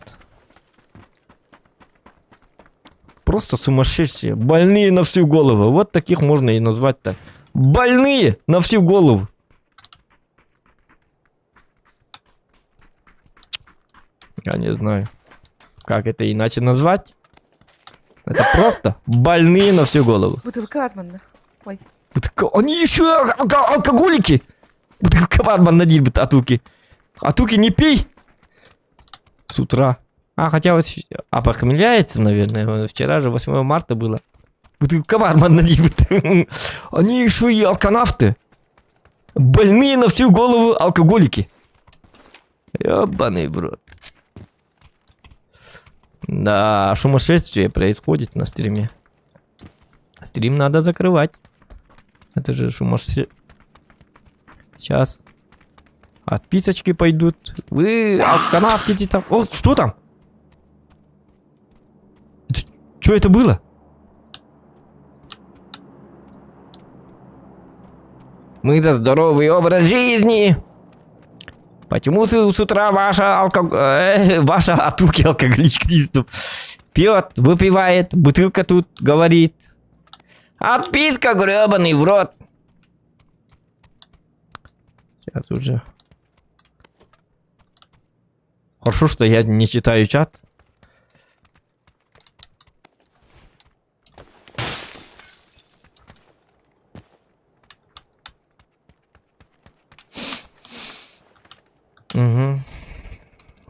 S1: Просто сумасшедшие. Больные на всю голову. Вот таких можно и назвать так. Больные на всю голову. Я не знаю. Как это иначе назвать? Это просто больные на всю голову.
S4: Бутылка арманна. Ой.
S1: Бутылка... Они еще алкоголики! Бутылка барман на атуки. Атуки, не пей! С утра. А, хотя вот... А, похмеляется, наверное. Вчера же 8 марта было. Бутылка барман на Они еще и алканавты. Больные на всю голову алкоголики. Ёбаный в рот. Да, сумасшествие происходит на стриме. Стрим надо закрывать. Это же сумасшествие. Сейчас. Отписочки пойдут. Вы алканавтите там. О, что там? Что это было? Мы за здоровый образ жизни. Почему с, с утра ваша, алко... ваша атуки алкоголичка пьет, выпивает, бутылка тут говорит. Отписка гребаный в рот. Сейчас уже. Хорошо, что я не читаю чат. Угу.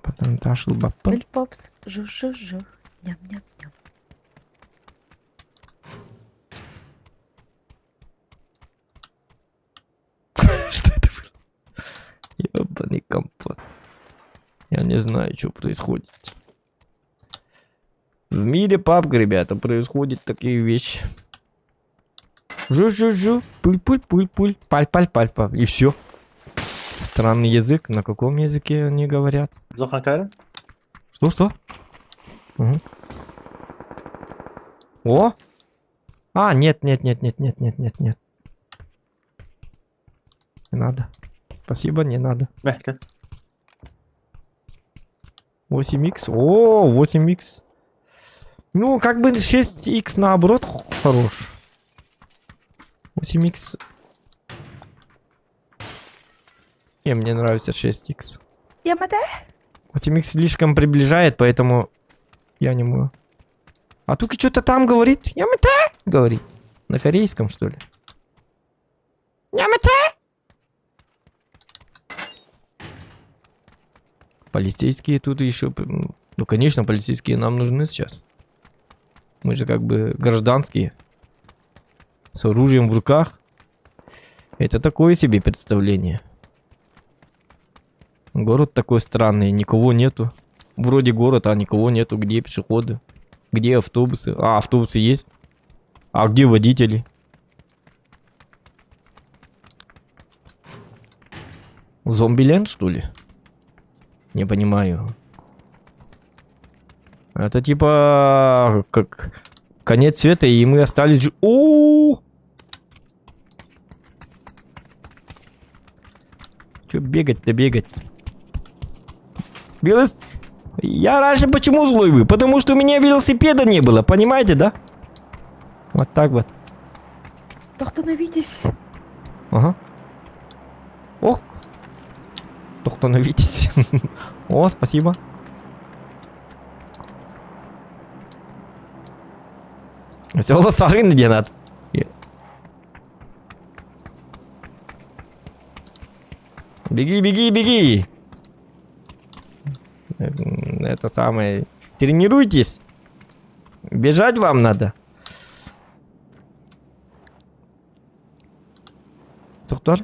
S1: Потом баппа.
S4: Пыль-попс. Жу-жу-жу. Ням-ням-ням.
S1: Что это было? Ёбаный компот. Я не знаю, что происходит. В мире PUBG, ребята, происходят такие вещи. Жу-жу-жу, пуль-пуль-пуль-пуль, паль-паль-паль-паль. И все. Странный язык. На каком языке они говорят?
S2: Зохан
S1: Что-что? Угу. О! А, нет, нет, нет, нет, нет, нет, нет, нет. Не надо. Спасибо, не надо.
S2: Мягко.
S1: 8х. О, 8х. Ну, как бы 6х наоборот хорош. 8х. Не, мне нравится 6х.
S4: Ямада?
S1: 8х слишком приближает, поэтому я не могу. А Туки что-то там говорит. Ямата говорит. На корейском, что ли? Ямата! Полицейские тут еще... Ну, конечно, полицейские нам нужны сейчас. Мы же как бы гражданские. С оружием в руках. Это такое себе представление. Город такой странный, никого нету. Вроде город, а никого нету. Где пешеходы? Где автобусы? А, автобусы есть. А где водители? Зомбиленд, что ли? Не понимаю. Это типа как конец света, и мы остались... О! Чё бегать-то бегать? Велос... Я раньше почему злой был? Потому что у меня велосипеда не было, понимаете, да? Вот так вот.
S4: Остановитесь.
S1: Ага. Ох. Остановитесь. О, спасибо. Все, сарын где надо. Беги, беги, беги. Это самое. Тренируйтесь. Бежать вам надо. Доктор?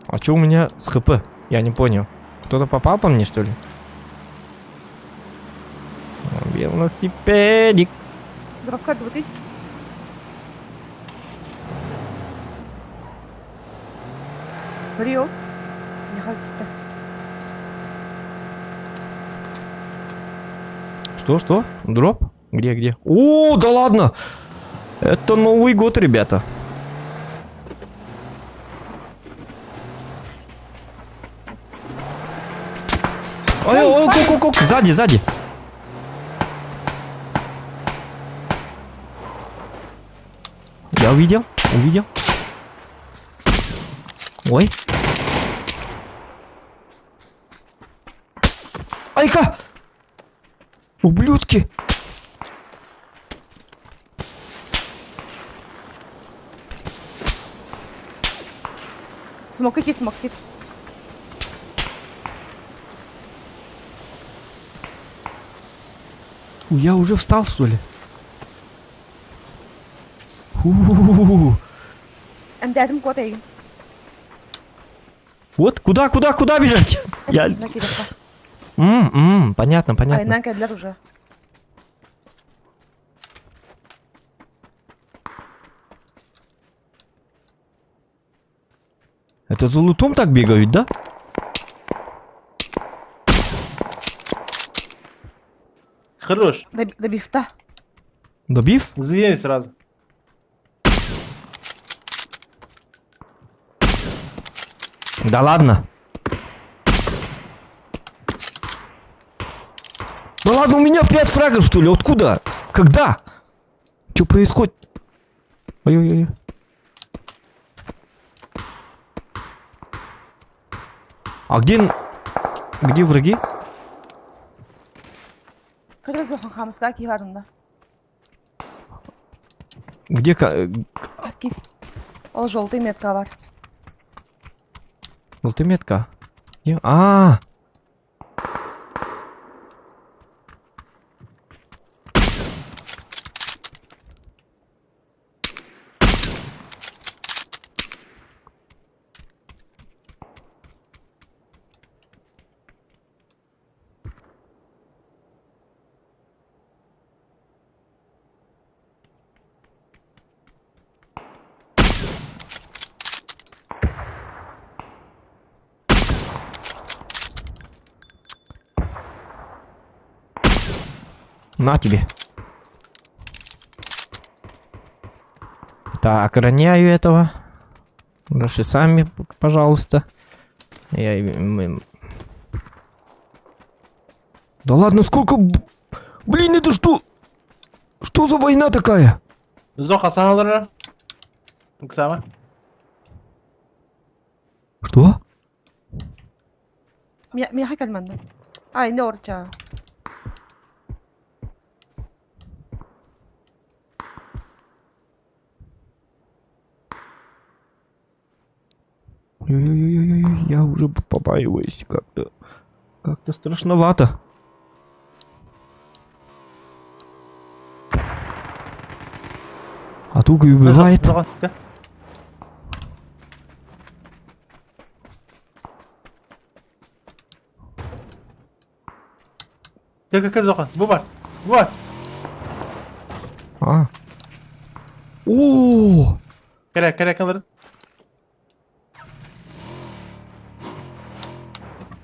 S1: А что у меня с ХП? Я не понял. Кто-то попал по мне, что ли? Велосипедик.
S4: Дровка двутый. Рио. Не хочется.
S1: Что, что? Дроп? Где, где? О, да ладно! Это Новый год, ребята. Ой, ой, ой, ок, ок, сзади, сзади. Я увидел, увидел. Ой. Айка! Ублюдки!
S4: Смока кит, смок кит.
S1: Я уже встал, что ли? Фу.
S4: Эмтээтим куот эйигин.
S1: Вот, куда, куда, куда бежать? Я...
S4: На кириэххэ.
S1: Понятно, понятно.
S4: Айаннаан кэллэр уже.
S1: Это за лутом так бегают, да?
S2: Хорош.
S4: Добивта.
S1: Добив?
S2: Заедь сразу.
S1: Да ладно. Да ладно, у меня 5 фрагов, что ли? Откуда? Когда? Что происходит? Ой-ой-ой. А где... Где враги?
S4: Кыргыз хамыска киһи барында.
S1: Где...
S4: Ол желтый метка бар.
S1: Желтая метка? Где? А! На тебе. Так, роняю этого. Дальше сами, пожалуйста. Я... Да ладно, сколько... Блин, это что? Что за война такая?
S2: Зоха саҥалара. Ыксаама.
S1: Что?
S4: Миэхэ кэлмэннэ. Ай, не орча.
S1: Ой-ой-ой-ой, я уже побаиваюсь как-то. Как-то страшновато. А туго и убивает.
S2: Кэл кэл Зоха. Бу баар. Бу баар.
S1: А. О!
S2: Кэлэ кэлэ кэлэр.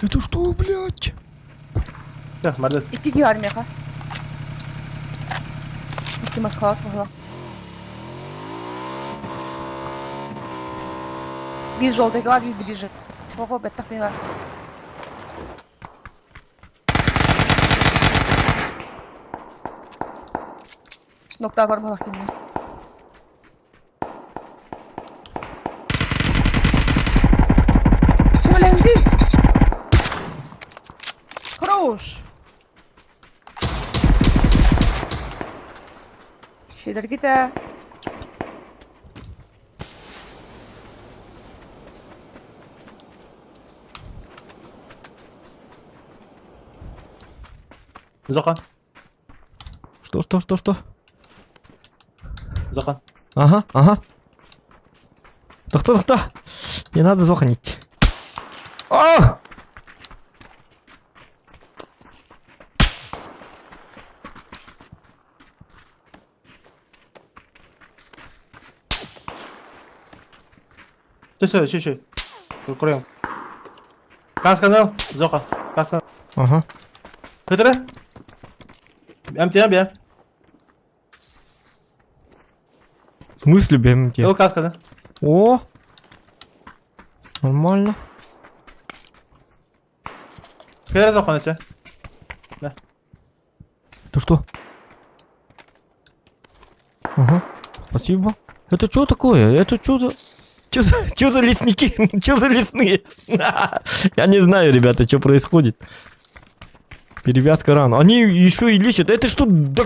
S1: Это что, блядь?
S2: Чэ, мардыс.
S4: Икки киһи армияха. Икки Москва буолла. Биир желтый бар, биир ближе. Ого, бэттэх бар. Ноктар бар буоллах кинилэр. Кимэлэҥдий? Хорош! Шилэргитэ.
S2: Зоха.
S1: Что, что, что, что?
S2: Зоха.
S1: Ага. Тохтоо, тохтоо. Не надо зоханить. А!
S2: Все, все, все, все. Курем. Касканал, Зоха. Каскан.
S1: Ага.
S2: Петре? МТМ, бе.
S1: В смысле БМТ?
S2: Ыл каска, да?
S1: О! Нормально.
S2: Кэлэ Зоха, все. Да.
S1: Это что? Ага. Спасибо. Это что такое? Это что за... Что за, чё за лесники? Что за лесные? Я не знаю, ребята, что происходит. Перевязка ран. Они еще и лечат. Это что? Да...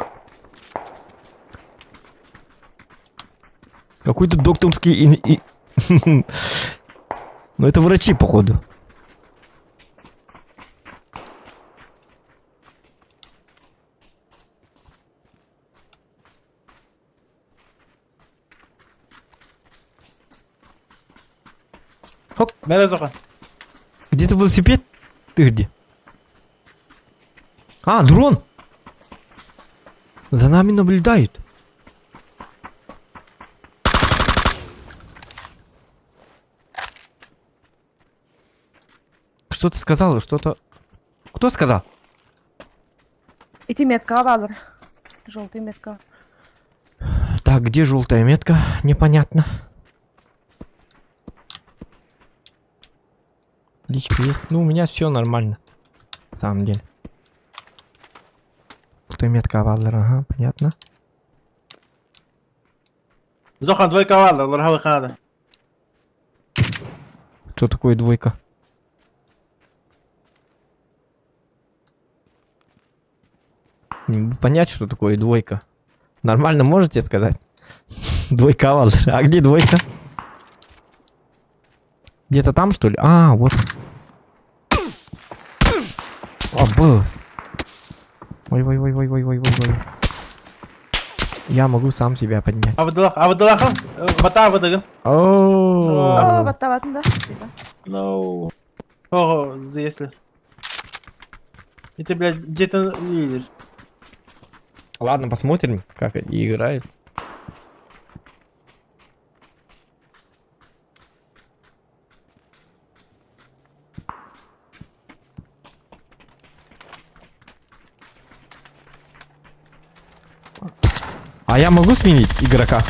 S1: Какой-то докторский... Ну это врачи, походу.
S2: Бэрэ Зохан.
S1: Где-то велосипед? Ты где? А, дрон! За нами наблюдают. Что ты сказал? Что-то... Кто сказал?
S4: Ити меткаҕа бааллар. Желтый метка.
S1: Так, где желтая метка? Непонятно. Личка есть. Ну, у меня все нормально. На самом деле. Желтая метка бааллар, ага, понятно.
S2: Зохан двойка бааллар, олор хабы
S1: Что такое двойка? Не могу понять, что такое двойка. Нормально можете сказать? Двойка бааллар. А где двойка? Где-то там, что ли? А, вот. А, был. Ой-ой-ой-ой-ой-ой-ой. Я могу сам себя поднять.
S2: Абыдылах, абыдылахын, бата абыдыгын.
S1: О,
S4: О, баттабатын да.
S2: No. Ого, если. Это, блядь, где-то лидер.
S1: Ладно, посмотрим, как они играют. А я могу сменить игрока?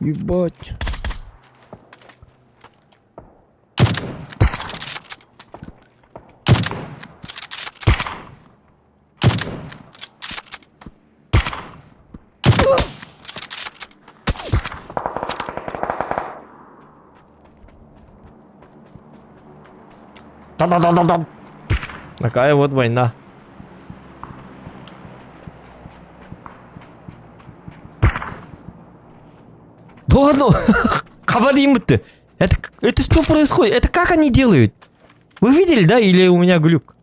S1: Ебать. Та-да-да-да-да. Такая вот война. Да ладно, Хабаримы-то. Это что происходит? Это как они делают? Вы видели, да? Или у меня глюк?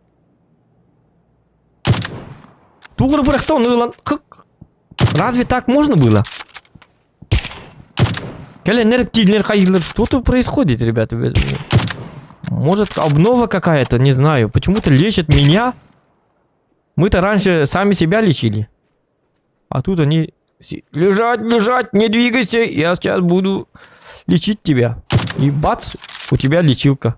S1: Разве так можно было? Что тут происходит, ребята? Может, обнова какая-то, не знаю. Почему-то лечат меня. Мы-то раньше сами себя лечили. А тут они... Лежать, лежать, не двигайся, я сейчас буду лечить тебя. И бац, у тебя лечилка.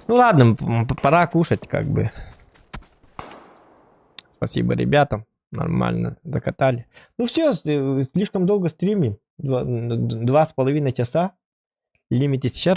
S1: Ну ладно, пора кушать, как бы. Спасибо ребятам. Нормально закатали. Ну все, слишком долго стримим. 2,5 часа. Лимит исчерпан.